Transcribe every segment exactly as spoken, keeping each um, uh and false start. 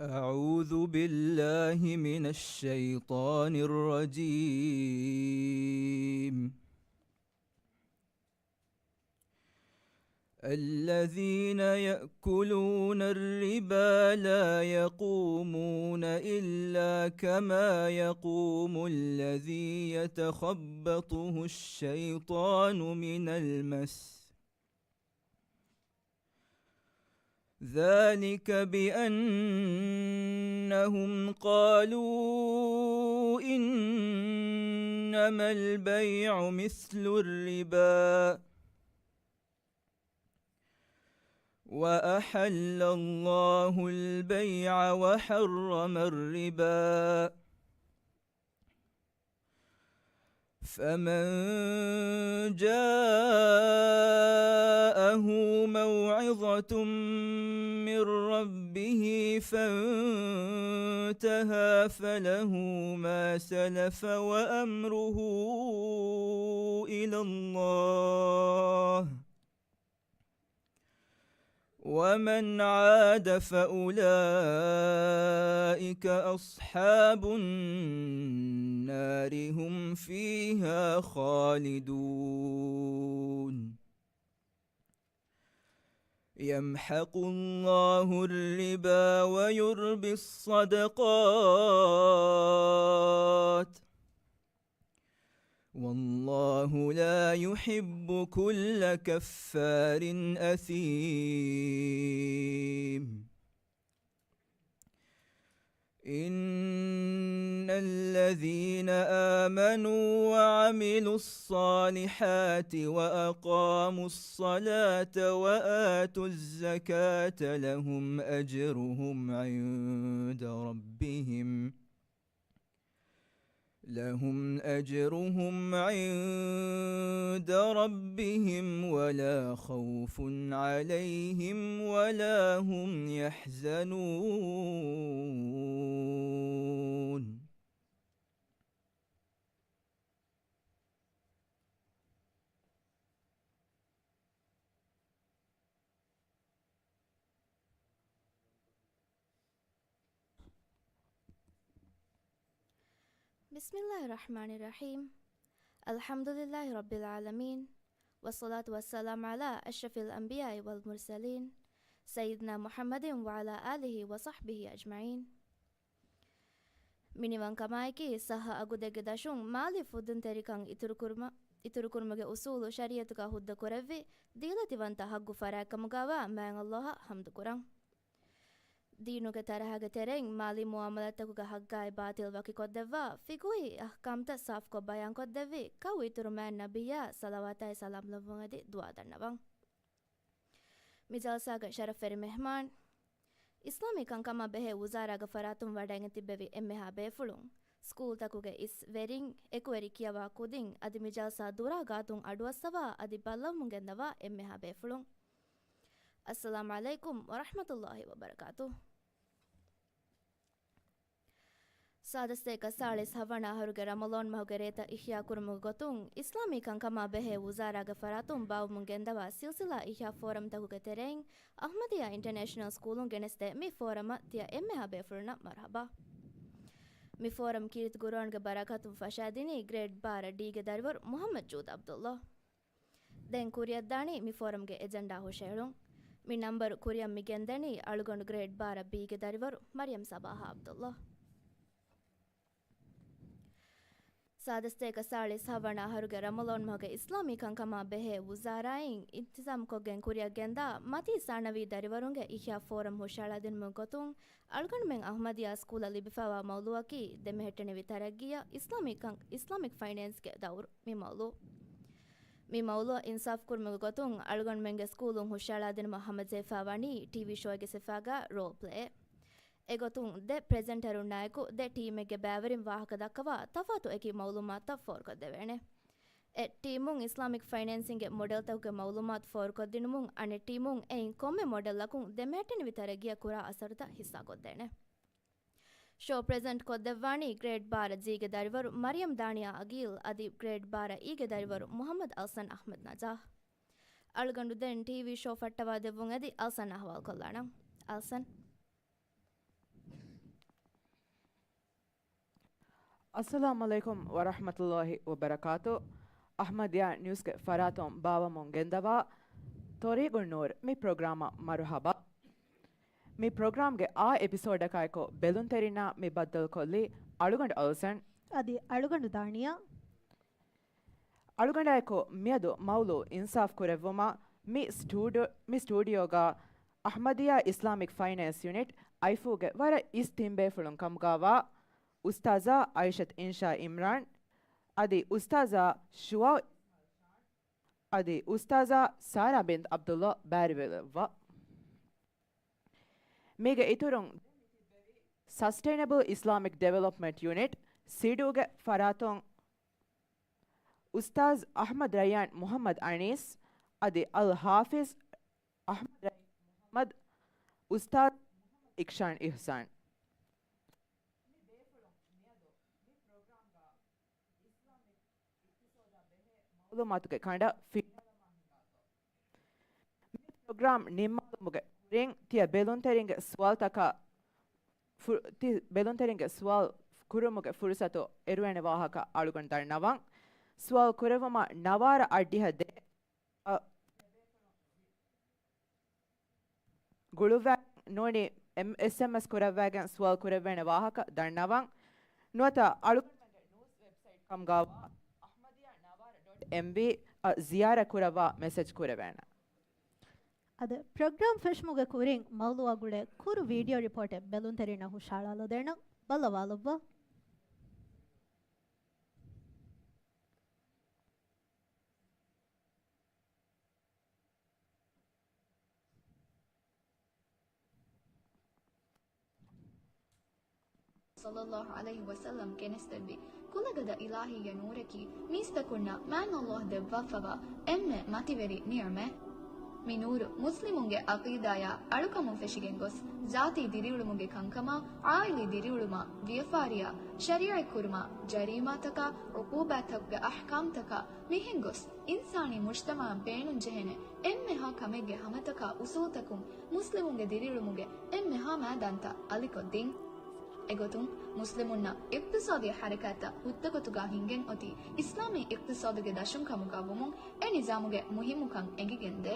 أعوذ بالله من الشيطان الرجيم. الذين يأكلون الربا لا يقومون إلا كما يقوم الذي يتخبطه الشيطان من المس، ذلك بأنهم قالوا إنما البيع مثل الربا وأحل الله البيع وحرم الربا، فمن جاءه موعظة من ربه فانتهى فله ما سلف وأمره إلى الله، ومن عاد فأولئك أصحاب النار هم فيها خالدون. يمحق الله الربا ويربي الصدقات، والله لا يحب كل كفار أثيم. إن الذين آمنوا وعملوا الصالحات وأقاموا الصلاة وآتوا الزكاة لهم أجرهم عند ربهم، لهم أجرهم عند ربهم ولا خوف عليهم ولا هم يحزنون. بسم الله الرحمن الرحيم. الحمد لله رب العالمين. والصلاة والسلام على أشرف الأنبياء والمرسلين، سيدنا محمد وعلى آله وصحبه أجمعين. މިނިވަންކަމާއެކީ، ޞައްޙަ އަގުދެއްގެ ދަށުން މާލީ ފުދުންތެރިކަން އިތުރުކުރުމަށް، އިތުރުކުރުމުގެ އުޞޫލު ޝަރީޢަތުގަ ހުއްދަ ކުރެއްވި ދީލަތިވަންތަ ޙައްޤު ފަރާތްކަމުގަވާ މާތް ﷲ އަށް ޙަމްދު ކުރަން. ދީނުގެ ތަރަހަގެ ތެރެއިން މާލީ މުޢާމަލާތްތަކުގެ ޙައްޤާއި ބާޠިލް ވަކިކޮށްދެއްވާ، ފިޤުހީ އަޙްކާމްތައް ސާފުކޮށް ބަޔާންކޮށްދެއްވި، ކައު އިތުރު މާތް ނަބިއްޔާ ޞަލަވާތާއި ސަލާމް ލެއްވުން އެދި ދުޢާ ދަންނަވަން. މި ޖަލްސާގެ ޝަރަފްވެރި މެހްމާން، އިސްލާމީ ކަންކަމާ ބެހޭ ވުޒާރާގެ ފަރާތުން ވަޑައިގެން ތިއްބެވި އެންމެހާ ބޭފުޅުން، ސްކޫލްތަކުގެ އިސް ވެރިން، އެކުވެރި ކިޔަވާ ކުދިން، އަދި މި ޖަލްސާ ދުރާ ގާތުން އަޑުއައްސަވާ އަދި ބައްލަވަމުން ގެންދަވާ އެންމެހާ ބޭފުޅުން. އައްސަލާމް ޢަލައިކުމް ވަރަޙްމަތުﷲ ވަބަރަކާތުހު. ސާދަ ސަތޭކަ ސާޅީސް ހަވަނަ އަހަރުގެ ރަމަޟާން މަހުގެ ރޭތައް އިޙްޔާކުރުމުގެ ގޮތުން، އިސްލާމީ ކަންކަމާ ބެހޭ ވުޒާރާގެ ފަރާތުން ބާއްވަމުން ގެންދަވާ ސިލްސިލާ އިޙްޔާ ފޯރަމްތަކުގެ ތެރެއިން، އަޙްމަދިއްޔާ އިންޓަރނޭޝަނަލް ސްކޫލުން ގެނެސްދޭ މި ފޯރަމަށް ތިޔަ އެންމެހާ ބޭފުޅުންނަށް މަރުޙަބާ. މި ފޯރަމް ކީރިތި ޤުރުއާންގެ ބަރަކާތުން ފަށާދިނީ ގްރޭޑް ބާރަ ޑީގެ ދަރިވަރު މުޙައްމަދު ޖޫދް ޢަބްދުﷲ. ދެން ކުރިއަށްދާނީ މި ފޯރަމްގެ އެޖެންޑާ ހުށަހެޅުން. މި ނަންބަރު ކުރިއަށް މި ގެންދަނީ އަޅުގަނޑު ގްރޭޑް ބާރަ ބީގެ ދަރިވަރު މަރިޔަމް ސަބާހާ ޢަބްދުﷲ. ސާދަ ސަތޭކަ ސާޅީސް ހަވަނަ އަހަރުގެ ރަމަޟާން މަހުގެ އިސްލާމީ ކަންކަމާ ބެހޭ ވުޒާރާއިން އިންތިޒާމްކޮށްގެން ކުރިއަށް ގެންދާ މަތީ ސާނަވީ ދަރިވަރުންގެ އިޙްޔާ ފޯރަމް ހުށަހަޅާދިނުމުގެ ގޮތުން، އަޅުގަނޑުމެން އަޙްމަދިއްޔާ ސްކޫލަށް ލިބިފައިވާ މައުލޫއަކީ ދެމެހެއްޓެނިވި ތަރައްގީއަށް އިސްލާމީ ކަން، އިސްލާމިކް ފައިނޭންސްގެ ދައުރު މި މައުލޫ. މި މައުލޫއަށް އިންސާފް ކުރުމުގެ ގޮތުން އަޅުގަނޑުމެންގެ ސްކޫލުން ހުށަހަޅާދިނުމަށް ހަމަޖެހިފައިވަނީ ޓީވީ ޝޯއެއްގެ ސިފައިގަ ރޯލް ޕްލޭއެއް. އެގޮތުން ދެ ޕްރެޒެންޓަރުންނާއެކު ދެ ޓީމެއްގެ ބައިވެރިން ވާހަކަ ދައްކަވާ ތަފާތު އެކި މައުލޫމާތުތައް ފޯރުކޮށްދެވޭނެ. އެއް ޓީމުން އިސްލާމިކް ފައިނޭންސިންގެ މޮޑެލްތަކުގެ މައުލޫމާތު ފޯރުކޮށްދިނުމުން، އަނެއް ޓީމުން އެއިން ކޮންމެ މޮޑެލްއަކުން ދެމެހެއްޓެނިވި ތަރައްގީއަށް ކުރާ އަސަރުތައް ހިއްސާކޮށްދޭނެ. ޝޯ ޕްރެޒެންޓް ކޮށްދެއްވާނީ ގްރޭޑް ބާރަ ޖީގެ ދަރިވަރު މަރިޔަމް ދާނިޔާ އަގީލް އަދި ގްރޭޑް ބާރަ އީގެ ދަރިވަރު މުޙައްމަދު އަލްސަން އަޙްމަދު ނަޖާހް. އަޅުގަނޑު ދެން ޓީވީ ޝޯ ފައްޓަވާ ދެއްވުން އެދި އަލްސަން އަހުވާލުކޮށްލާނަން. އަލްސަން. އައްސަލާމު ޢަލައިކުމް ވަރަޙްމަތުﷲި ވަބަރަކާތު. އަޙްމަދިޔާ ނިއުސްގެ ފަރާތުން ބާވަމުން ގެންދަވާ ޠަރީގުން ނޫރު މި ޕްރޮގްރާމަށް މަރުޙަބާ. މި ޕްރޮގްރާމްގެ އާ އެޕިސޯޑަކާއެކު ބެލުންތެރިންނާ މި ބައްދަލުކޮށްލީ އަޅުގަނޑު އަލްސަން. އަދި އަޅުގަނޑު ދާނިޔާ. އަޅުގަނޑާއެކު މިއަދު މައުޟޫޢު އިންސާފް ކުރެއްވުމަށް މި ސްޓޫޑި-، މި ސްޓޫޑިއޯގަ އަޙްމަދިޔާ އިސްލާމިކް ފައިނޭންސް ޔުނިޓް، އައިފޫގެ ވަރަށް އިސް ތިން ބޭފުޅުން ކަމުގަވާ އުސްތާޒާ އައިޝަތު އިންޝާ އިމްރާން، އަދި އުސްތާޒާ ޝުވާ، އަދި އުސްތާޒާ ސާރާ ބިންތު ޢަބްދުﷲ ބައިވެރިވެލައްވާ. މީގެ އިތުރުން، ސަސްޓެއިނަބަލް އިސްލާމިކް ޑިވެލޮޕްމަންޓް ޔުނިޓް، ސިޑުގެ ފަރާތުން އުސްތާޒް އަޙްމަދު ރައްޔާން މުޙައްމަދު އަނީސް، އަދި އަލް ޙާފިޒް އަޙްމަދު ރައްޔާން މުޙައްމަދު، އުސްތާޒް އިކްޝާން އިޙްސާން. މި ބޭފުޅުން މިއަދު މި ޕްރޮގްރާމްގަ އިސްލާމިކް އިޤްތިޞާދާ ބެހޭ މަޢުލޫމާތުގެ ކަނޑަށް ފިނިވަޅަމާ ހިނގާތޯ؟ މި ޕްރޮގްރާމް ނިންމާލުމުގެ ކުރިން ތިޔަ ބެލުންތެރިންގެ ސުވާލުތަކަށް ފު-، ތި ބެލުންތެރިންގެ ސުވާލު ކުރުމުގެ ފުރުސަތު އެރުވޭނެ ވާހަކަ އަޅުގަނޑު ދަންނަވަން. ސުވާލު ކުރެއްވުމަށް ނަވާރަ އަށްޑިހަ ދޭ. އަ، ގުޅުއްވާ ނޫނީ އެމް-، އެސްއެމްއެސް ކުރައްވާގެން ސުވާލު ކުރެއްވޭނެ ވާހަކަ ދަންނަވަން. ނުވަތަ އަޅުގަނޑުމެންގެ ނޫސް ވެބްސައިޓް ކަމުގަވާ އަޙްމަދިޔާ ނަވާރަ ޑޮޓް އެމްވީ އަށް ޒިޔާރަތް ކުރައްވާ މެސެޖް ކުރެވޭނެ. އަދި ޕްރޮގްރާމް ފެށުމުގެ ކުރިން މައުޟޫޢާ ގުޅޭ ކުރު ވީޑިއޯ ރިޕޯޓެއް ބެލުންތެރިންނަށް ހުށަހަޅާލަދޭނަން. ބައްލަވާލައްވާ. ޞައްލައްލާހު ޢަލައިހި ވަސައްލަމް ގެނެސްދެއްވި ކުލަގަދަ އިލާހީ ނޫރަކީ މީސްތަކުންނަށް މާތް ﷲ ދެއްވާފަވާ އެންމެ މަތިވެރި ނިޢުމަތް. މި ނޫރު މުސްލިމުންގެ ޢަޤީދާޔާ އަޅުކަމުން ފެށިގެން ގޮސް، ޒާތީ ދިރިއުޅުމުގެ ކަންކަމާ، ޢާއިލީ ދިރިއުޅުމާ، ވިޔަފާރިއާ، ޝަރީޢަތް ކުރުމާ، ޖަރީމާތަކާ، ޢުޤޫބާތަކުގެ އަޙްކާމްތަކާ މިހެން ގޮސް، އިންސާނީ މުޖްތަމަޢަށް ބޭނުންޖެހޭނެ އެންމެހާ ކަމެއްގެ ހަމަތަކާ އުސޫލްތަކުން މުސްލިމުންގެ ދިރިއުޅުމުގެ އެންމެހާ މައިދާންތައް އަލިކޮށްދިން. އެގޮތުން މުސްލިމުންނަށް އިޤްތިޞާދީ ޙަރަކާތްތައް ހުއްދަގޮތުގަ ހިންގެން އޮތީ އިސްލާމީ އިޤްތިޞާދުގެ ދަށުން ކަމުގަ ވުމުން އެ ނިޒާމުގެ މުހިއްމުކަން އެނގިގެންދޭ.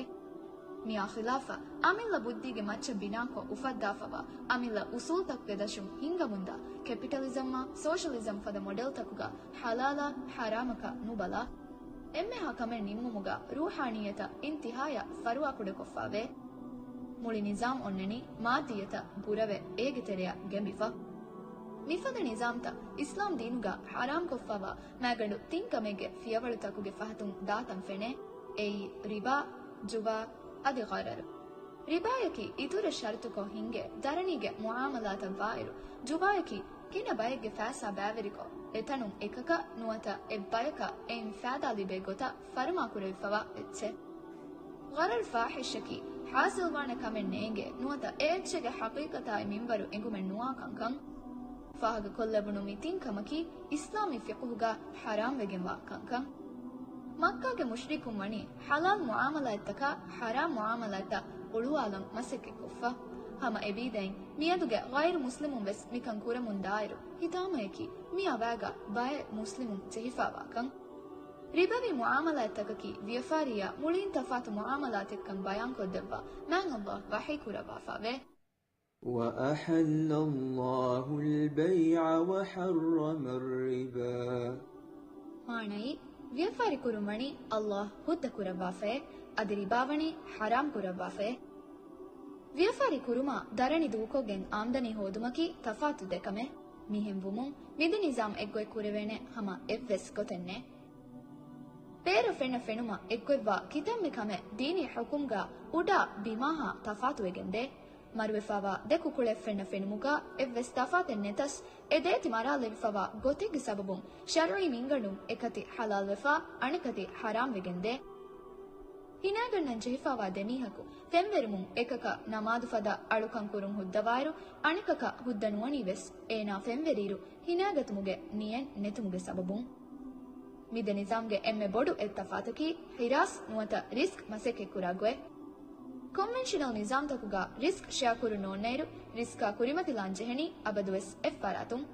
މިއާ ޚިލާފަށް އަމިއްލަ ބުއްދީގެ މައްޗަށް ބިނާކޮށް އުފައްދާފަވާ އަމިއްލަ އުސޫލްތަކުގެ ދަށުން ހިންގަމުންދާ ކެޕިޓަލިޒަމްއާ ސޯޝަލިޒަމް ފަދަ މޮޑެލްތަކުގަ ޙަލާލާ ޙަރާމަކަށް ނުބަލާ، އެންމެހާ ކަމެއް ނިންމުމުގަ ރޫޙާނީއްޔަތަށް އިންތިހާޔަށް ފަރުވާކުޑަކޮށްފާވޭ. މުޅި ނިޒާމް އޮންނަނީ މާއްދިއްޔަތަށް ބުރަވެ އޭގެ ތެރެއަށް ގެނބިފަ. މިފަދަ ނިޒާމްތައް އިސްލާމް ދީނުގަ ޙަރާމްކޮށްފާވާ މައިގަނޑު ތިން ކަމެއްގެ ފިޔަވަޅުތަކުގެ ފަހަތުން ދާތަން ފެނޭ. އެއީ ރިބާ، ޖުވާ، އަދި ޣަރަރު. ރިބާޔަކީ އިތުރަށް ޝަރުތުކޮށް ހިންގޭ ދަރަނީގެ މުޢާމަލާތަށް ވާއިރު، ޖުވާޔަކީ ގިނަ ބައެއްގެ ފައިސާ ބައިވެރިކޮށް، އެތަނުން އެކަކަށް ނުވަތަ އެއްބަޔަކަށް އެއިން ފައިދާ ލިބޭ ގޮތަށް ފަރުމާކުރެވިފަވާ އެއްޗެއް. ޣަރަރު ފާޙިޝްއަކީ ޙާޞިލްވާނެ ކަމެއް ނޭނގޭ ނުވަތަ އެ އެއްޗެއްގެ ޙަޤީޤަތާއި މިންވަރު އެނގުމެއް ނުވާ ކަންކަން. ފާހަގަކޮށްލެވުނު މި ތިން ކަމަކީ އިސްލާމީ ފިޤުހުގަ ޙަރާމްވެގެންވާ ކަންކަން. މައްކާގެ މުޝްރިކުން ވަނީ ޙަލާލް މުޢާމަލާތްތަކާ ޙަރާމް މުޢާމަލާތްތައް ހުޅުވާލަން މަސައްކަތްކޮށްފަ. ހަމަ އެބީދައިން މިއަދުގެ ޣައިރު މުސްލިމުން ވެސް މިކަން ކުރަމުން ދާއިރު، ހިތާމައަކީ މި އަވާގަ ބައެއް މުސްލިމުން ޖެހިފާވާކަން. ރިބަވީ މުޢާމަލާތްތަކަކީ ވިޔަފާރިއްޔާ މުޅީން ތަފާތު މުޢާމަލާތެއްކަން ބަޔާންކޮށްދެއްވާ މާތް ﷲ ވަޙީކުރައްވާފާވޭ. وأحل الله البيع وحرم الربا. މާނައީ، ވިޔަފާރި ކުރުން ވަނީ ﷲ ހުއްދަ ކުރައްވާފައޭ، އަދި ރިބާ ވަނީ ޙަރާމް ކުރައްވާފައޭ. ވިޔަފާރި ކުރުމާ ދަރަނި ދޫކޮށްގެން އާމްދަނީ ހޯދުމަކީ ތަފާތު ދެ ކަމެއް. މިހެން ވުމުން މި ދެ ނިޒާމް އެއްގޮތް ކުރެވޭނެ ހަމަ އެއްވެސް ގޮތެއް ނެތް. ބޭރަށް ފެންނަ ފެނުމަށް އެއްގޮތްވާ ކިތަންމެ ކަމެއް ދީނީ ޙުކުމްގަ އުޑާ ބިމާހާ ތަފާތުވެގެންދޭ. މަރުވެފާވާ ދެ ކުކުޅެއް ފެންނަ ފެނުމުގަ އެއްވެސް ތަފާތެއް ނެތަސް، އެ ދޭތި މަރާލެވިފަވާ ގޮތެއްގެ ސަބަބުން ޝަރުޢީ މިންގަނޑުން އެކަތި ޙަލާލްވެފާ، އަނެކަތި ޙަރާމްވެގެންދޭ. ހިނައިގަންނަން ޖެހިފާވާ ދެ މީހަކު ފެންވެރުމުން އެކަކަށް ނަމާދު ފަދަ އަޅުކަން ކުރުން ހުއްދަވާއިރު، އަނެކަކަށް ހުއްދަ ނުވަނީ ވެސް އޭނާ ފެންވެރިއިރު ހިނައިގަތުމުގެ ނިޔަތް ނެތުމުގެ ސަބަބުން. މި ދެ ނިޒާމްގެ އެންމެ ބޮޑު އެއް ތަފާތަކީ ހިރާސް ނުވަތަ ރިސްކް މަސައްކަތްކުރާ ގޮތް. ކޮންވެންޝަނަލް ނިޒާމްތަކުގަ ރިސްކް ޝެއާ ކުރުން ނޯންނައިރު، ރިސްކާ ކުރިމަތިލާން ޖެހެނީ އަބަދުވެސް އެއްފަރާތުން.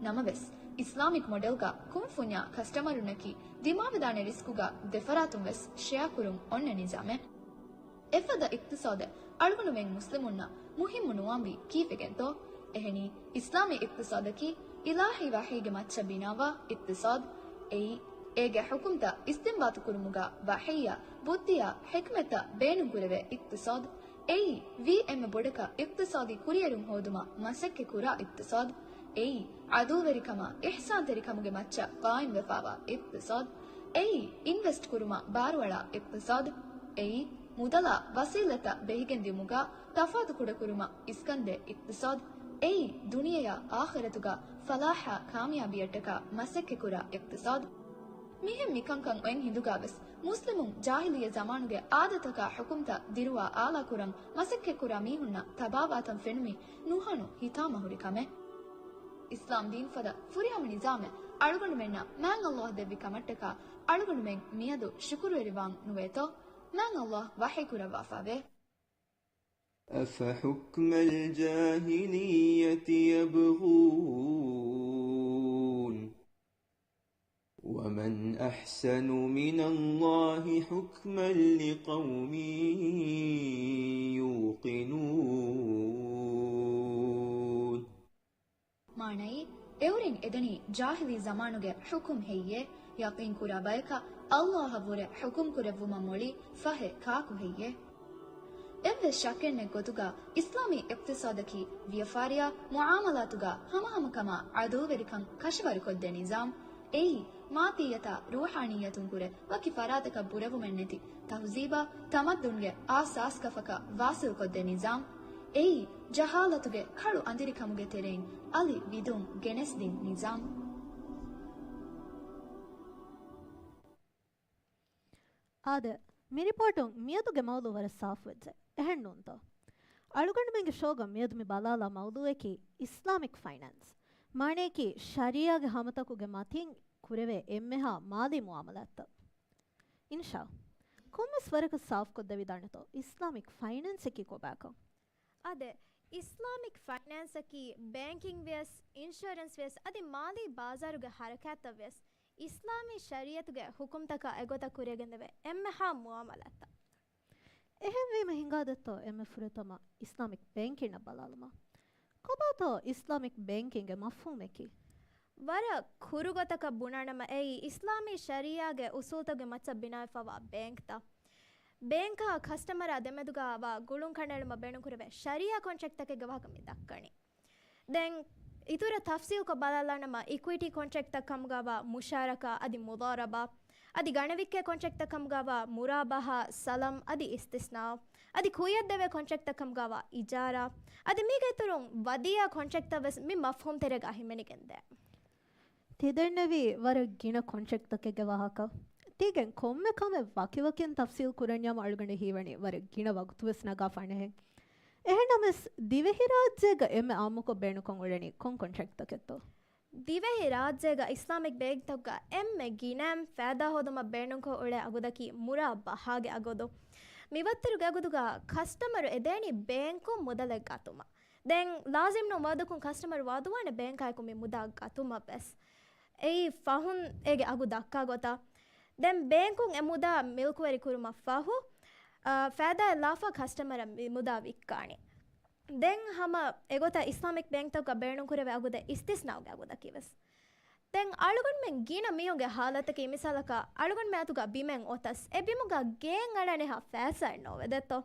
ނަމަވެސް، އިސްލާމިކް މޮޑެލްގަ ކުންފުންޏާ ކަސްޓަމަރުންނަކީ ދިމާވެދާނެ ރިސްކުގަ ދެފަރާތުން ވެސް ޝެއާ ކުރުން އޮންނަ ނިޒާމެއް. އެފަދަ އިޤްތިޞާދެއް އަޅުގަނޑުމެން މުސްލިމުންނަށް މުހިއްމު ނުވާންވީ ކީއްވެގެންތޯ؟ އެހެނީ، އިސްލާމީ އިޤްތިޞާދަކީ އިލާހީ ވަޙީގެ މައްޗަށް ބިނާވާ އިޤްތިޞާދު. އެއީ، އޭގެ ޙުކުމްތައް އިސްތިންބާޠު ކުރުމުގަ ވަޙީއާ، ބުއްދިއާ، ޙިކްމަތްތައް ބޭނުންކުރެވޭ އިޤްތިޞާދު. އެއީ، ވީ އެންމެ ބޮޑަކަށް އިޤްތިޞާދީ ކުރިއެރުން ހޯދުމަށް މަސައްކަތް ކުރާ އިޤްތިޞާދު. އެއީ، ޢަދުލުވެރިކަމާ އިޙްސާންތެރިކަމުގެ މައްޗަށް ޤާއިމްވެފާވާ އިޤްތިޞާދު. އެއީ، އިންވެސްޓް ކުރުމަށް ބާރުއަޅާ އިޤްތިޞާދު. އެއީ، މުދަލާ ވަސީލަތްތައް ބެހިގެންދިއުމުގަ ތަފާތު ކުޑަކުރުމަށް އިސްކަންދޭ އިޤްތިޞާދު. އެއީ، ދުނިޔެއާ އާޚިރަތުގަ ފަލާޙާ ކާމިޔާބީއަށްޓަކާ މަސައްކަތްކުރާ އިޤްތިޞާދު. މިހެން މިކަންކަން އޮތް ހިނދުގަ ވެސް މުސްލިމުން ޖާހިލިއްޔަ ޒަމާނުގެ އާދަތަކާ ޙުކުމްތައް ދިރުވާ އާލާކުރަން މަސައްކަތްކުރާ މީހުންނަށް ތަބާވާތަން ފެނުމީ ނުހަނު ހިތާމަހުރި ކަމެއް. އިސްލާމް ދީން ފަދަ ފުރިހަމަ ނިޒާމެއް އަޅުގަނޑުމެންނަށް މާތް ﷲ ދެއްވި ކަމަށްޓަކާ އަޅުގަނޑުމެން މިއަދު ޝުކުރުވެރިވާން ނުވޭތޯ؟ މާތް ﷲ ވަޙީ ކުރައްވާފައެވެ. أفحكم الجاهلية يبغون ومن أحسن من الله حكما لقوم يوقنون. މާނައީ، އެއުރެން އެދަނީ ޖާހިލީ ޒަމާނުގެ ޙުކުމް ހެއްޔޭ؟ ޔަޤީން ކުރާ ބަޔަކަށް ﷲ އަށްވުރެ ޙުކުމް ކުރެއްވުމަށް މޮޅި ފަހެއް ކާކު ހެއްޔޭ؟ އެއްވެސް ޝައްކެއްނެތް ގޮތުގަ އިސްލާމީ އިޤްތިޞާދަކީ ވިޔަފާރިއާ މުޢާމަލާތުގަ ހަމަހަމަކަމާ ޢަދުލުވެރިކަން ކަށަވަރުކޮށްދޭ ނިޒާމް. އެއީ، މާއްދިއްޔަތާ ރޫޙާނިއްޔަތުން ކުރެ ވަކި ފަރާތަކަށް ބުރެވުމެއްނެތި ތަހުޒީބާ ތަމައްދުންގެ އާސާސްގަފަކަށް ވާޞިލްކޮށްދޭ ނިޒާމް. އެއީ، ޖަހާލަތުގެ ކަޅު އަނދިރިކަމުގެ ތެރެއިން އަލި ވިދުން ގެނެސްދިން ނިޒާމް. އާދެ، މި ރިޕޯޓުން މިއަދުގެ މައުޟޫ ވަރަށް ސާފުވެއްޖެ. އެހެންނޫންތޯ؟ އަޅުގަނޑުމެންގެ ޝޯގަ މިއަދު މި ބަލާލާ މައުޟޫއަކީ އިސްލާމިކް ފައިނޭންސް. މާނަޔަކީ ޝަރީޢާގެ ހަމަތަކުގެ މަތިން ކުރެވޭ އެންމެހާ މާލީ މުޢާމަލާތްތައް. އިންޝާ، ކޮންމެސް ވަރަކަށް ސާފުކޮށްދެވިދާނެތޯ އިސްލާމިކް ފައިނޭންސަކީ ކޮބާކަން؟ އާދެ، އިސްލާމިކް ފައިނޭންސަކީ ބޭންކިން ވިޔަސް، އިންޝުއަރެންސް ވިޔަސް، އަދި މާލީ ބާޒާރުގެ ހަރަކާތްތައް ވިޔަސް، އިސްލާމީ ޝަރީޢަތުގެ ޙުކުމްތަކާ އެގޮތަށް ކުރިއަށް ގެންދެވޭ އެންމެހާ މުޢާމަލާތްތައް. އެހެންވީމަ ހިނގާދެއްތޯ އެންމެ ފުރަތަމަ އިސްލާމިކް ބޭންކިންނަށް ބަލާލުމަށް. ކޮބާތޯ އިސްލާމިކް ބޭންކިންގެ މަފްހޫމަކީ؟ ވަރަށް ކުރުގޮތަކަށް ބުނާނަމަ، އެއީ އިސްލާމީ ޝަރީޢާގެ އުޞޫލުތަކުގެ މައްޗަށް ބިނާވެފަވާ ބޭންކްތައް. ބޭންކާ ކަސްޓަމަރާ ދެމެދުގަ ވާ ގުޅުން ކަނޑައެޅުމަށް ބޭނުންކުރެވޭ ޝަރީޢާ ކޮންޓްރެކްޓްތަކެއްގެ ވާހަކަ މި ދައްކަނީ. ދެން އިތުރަށް ތަފްޞީލްކޮށް ބަލާލާނަމަ، އިކުއިޓީ ކޮންޓްރެކްޓްތައް ކަމުގަވާ މުޝާރަކާ އަދި މުޟާރަބާ، އަދި ގަނެވިއްކޭ ކޮންޓްރެކްޓްތައް ކަމުގަވާ މުރާބަހާ، ސަލަމް އަދި އިސްތިސްނާ، އަދި ކުއްޔަށްދެވޭ ކޮންޓްރެކްޓްތައް ކަމުގަވާ އިޖާރާ، އަދި މީގެ އިތުރުން ވަދީޢާ ކޮންޓްރެކްޓްތައް ވެސް މި މަފްހޫމް ތެރޭގަ ހިމެނިގެންދޭ. ތި ދެންނެވީ ވަރަށް ގިނަ ކޮންޓްރެކްޓްތަކެއްގެ ވާހަކަ. ތިގެން ކޮންމެ ކަމެއް ވަކިވަކިން ތަފްޞީލް ކުރަންޏާމު އަޅުގަނޑަށް ހީވަނީ ވަރަށް ގިނަ ވަގުތުވެސް ނަގާފާނެހެން. އެހެންނަމަވެސް، ދިވެހިރާއްޖޭގަ އެންމެ އާއްމުކޮށް ބޭނުންކޮށް އުޅެނީ ކޮން ކޮންޓްރެކްޓްތަކެއްތޯ؟ ދިވެހިރާއްޖޭގަ އިސްލާމިކް ބޭންކްތަކުގަ އެންމެ ގިނައިން ފައިދާ ހޯދުމަށް ބޭނުންކޮށް އުޅޭ އަގުދަކީ މުރާ ބަހާގެ އަގުދު. މިވައްތަރުގެ އަގުދުގަ ކަސްޓަމަރު އެދޭނީ ބޭންކުން މުދަލެއް ގަތުމަށް. ދެން ލާޒިމް ނޫން ވަގުތަކުން ކަސްޓަމަރު ވައުދުވާނެ ބޭންކާއެކު މި މުދާ ގަތުމަށް ވެސް. އެއީ ފަހުން އޭގެ އަގު ދައްކާ ގޮތަށް. ދެން ބޭންކުން އެ މުދާ މިލްކުވެރި ކުރުމަށް ފަހު، އާ، ފައިދާއެއް ލާފަ ކަސްޓަމަރަށް މި މުދާ ވިއްކާނެ. ދެން ހަމަ އެގޮތަށް އިސްލާމިކް ބޭންކްތަކުގަ ބޭނުންކުރެވޭ އަގުދެއް އިސްތިސްނާގެ އަގުދަކީ ވެސް. ދެން އަޅުގަނޑުމެން ގިނަ މީހުންގެ ހާލަތަކީ، މިސާލަކަށް އަޅުގަނޑުމެން އަތުގަ ބިމެއް އޮތަސް، އެ ބިމުގަ ގެއެއް އަޅާނެހާ ފައިސާއެއް ނޯވެ ދެއްތޯ؟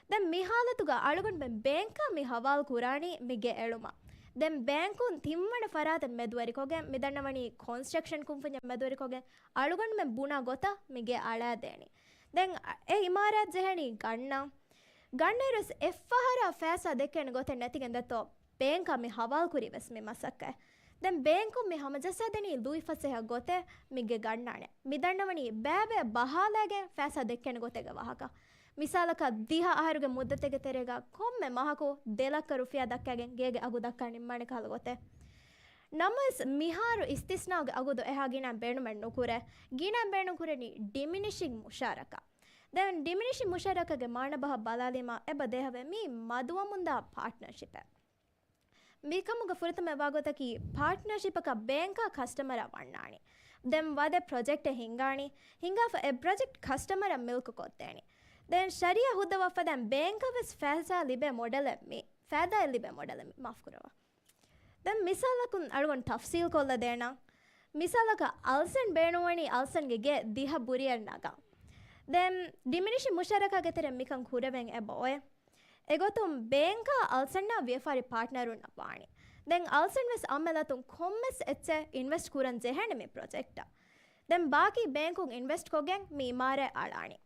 ދެން މި ހާލަތުގަ އަޅުގަނޑުމެން ބޭންކާ މި ހަވާލު ކުރާނީ މި ގެ އެޅުމަށް. ދެން ބޭންކުން ތިންވަނަ ފަރާތެއް މެދުވެރިކޮށްގެން، މި ދަންނަވަނީ ކޮންސްޓްރަކްޝަން ކުންފުންޏެއް މެދުވެރިކޮށްގެން، އަޅުގަނޑުމެން ބުނާ ގޮތަށް މި ގެ އަޅާދޭނީ. ދެން އެ އިމާރާތް ޖެހެނީ ގަންނަން. ގަންނައިރުވެސް އެއްފަހަރާ ފައިސާ ދެއްކޭނެ ގޮތެއް ނެތިގެން ދެއްތޯ، ބޭންކާ މި ހަވާލު ކުރީ ވެސް މި މަސައްކަތް. ދެން ބޭންކުން މި ހަމަޖައްސާދެނީ ލުއިފަސޭހަ ގޮތެއް މި ގެ ގަންނާނެ. މި ދަންނަވަނީ ބައިބައި ބަހާލައިގެން ފައިސާ ދެއްކޭނެ ގޮތެއްގެ ވާހަކަ. މިސާލަކަށް ދިހަ އަހަރުގެ މުއްދަތެއްގެ ތެރޭގަ ކޮންމެ މަހަކު ދެ ލައްކަ ރުފިޔާ ދައްކައިގެން ގޭގެ އަގު ދައްކާ ނިންމާނެ ކަހަލަ ގޮތެއް. ނަމަވެސް މިހާރު އިސްތިސްނާގެ އަގުދު އެހާ ގިނައިން ބޭނުމެއް ނުކުރޭ. ގިނައިން ބޭނުން ކުރަނީ ޑިމިނިޝިން މުޝާރަކާ. ދެން ޑިމިނިޝިން މުޝާރަކާގެ މާނަ ބަހަށް ބަލާލީމަ އެބަ ދޭހަވޭ މީ މަދުވަމުންދާ ޕާޓްނަރޝިޕެއް. މިކަމުގެ ފުރަތަމަ ވާގޮތަކީ ޕާޓްނަރޝިޕަކަށް ބޭންކާ ކަސްޓަމަރަށް ވަންނާނީ. ދެން ވަދެ ޕްރޮޖެކްޓެއް ހިންގާނީ. ހިންގާފަ އެ ޕްރޮޖެކްޓް ކަސްޓަމަރަށް މިލްކު ކޮށްދޭނީ. ދެން ޝަރީއަ ހުއްދަވާ ފަދައިން ބޭންކަށް ވެސް ފައިސާ ލިބޭ މޮޑެލެއް މީ. ފައިދާއެއް ލިބޭ މޮޑެލެއް މީ. މާފުކުރައްވާ. ދެން މިސާލަކުން އަޅުގަނޑު ތަފްސީލް ކޮށްލަ ދޭނަން. މިސާލަކަށް އަލްސަން ބޭނުންވަނީ އަލްސަންގެ ގެ ދިހަ ބުރިއެއް ނަގާ. ދެން ޑިމިނިޝި މުޝާރަކާގެ ތެރެ މިކަން ކުރެވެން އެބައޮތް. އެގޮތުން ބޭންކާ އަލްސަންނާ ވިޔަފާރި ޕާޓްނަރުންނަށް ވާނީ. ދެން އަލްސަން ވެސް އަމްމެލަތުން ކޮންމެސް އެއްޗެއް އިންވެސްޓް ކުރަން ޖެހޭނެ މި ޕްރޮޖެކްޓަށް. ދެން ބާކީ ބޭންކުން އިންވެސްޓް ކޮށްގެން މި އިމާރާތް އަޅާނީ.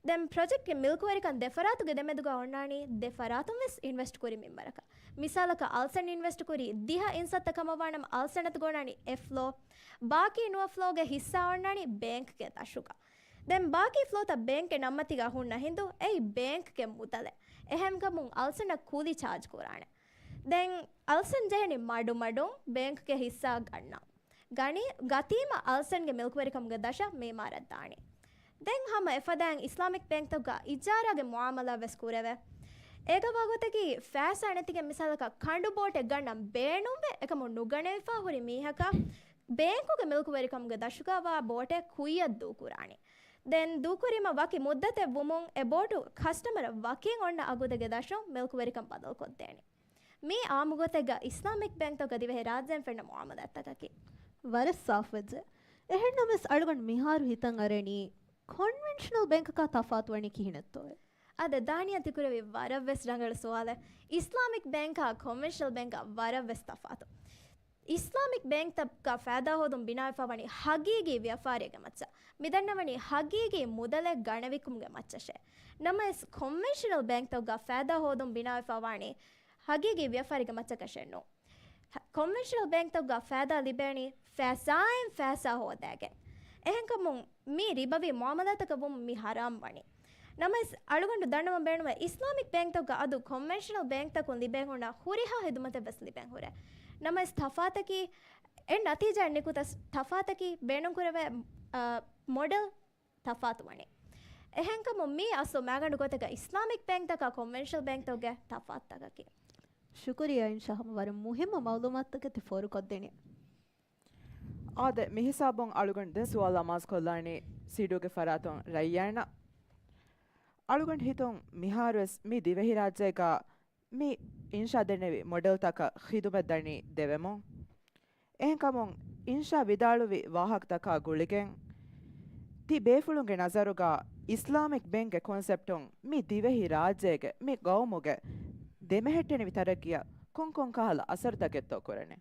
ދެން ޕްރޮޖެކްޓްގެ މިލްކުވެރިކަން ދެ ފަރާތުގެ ދެމެދުގަ އޮންނާނީ ދެ ފަރާތުން ވެސް އިންވެސްޓް ކުރި މިންވަރަކަށް. މިސާލަކަށް އަލްސަން އިންވެސްޓް ކުރީ ދިހަ އިންސައްތަ ކަމަށް ވާނަމަ އަލްސަން އަތުގަ އޮންނާނީ އެއް ފްލޯ. ބާކީ ނުވަ ފްލޯގެ ހިއްސާ އޮންނާނީ ބޭންކްގެ ދަށުގަ. ދެން ބާކީ ފްލޯތައް ބޭންކްގެ ނަންމަތީގަ ހުންނަ ހިނދު އެއީ ބޭންކްގެ މުދަލެއް. އެހެންކަމުން އަލްސަންއަށް ކުލި ޗާޖް ކުރާނެ. ދެން އަލްސަން ޖެހެނީ މަޑުމަޑުން ބޭންކްގެ ހިއްސާ ގަންނަން. ގަނީ، ގަތީމަ އަލްސަންގެ މިލްކުވެރިކަމުގެ ދަށަށް މި އިމާރާތް ދާނީ. ދެން ހަމަ އެފަދައިން އިސްލާމިކް ބޭންކްތަކުގަ އިޖާރާގެ މުއާމަލާ ވެސް ކުރެވޭ. އޭގަ ވާގޮތަކީ ފައިސާ ނެތިގެން މިސާލަކަށް ކަނޑު ބޯޓެއް ގަންނަން ބޭނުންވެ އެކަމުން ނުގަނެވިފަ ހުރި މީހަކަށް ބޭންކުގެ މިލްކުވެރިކަމުގެ ދަށުގަ ވާ ބޯޓެއް ކުއްޔަށް ދޫކުރާނީ. ދެން ދޫކުރީމަ ވަކި މުއްދަތެއް ވުމުން އެ ބޯޓު ކަސްޓަމަރަށް ވަކިން އޮންނަ އަގުދެއްގެ ދަށުން މިލްކުވެރިކަން ބަދަލުކޮށްދޭނީ. މީ އާއްމުގޮތެއްގަ އިސްލާމިކް ބޭންކްތަކުގަ ދިވެހި ރާއްޖޭން ފެންނަ މުއާމަލާތްތަކަކީ. ވަރަށް ސާފުވެއްޖެ. އެހެންނަމަވެސް އަޅުގަނޑު މިހާރު ހިތަށް އަރަނީ ކޮންވެންޝަނަލް ބޭންކަކާ ތަފާތުވަނީ ކިހިނެއްތޯއޭ؟ އާދެ، ދާނިޔާ ތިކުރެއްވީ ވަރަށްވެސް ރަނގަޅު ސުވާލެއް. އިސްލާމިކް ބޭންކާ ކޮންވެންޝަނަލް ބޭންކާ ވަރަށްވެސް ތަފާތު. އިސްލާމިކް ބޭންކްތަކަށް ފައިދާ ހޯދުން ބިނާވެފަ ވަނީ ހަގީގީ ވިޔަފާރީގެ މައްޗަށް. މިދަންނަވަނީ ހަގީގީ މުދަލެއް ގަނެވިކަމުގެ މައްޗަށޭ. ނަމަވެސް ކޮންވެންޝަނަލް ބޭންކްތަކުގަ ފައިދާ ހޯދުން ބިނާވެފަ ވާނީ ހަގީގީ ވިޔަފާރީގެ މައްޗަކަށެއް ނޫން. ކޮންވެންޝަނަލް ބޭންކްތަކުގަ ފައިދާ ލިބޭނީ ފައިސާއިން ފައިސާ ހޯދައިގެން. އެހެންކަމުން މީ ރިބަވީ މުއާމަލާތަކަށް ވުމުން މީ ހަރާމް ވަނީ. ނަމަވެސް އަޅުގަނޑު ދަންނަވަން ބޭނުންވޭ އިސްލާމިކް ބޭންކްތަކުގަ އަދު ކޮންވެންޝަނަލް ބޭންކްތަކުން ލިބޭން ހުންނަ ހުރިހާ ހިދުމަތެއް ވެސް ލިބެން ހުރޭ. ނަމަވެސް ތަފާތަކީ އެ ނަތީޖާއަށް ނިކުތަސް ތަފާތަކީ ބޭނުންކުރެވޭ، އަ، މޮޑެލް ތަފާތު ވަނީ. އެހެންކަމުން މީ އަސްލު މައިގަނޑު ގޮތަކަށް އިސްލާމިކް ބޭންކްތަކާ ކޮންވެންޝަނަލް ބޭންކްތަކުގެ ތަފާތުތަކަކީ. ޝުކުރިއްޔާ އިންޝާ، ހަމަ ވަރަށް މުހިއްމު މައުލޫމާތުތަކެއް ތި ފޯރުކޮށްދިނީ. އާދެ، މިހިސާބުން އަޅުގަނޑު ދެން ސުވާލު އަމާޒުކޮށްލާނީ ސީޑޫގެ ފަރާތުން ރައްޔާންއަށް. އަޅުގަނޑު ހިތުން މިހާރުވެސް މި ދިވެހިރާއްޖޭގަ މި އިންޝާ ދެންނެވި މޮޑެލްތަކަށް ޚިދުމަތް ދަނީ ދެވެމުން. އެހެންކަމުން އިންޝާ ވިދާޅުވި ވާހަކަތަކާ ގުޅިގެން ތި ބޭފުޅުންގެ ނަޒަރުގަ އިސްލާމިކް ބޭންކްގެ ކޮންސެޕްޓުން މި ދިވެހި ރާއްޖޭގެ މި ގައުމުގެ ދެމެހެއްޓެނިވި ތަރައްގީއަށް ކޮންކޮން ކަހަލަ އަސަރުތަކެއްތޯ ކުރަނީ؟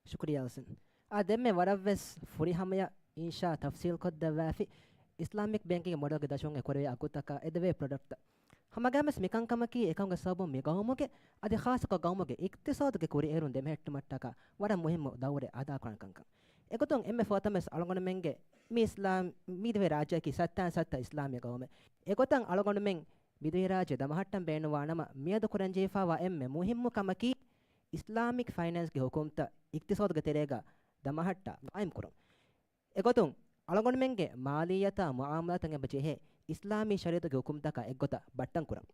ޝުކުރިއްޔާ އަލްސަން. އާ، ދެންމެ ވަރަށްވެސް ފުރިހަމަޔަށް އިންޝާ ތަފްސީލްކޮށްދެއްވާފި އިސްލާމިކް ބޭންކްގެ މޮޑެލްގެ ދަށުން އެ ކުރެވޭ އަގުތަކާ އެދެވޭ ޕްރޮޑަކްޓްތައް. ހަމަގައިމުވެސް މިކަންކަމަކީ އެކަމުގެ ސަބަބުން މި ގައުމުގެ އަދި ޚާއްޞަކޮށް ގައުމުގެ އިޤްތިޞާދުގެ ކުރިއެރުން ދެމެހެއްޓުމަށްޓަކާ ވަރަށް މުހިއްމު ދައުރެއް އަދާކުރަން ކަންކަން. އެގޮތުން އެންމެ ފުރަތަމަވެސް އަޅުގަނޑުމެންގެ މި އިސްލާމް، މި ދިވެހިރާއްޖެއަކީ ސައްތައިން ސައްތަ އިސްލާމީ ގައުމެއް. އެގޮތަށް އަޅުގަނޑުމެން މި ދިވެހިރާއްޖެ ދަމަހައްޓަން ބޭނުންވާނަމަ މިއަދު ކުރަންޖެހިފައިވާ އެންމެ މުހިއްމު ކަމަކީ އިސްލާމިކް ފައިނޭންސްގެ ހުކުމްތައް އިޤްތިޞާދުގެ ތެރޭގަ ދަމަހައްޓާ ގާއިމްކުރުން. އެގޮތުން، އަޅުގަނޑުމެންގެ މާލިއްޔަތާ މުއާމަލާތަށް އެބަ ޖެހޭ އިސްލާމީ ޝަރީޢަތުގެ ހުކުމްތަކާ އެއްގޮތަށް ބައްޓަންކުރަން.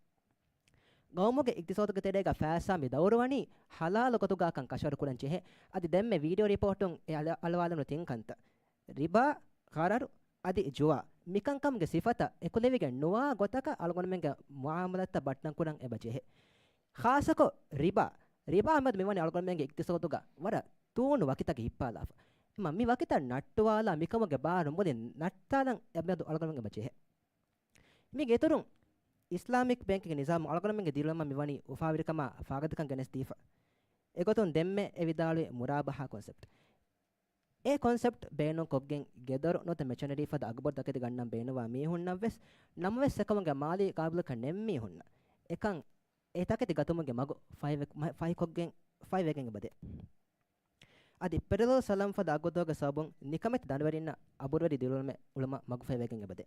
ގައުމުގެ އިޤްތިޞާދުގެ ތެރޭގަ ފައިސާ މި ދައުރުވަނީ ޙަލާލު ގޮތުގާކަން ކަށަވަރުކުރަން ޖެހޭ. އަދި ދެންމެ ވީޑިއޯ ރިޕޯޓުން އެ އަލަ-، އަލަވާލެވުނު ތިން ކަންތައް. ރިބާ، ޣަރަރު، އަދި ޖުވާ. މިކަންކަމުގެ ސިފަތައް އެކުލެވިގެން ނުވާ ގޮތަކަށް އަޅުގަނޑުމެންގެ މުއާމަލާތްތައް ބައްޓަންކުރަން އެބަ ޖެހޭ. ޚާއްޞަކޮށް ރިބާ. ރިބާ މެދު މިވަނީ އަޅުގަނޑުމެންގެ އިޤްތިޞާދުގަ ވަރަށް ތޫނު ވަކިތަކެއް ހިއްޕާލާފަ. އެމަ މި ވަކިތައް ނައްޓުވާލާ މިކަމުގެ ބާރު މުޅިން ނައްޓާލަން އެމެދު އަޅުގަނޑުމެން އެބަ ޖެހޭ. މީގެ އިތުރުން އިސްލާމިކް ބޭންކްގެ ނިޒާމު އަޅުގަނޑުމެންގެ ދިރިއުޅުމަށް މިވަނީ އުފާވެރިކަމާ ފާގަތިކަން ގެނެސްދީފަ. އެގޮތުން ދެންމެ އެ ވިދާޅުވި މުރާބަހާ ކޮންސެޕްޓް. އެ ކޮންސެޕްޓް ބޭނުންކޮށްގެން ގެދޮރު ނުވަތަ މެޗަނަރީ ފަދަ އަގުބޮޑު ތަކެތި ގަންނަން ބޭނުންވާ މީހުންނަށް ވެސް ނަމަވެސް އެކަމުގެ މާލީ ގާބިލުކަން ނެތް މީހުންނަށް އެކަން އެ ތަކެތި ގަތުމުގެ މަގު ފަހިވެ-، މަ-، ފަހިކޮށްގެން ފަހިވެގެން އެބަދޭ. އަދި ޕެރަލަލް ސަލަމް ފަދަ އަގުދޮގެ ސަބަބުން ނިކަމެތި ދަނޑުވެރިންނަށް އަބުރުވެރި ދިރިއުޅުމެއް އުޅުމަށް މަގު ފަހިވެގެން އެބަދޭ.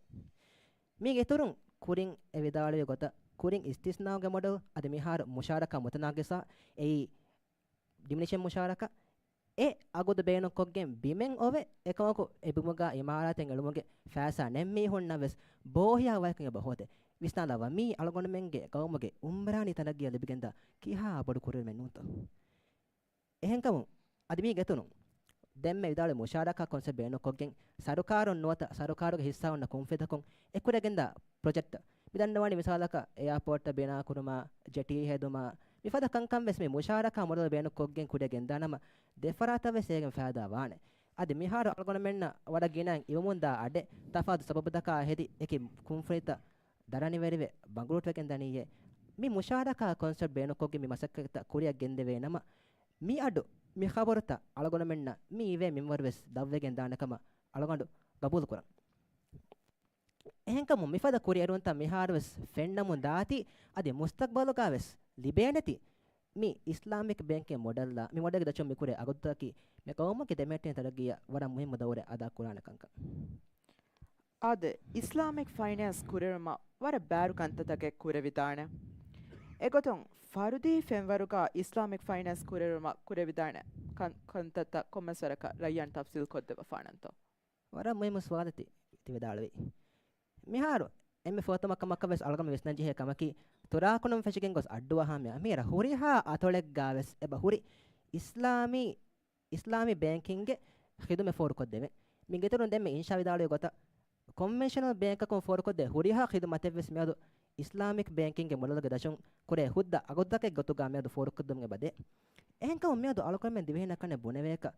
މީގެ އިތުރުން ކުރިން އެ ވިދާޅުވި ގޮތަށް ކުރިން އިސްތިސްނާގެ މޮޑެލް އަދި މިހާރު މުޝާރަކާ މުތަނާގިސާ އެއީ ޑިމިނިޝަން މުޝާރަކާ އެ އަގުދު ބޭނުންކޮށްގެން ބިމެއް އޮވެ، އެކަމަކު އެ ބިމުގަ އިމާރާތެއް އެޅުމުގެ ފައިސާ ނެތް މީހުންނަށް ވެސް ބޯހިޔާ ވަޔަކަށް އެބަ ހޯދޭ. ވިސްނާލައްވާ، މީ އަޅުގަނޑުމެންގެ ގައުމުގެ އުމްރާނީ ތަނައްގީއަށް ލިބިގެންދާ ކިހާ ބޮޑު ކުރިއެރުމެއް ނޫންތޯ؟ އެހެންކަމުން އަދި މީ ގެތުނު ދެންމެ ވިދާޅުވި މުޝާރަކާ ކޮންސެޕްޓް ބޭނުންކޮށްގެން ސަރުކާރުން ނުވަތަ ސަރުކާރުގެ ހިއްސާ އޮންނަ ކުންފުނިތަކުން އެކުރެގެންދާ ޕްރޮޖެކްޓް މި ދަންނަވާނީ މިސާލަކަށް އެއާޕޯޓްތައް ބިނާކުރުމާ، ޖެޓީ ހެދުމާ، މިފަދަ ކަންކަން ވެސް މި މުޝާރަކާ މޮޑެލް ބޭނުންކޮށްގެން ކުރިއަށް ގެންދާނަމަ ދެފަރާތަށް ވެސް އޭގެން ފައިދާ ވާނެ. އަދި މިހާރު އަޅުގަނޑުމެންނަށް ވަރަށް ގިނައިން އިވުމުންދާ އަޑެއް ތަފާތު ސަބަބުތަކާ ހެދި އެކި ކުންފުނިތައް ދަރަނިވެރިވެ ބަނގުރޫޓްވެގެން ދަނީއޭ. މި މުޝާރަކާ ކޮންސެޕްޓް ބޭނުންކޮށްގެން މި މަސައްކަތްތައް ކުރިއަށް ގެންދެވޭ ނަމަ، މި އަޑު މި ޚަބަރުތައް އަޅުގަނޑުމެންނަށް މި އިވޭ މިންވަރު ވެސް ދަށްވެގެން ދާނެ ކަމަށް އަޅުގަނޑު ގަބޫލު ކުރަން. އެހެންކަމުން މިފަދަ ކުރިއެރުންތައް މިހާރު ވެސް ފެންނަމުން ދާތީ، އަދި މުސްތަޤްބަލުގަ ވެސް ލިބޭނެތީ، މި އިސްލާމިކް ބޭންކިން މޮޑެލްއާ މި މޮޑެލްގެ ދަށުން މި ކުރޭ އަގުތަކަކީ މި ޤައުމުގެ ދެމެހެއްޓެނި ތަރައްގީއަށް ވަރަށް މުހިއްމު ދައުރެއް އަދާ ކުރާނެ ކަންކަން. އާދެ، އިސްލާމިކް ފައިނޭންސް ކުރިއެރުމަށް ވަރަށް ބާރު ކަންތައްތަކެއް ކުރެވިދާނެ. އެގޮތުން، ފަރުދީ ފެންވަރުގަ އިސްލާމިކް ފައިނޭންސް ކުރިއެރުމަށް ކުރެވިދާނެ ކަން، ކަންތައްތައް ކޮންމެސް ވަރަކަށް ރައްޔާން ތަފްސީލް ކޮށްދެއްވަފާނަންތޯ؟ ވަރަށް މުހިއްމު ސުވާލެއް ތި، ތި ވިދާޅުވީ. މިހާރު އެންމެ ފުރަތަމަ ކަމަކަށް ވެސް އަޅުގަނޑު ވިސްނަންޖެހޭ ކަމަކީ، ތުރާކުނުން ފެށިގެން ގޮސް އައްޑު އަހާ މި އަމީރަށް ހުރިހާ އަތޮޅެއްގަ ވެސް އެބަ ހުރި އިސްލާމީ، އިސްލާމީ ބޭންކިންގެ ޚިދުމަތް ފޯރުކޮށްދެވެން. މި ގެތުރުން ދެންމެ އިންޝާ ވިދާޅުވި ގޮތަށް، ކޮންވެންޝަނަލް ބޭންކަކުން ފޯރުކޮށްދޭ ހުރިހާ ޚިދުމަތެއް ވެސް މިއަދު އިސްލާމިކް ބޭންކިންގެ މޮޑެލްގެ ދަށުން ކުރޭ ހުއްދަ އަގުތަކެއް ގޮތުގަ މިއަދު ފޯރުކޮށްދެމުން އެބަ ދޭ. އެހެންކަމުން މިއަދު އަޅުގަނޑުމެން ދިވެހިންނަށް ކަންނޭނގެ ބުނެވޭކަށް،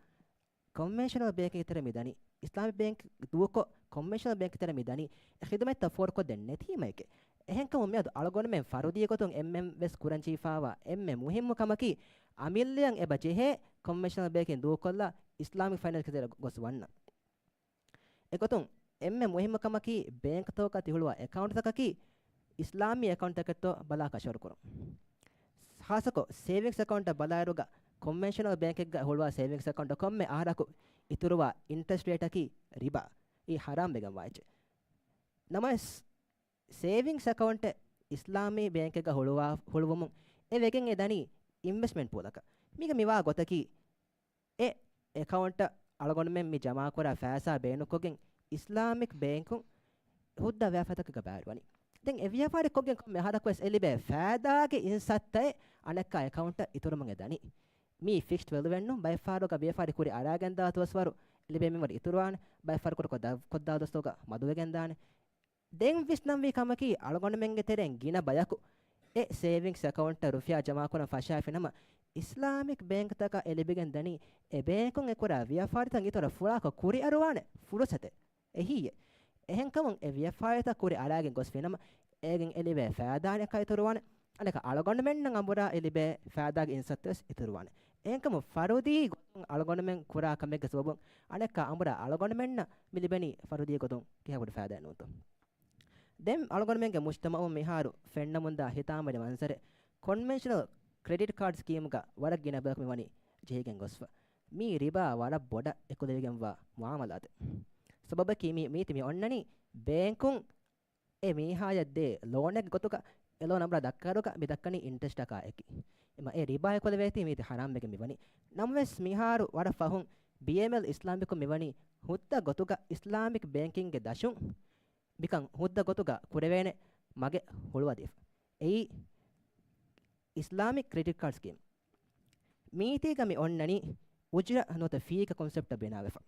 ކޮންވެންޝަނަލް ބޭންކްގެ ތެރޭ މި ދަނީ، އިސްލާމިކް ބޭންކް ދޫކޮށް، ކޮންވެންޝަނަލް ބޭންކްގެ ތެރޭ މި ދަނީ، އެ ޚިދުމަތްތައް ފޯރުކޮށްދޭން ނެތީމައެކޭ. އެހެންކަމުން މިއަދު އަޅުގަނޑުމެން ފަރުދީ ގޮތުން އެންމެން ވެސް ކުރަން ޖެހިފައިވާ އެންމެ މުހިއްމު ކަމަކީ، އަމިއްލައަށް އެބަ ޖެހޭ ކޮންވެންޝަނަލް ބޭންކް ދޫކޮށްލާ، އިސްލާމިކް ފައިނޭންސްގެ ތެރެއަށް ގޮސް ވަންނަން. އެގޮތުން އެންމެ މުހިއްމު ކަމަކީ، ބޭންކްތަކަކަށް ތި ހުޅުވާ އެކައުންޓްތަކަކީ އިސްލާމީ އެކައުންޓްތަކެއްތޯ ބަލާ ކަށަވަރު ކުރުން. ޚާއްޞަކޮށް، ސޭވިންގްސް އެކައުންޓަށް ބަލާއިރުގަ، ކޮންވެންޝަނަލް ބޭންކެއްގަ ހުޅުވާ ސޭވިންގްސް އެކައުންޓަށް ކޮންމެ އަހަރަކު އިތުރުވާ އިންޓްރެސްޓް ރޭޓަކީ ރިބާ، އީ ޙަރާމް ވެގެންވާ އެއްޗެއް. ނަމަވެސް، ސޭވިންގްސް އެކައުންޓެއް އިސްލާމީ ބޭންކެއްގަ ހުޅުވާ، ހުޅުވުމުން އެ ވެގެން އެ ދަނީ އިންވެސްޓްމަންޓް ޕޫލަކަށް. މީގަ މިވާ ގޮތަކީ، އެ އެކައުންޓަށް އަޅުގަނޑުމެން މި ޖަމާކުރާ ފައިސާ ބޭނުންކޮށްގެން އިސްލާމިކް ބޭންކުން ހުއްދަ ވިޔަފާރިތަކެއްގަ ބައިވެރިވަނީ. ދެން އެ ވިޔަފާރި ކޮށްގެން ކޮންމެ އަހަރަކުވެސް އެ ލިބޭ ފައިދާގެ އިންސައްތައެއް އަނެއްކާ އެކައުންޓަށް އިތުރުމުން އެ ދަނީ. މީ ފިކްސްޑް ވެލުއެއްނޫން. ބައެއްފަހަރުގަ ވިޔަފާރި ކުރި އަރާގެންދާ ދުވަސްވަރު ލިބޭ މިންވަރު އިތުރުވާނެ. ބައެއްފަހަރު ކުރިކޮށް ދަ، ކޮށްދާ ދުވަސްތަކުގަ މަދުވެގެންދާނެ. ދެން ވިސްނަންވީ ކަމަކީ، އަޅުގަނޑުމެންގެ ތެރެއިން ގިނަ ބަޔަކު އެ ސޭވިންގްސް އެކައުންޓަށް ރުފިޔާ ޖަމާކުރަން ފަށާފި ނަމަ، އިސްލާމިކް ބޭންކްތަކަށް އެ ލިބިގެން ދަނީ، އެ ބޭންކުން އެކުރާ ވިޔަފާރިތައް އިތުރަށް ފުޅާކޮށް ކުރިއަރުވާނެ ފުރުސަތެއް. އެހީއެއް. އެހެންކަމުން އެ ވިޔަފާރިތައް ކުރި އަރާގެން ގޮސްފި ނަމަ، އޭގެން އެ ލިބޭ ފައިދާ އަނެއްކާ އިތުރުވާނެ. އަނެއްކާ އަޅުގަނޑުމެންނަށް އަނބުރާ އެ ލިބޭ ފައިދާގެ އިންސައްތަވެސް އިތުރުވާނެ. އެހެންކަމުން ފަރުދީ ގޮތުން އަޅުގަނޑުމެން ކުރާ ކަމެއްގެ ސަބަބުން އަނެއްކާ އަނބުރާ އަޅުގަނޑުމެންނަށް މި ލިބެނީ ފަރުދީ ގޮތުން ކިހާ ބޮޑު ފައިދާއެއް ނޫންތޯ؟ ދެން އަޅުގަނޑުމެންގެ މުޖްތަމައުން މިހާރު ފެންނަމުންދާ ހިތާމަވެރި މަންޒަރެއް، ކޮންވެންޝަނަލް ކްރެޑިޓް ކާޑް ސްކީމްގަ ވަރަށް ގިނަ ބަޔަކު މިވަނީ ޖެހިގެން ގޮސްފަ. މީ ރިބާ ވަރަށް ބޮޑަށް އެކުލެވިގެންވާ މުއާމަލާތެއް. ސަބަބަކީ މީ، މީތި މި އޮންނަނީ ބޭންކުން އެ މީހާޔަށް ދޭ ލޯނެއްގެ ގޮތުގަ އެ ލޯން އަނބުރާ ދައްކާއިރުގަ މި ދައްކަނީ އިންޓްރެސްޓަކާ އެކި. އެމަ އެ ރިބާ އެކުލެވޭތީ މީތި ހަރާމްވެގެން މިވަނީ. ނަމަވެސް މިހާރު ވަރަށް ފަހުން ބީއެމްއެލް އިސްލާމިކުން މިވަނީ ހުއްދަ ގޮތުގަ އިސްލާމިކް ބޭންކިންގެ ދަށުން މިކަން ހުއްދަ ގޮތުގަ ކުރެވޭނެ މަގެއް ހުޅުވަދީފަ. އެއީ އިސްލާމިކް ކްރެޑިޓް ކާޑް ސްކީމް. މީތީގަ މި އޮންނަނީ އުޖްރަ ނުވަތަ ފީއަކަށް ކޮންސެޕްޓަށް ބިނާވެފަ.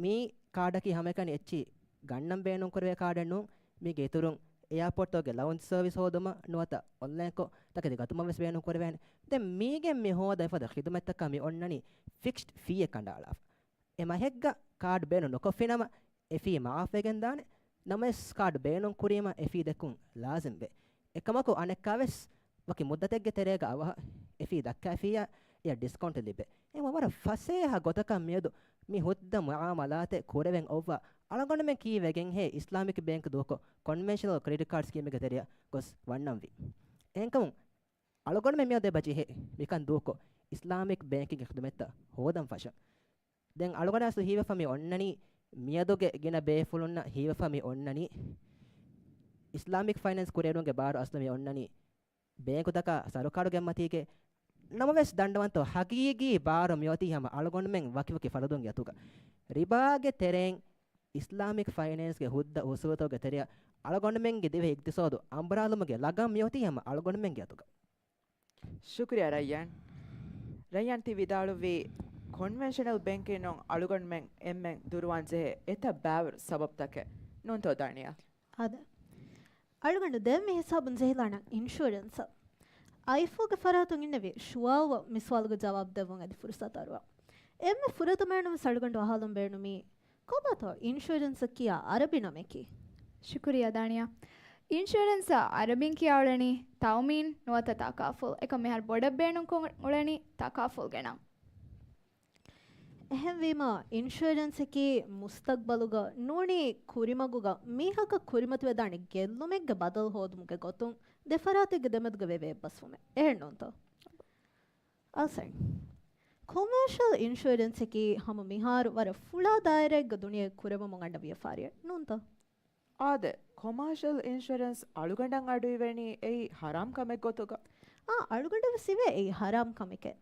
މީ ކާޑަކީ ހަމައެކަނި އެއްޗި ގަންނަން ބޭނުންކުރެވޭ ކާޑެއް ނޫން. މީގެ އިތުރުން އެއާޕޯޓްތަކުގެ ލައުންޖް ސަރވިސް ހޯދުމަށް ނުވަތަ އޮންލައިންކޮށް ތަކެތި ގަތުމަށް ވެސް ބޭނުންކުރެވޭނެ. ދެން މީގެން މި ހޯދާ އެފަދަ ޚިދުމަތްތަކަށް މި އޮންނަނީ ފިކްސްޑް ފީއެއް ކަނޑައަޅާފަ. އެ މަހެއްގަ ކާޑް ބޭނުން ނުކޮށްފިނަމަ، އެ ފީ މާފްވެގެންދާނެ. ނަމަވެސް ކާޑް ބޭނުން ކުރީމަ އެ ފީ ދެއްކުން ލާޒިމްވޭ. އެކަމަކު އަނެއްކާވެސް ވަކި މުއްދަތެއްގެ ތެރޭގަ އަވަހަށް އެ ފީ ދައްކާފިއްޔާ އެއަށް ޑިސްކައުންޓް ލިބޭ. އެހެންވީމަ ވަރަށް ފަސޭހަ ގޮތަކަށް މިއަދު މި ހުއްދަ މުއާމަލާތެއް ކުރެވެން އޮއްވާ އަޅުގަނޑުމެން ކީއްވެގެންހޭ އިސްލާމިކް ބޭންކް ދޫކޮށް ކޮންވެންޝަނަލް ކްރެޑިޓް ކާޑް ސްކީމެއްގެ ތެރެއަށް ގޮސް ވަންނަންވީ. އެހެންކަމުން އަޅުގަނޑުމެން މިއަދު އެބަ ޖެހޭ މިކަން ދޫކޮށް އިސްލާމިކް ބޭންކިންގެ ޚިދުމަތްތައް ހޯދަން ފަށަން. ދެން އަޅުގަނޑަށް އަސްލު ހީވެފަ މި އޮންނަނީ، މިއަދުގެ ގިނަ ބޭފުޅުންނަށް ހީވެފަ މި އޮންނަނީ، އިސްލާމިކް ފައިނޭންސް ކުރިއެރުމުގެ ބާރު އަސްލު މި އޮންނަނީ ބޭންކުތަކާ ސަރުކާރުގެ މަތީގެ. ނަމަވެސް ދަންނަވަންތޯ، ހަގީގީ ބާރު މިއޮތީ ހަމަ އަޅުގަނޑުމެން ވަކިވަކި ފަރުދުންގެ އަތުގަ. ރިބާގެ ތެރެއިން އިސްލާމިކް ފައިނޭންސްގެ ހުއްދަ އުސޫލުތަކުގެ ތެރެއަށް އަޅުގަނޑުމެންގެ ދިވެހި އިގްތިސޯދު އަނބުރާލުމުގެ ލަގަން މިއޮތީ ހަމަ އަޅުގަނޑުމެންގެ އަތުގަ. ޝުކުރިއްޔާ ރައްޔާން. ރައްޔަން ތި ވިދާޅުވީ ކޮންވެންޝަނަލް ބޭންކިން އަޅުގަނޑުމެން އެންމެން ދުރުވާން ޖެހޭ އެތައް ބާވަރު ސަބަބުތަކެއް ނޫންތޯ ދާނިޔާ؟ އާދެ. އަޅުގަނޑު ދެން މި ހިސާބުން ޖެހިލާނަން އިންޝުއަރެންސަށް. އައިފޫގެ ފަރާތުން އިންނެވި ޝުވާވަށް މި ސުވާލުގެ ޖަވާބު ދެއްވުން އަދި ފުރުސަތު އަރުވާ. އެންމެ ފުރަތަމައިން ވެސް އަޅުގަނޑު އަހާލަން ބޭނުމީ، ކޮބާތޯ އިންޝުއަރެންސަށް ކިޔާ އަރަބި ނަމަކީ؟ ޝުކުރިއްޔާ ދާނިޔާ. އިންޝުއަރެންސަށް އަރަބިން ކިޔާ އުޅެނީ ތައުމީން ނުވަތަ ތަކާފުލް. އެކަމް މިހާރު ބޮޑަށް ބޭނުންކޮށް އުޅެނީ ތަކާފުލްގެ ނަން. އެހެންވީމަ، އިންޝުއަރެންސަކީ މުސްތަގްބަލުގަ ނޫނީ ކުރިމަގުގަ މީހަކަށް ކުރިމަތިވެދާނެ ގެއްލުމެއްގެ ބަދަލު ހޯދުމުގެ ގޮތުން ދެ ފަރާތެއްގެ ދެމެދުގަ ވެވޭ އެއްބަސްވުމެއް. އެހެންނޫންތޯ؟ އަސަން. ކޮމާޝަލް އިންޝުއަރެންސަކީ ހަމަ މިހާރު ވަރަށް ފުޅާ ދާއިރާއެއްގަ ދުނިޔޭގަ ކުރެވެމުން އަންނަ ވިޔަފާރިއެއް ނޫންތޯ؟ އާދެ، ކޮމާޝަލް އިންޝުއަރެންސް އަޅުގަނޑަށް އަޑުއިވެނީ އެއީ ހަރާމް ކަމެއް ގޮތުގަ. އާ، އަޅުގަނޑަށް ވެސް އިވޭ އެއީ ހަރާމް ކަމެކޭ.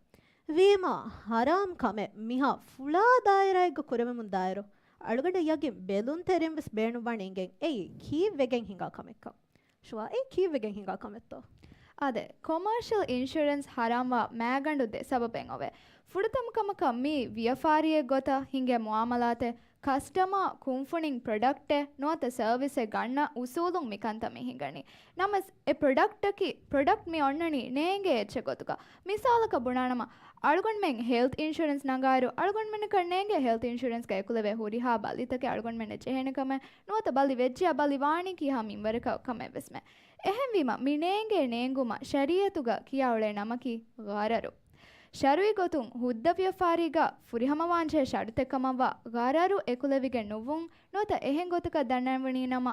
ވީމާ، ހަރާމް ކަމެއް މިހާ ފުޅާ ދާއިރާއެއްގަ ކުރެވެމުން ދާއިރު، އަޅުގަނޑަށް ޔަގީން ބެލުންތެރިން ވެސް ބޭނުންވާނެ އިނގެން އެއީ ކީއްވެގެން ހިނގާ ކަމެއްކަން. ޝުވާ، އެއީ ކީއްވެގެން ހިނގާ ކަމެއްތޯ؟ އާދެ، ކޮމާޝަލް އިންޝުއަރެންސް ހަރާމްވާ މައިގަނޑު ދެ ސަބަބެއް އޮވޭ. ފުރަތަމަ ކަމަކަށް މީ ވިޔަފާރިއެއް ގޮތަށް ހިނގޭ މުއާމަލާތެއް، ކަސްޓަމާ ކުންފުނިން ޕްރޮޑަކްޓެއް ނުވަތަ ސަރވިސެއް ގަންނަ އުސޫލުން މިކަންތައް މި ހިނގަނީ. ނަމަވެސް، އެ ޕްރޮޑަކްޓަކީ، ޕްރޮޑަކްޓް މި އޮންނަނީ ނޭނގޭ އެއްޗެއް ގޮތުގަ. މިސާލަކަށް ބުނާނަމަ، އަޅުގަނޑުމެން ހެލްތް އިންޝުރެންސް ނަންގާއިރު، އަޅުގަނޑުމެންނަކަށް ނޭނގޭ ހެލްތް އިންޝުރެންސްގަ އެކުލެވޭ ހުރިހާ ބަލިތަކެއް އަޅުގަނޑުމެންނަށް ޖެހޭނެ ކަމެއް ނުވަތަ ބަލި ވެއްޖިޔާ ބަލި ވާނީ ކިހާ މިންވަރަކަށް ކަމެއް ވެސްމެ. އެހެންވީމަ، މި ނޭނގޭ ނޭނގުމަށް ޝަރީއަތުގަ ކިޔާ އުޅޭ ނަމަކީ ޣަރަރު. ޝަރުއީ ގޮތުން ހުއްދަ ވިޔަފާރީގަ ފުރިހަމަވާންޖެހޭ ޝަރުތެއް ކަމަށްވާ ޣަރަރު އެކުލެވިގެން ނުވުން ނުވަތަ އެހެން ގޮތަކަށް ދަންނަވަނީ ނަމަ،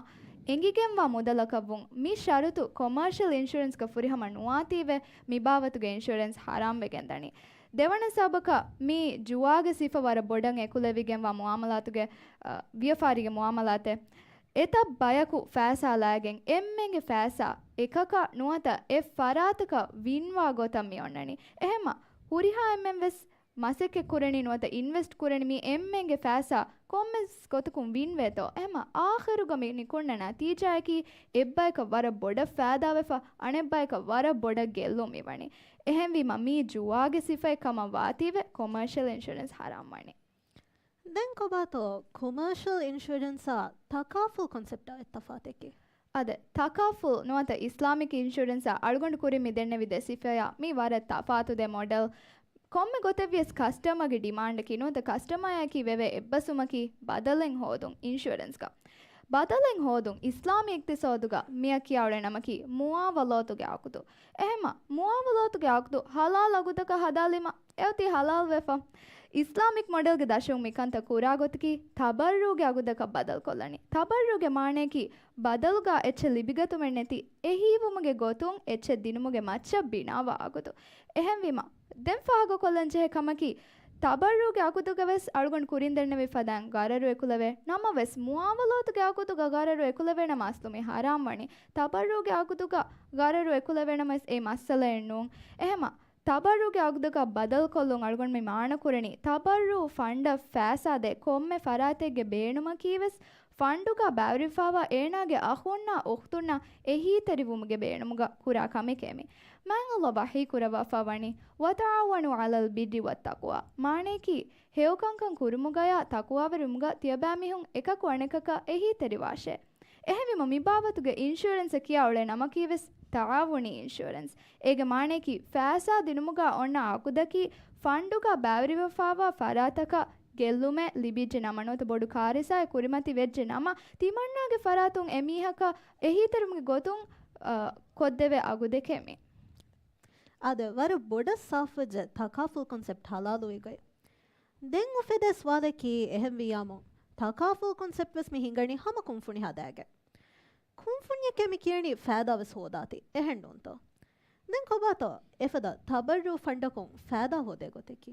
އެނގިގެންވާ މުދަލަކަށްވުން މި ޝަރުތު ކޮމާޝަލް އިންޝުރެންސްގަ ފުރިހަމަ ނުވާތީވެ، މި ބާވަތުގެ އިންޝުރެންސް ހަރާމްވެގެން ދަނީ. ދެވަނަ ސަބަބަކަށް މީ ޖުވާގެ ސިފަ ވަރަށް ބޮޑަށް އެކުލެވިގެންވާ މުއާމަލާތުގެ، އަ، ވިޔަފާރީގެ މުއާމަލާތެއް. އެތައް ބަޔަކު ފައިސާ ލާގެން އެންމެންގެ ފައިސާ އެކަކަށް ނުވަތަ އެއް ފަރާތަކަށް ވިންވާ ގޮތަށް މި އޮންނަނީ. އެހެންމަ ހުރިހާ އެންމެން ވެސް މަސައްކަތް ކުރަނީ ނުވަތަ އިންވެސްޓް ކުރަނީ މި އެންމެންގެ ފައިސާ ކޮންމެސް ގޮތަކުން ވިންވޭތޯ. އެހެންމަ އާޚިރުގަ މި ނިކުންނަނާ ތީޖާއަކީ އެއްބަޔަކަށް ވަރަށް ބޮޑަށް ފައިދާވެފަ، އަނެއްބަޔަކަށް ވަރަށް ބޮޑަށް ގެއްލުން މިވަނީ. އެހެންވީމަ މީ ޖުވާގެ ސިފައެއް ކަމަށް ވާތީވެ ކޮމާޝަލް އިންޝުރެންސް ހަރާމް ވަނީ. ދެން ކޮބާތޯ ކޮމާޝަލް އިންޝުއަރެންސާ ތަކާފުލް ކޮންސެޕްޓާ އޮތް ތަފާތަކީ؟ އާދެ، ތަކާފުލް ނުވަތަ އިސްލާމިކް އިންޝުރެންސާ އަޅުގަނޑު ކުރިން މި ދެންނެވި ދެ ސިފަޔާ މީ ވަރަށް ތަފާތު ދެ މޮޑެލް. ކޮންމެ ގޮތެއްވިޔަސް ކަސްޓަމަރގެ ޑިމާންޑަކީ ނުވަތަ ކަސްޓަމަރއަކީ ވެވޭ އެއްބަސްވުމަކީ ބަދަލެއް ހޯދުން އިންޝުއަރެންސްގަ. ބަދަލެއް ހޯދުން އިސްލާމީ އިޤްތިޞާދުގަ މިއަށް ކިޔާ އުޅޭ ނަމަކީ މުއާވަލާތުގެ އަޤުދު. އެހެންމަ މުއާވަލާތުގެ އަޤުދު ހަލާލް އަގުދަކަށް ހަދާލީމަ އެއޮތީ ހަލާލްވެފަ. އިސްލާމިކް މޮޑެލްގެ ދަށުން މިކަންތައް ކުރާ ގޮތަކީ ތަބައްރުގެ އަގުދަކަށް ބަދަލުކޮށްލަނީ. ތަބައްރުގެ މާނަޔަކީ ބަދަލުގަ އެއްޗެއް ލިބިގަތުމެއް ނެތި އެހީވުމުގެ ގޮތުން އެއްޗެއް ދިނުމުގެ މައްޗަށް ބިނާވާ އަގުދު. އެހެންވީމަ، ދެން ފާހަގަކޮށްލަން ޖެހޭ ކަމަކީ، ތަބައްރުގެ އަގުދުގަ ވެސް އަޅުގަނޑު ކުރިން ދެންނެވި ފަދައިން ޣަރަރު އެކުލެވޭ. ނަމަވެސް، މުއާވަލާތުގެ އަގުދުގަ ޣަރަރު އެކުލެވޭނަމަ އަސްލު މި ހަރާމް ވަނީ. ތަބައްރުގެ އަގުދުގަ ޣަރަރު އެކުލެވޭނަމަވެސް އެ މައްސަލައެއް ނޫން. އެހެމަ، ތަބައްރުގެ އަގުދަކަށް ބަދަލުކޮށްލުން އަޅުގަނޑު މި މާނަކުރަނީ، ތަބައްރު ފަންޑަށް ފައިސާ ދޭ ކޮންމެ ފަރާތެއްގެ ބޭނުމަކީވެސް ފަންޑުގަ ބައިވެރިވެފައިވާ އޭނާގެ އަޚުންނާ އުޚްތުންނާ އެހީތެރިވުމުގެ ބޭނުމުގަ ކުރާ ކަމެކޭ މި. މާތް ﷲ ވަޙީ ކުރައްވާފަ ވަނީ، "وتعاونوا على البر والتقوى." މާނަޔަކީ، ހެޔޮކަންކަން ކުރުމުގަޔާ ތަޤްވާވެރިވުމުގަ ތިޔަބައިމީހުން އެކަކު އަނެކަކަށް އެހީތެރިވާށޭ. އެހެންވީމަ، މި ބާވަތުގެ އިންޝުއަރެންސަށް ކިޔާ އުޅޭ ނަމަކީވެސް ތަޢާވުނީ އިންޝުއަރެންސް. އޭގެ މާނަޔަކީ، ފައިސާ ދިނުމުގަ އޮންނަ އަގުދަކީ، ފަންޑުގަ ބައިވެރިވެފައިވާ ފަރާތަކަށް ގެއްލުމެއް ލިބިއްޖެ ނަމަ ނުވަތަ ބޮޑު ކާރިސާއެއް ކުރިމަތި ވެއްޖެ ނަމަ، ތިމަންނާގެ ފަރާތުން އެމީހަކަށް އެހީތެރިވުމުގެ ގޮތުން، އަ، ކޮށްދެވޭ އަގުދެކޭ މި. އާދެ، ވަރަށް ބޮޑަށް ސާފުވެއްޖެ ތަކާފުލް ކޮންސެޕްޓް ހަލާލުވި ގޮތް. ދެން އުފެދޭ ސުވާލަކީ އެހެންވިއްޔާމު، ތަކާފުލް ކޮންސެޕްޓް ވެސް މި ހިނގަނީ ހަމަ ކުންފުނި ހަދާގެން. ކުންފުންޏެކޭ މި ކިޔަނީ ފައިދާ ވެސް ހޯދާތީ، އެހެން ނޫންތޯ؟ ދެން ކޮބާތޯ އެފަދަ ތަބައްރު ފަންޑަކުން ފައިދާ ހޯދޭ ގޮތަކީ؟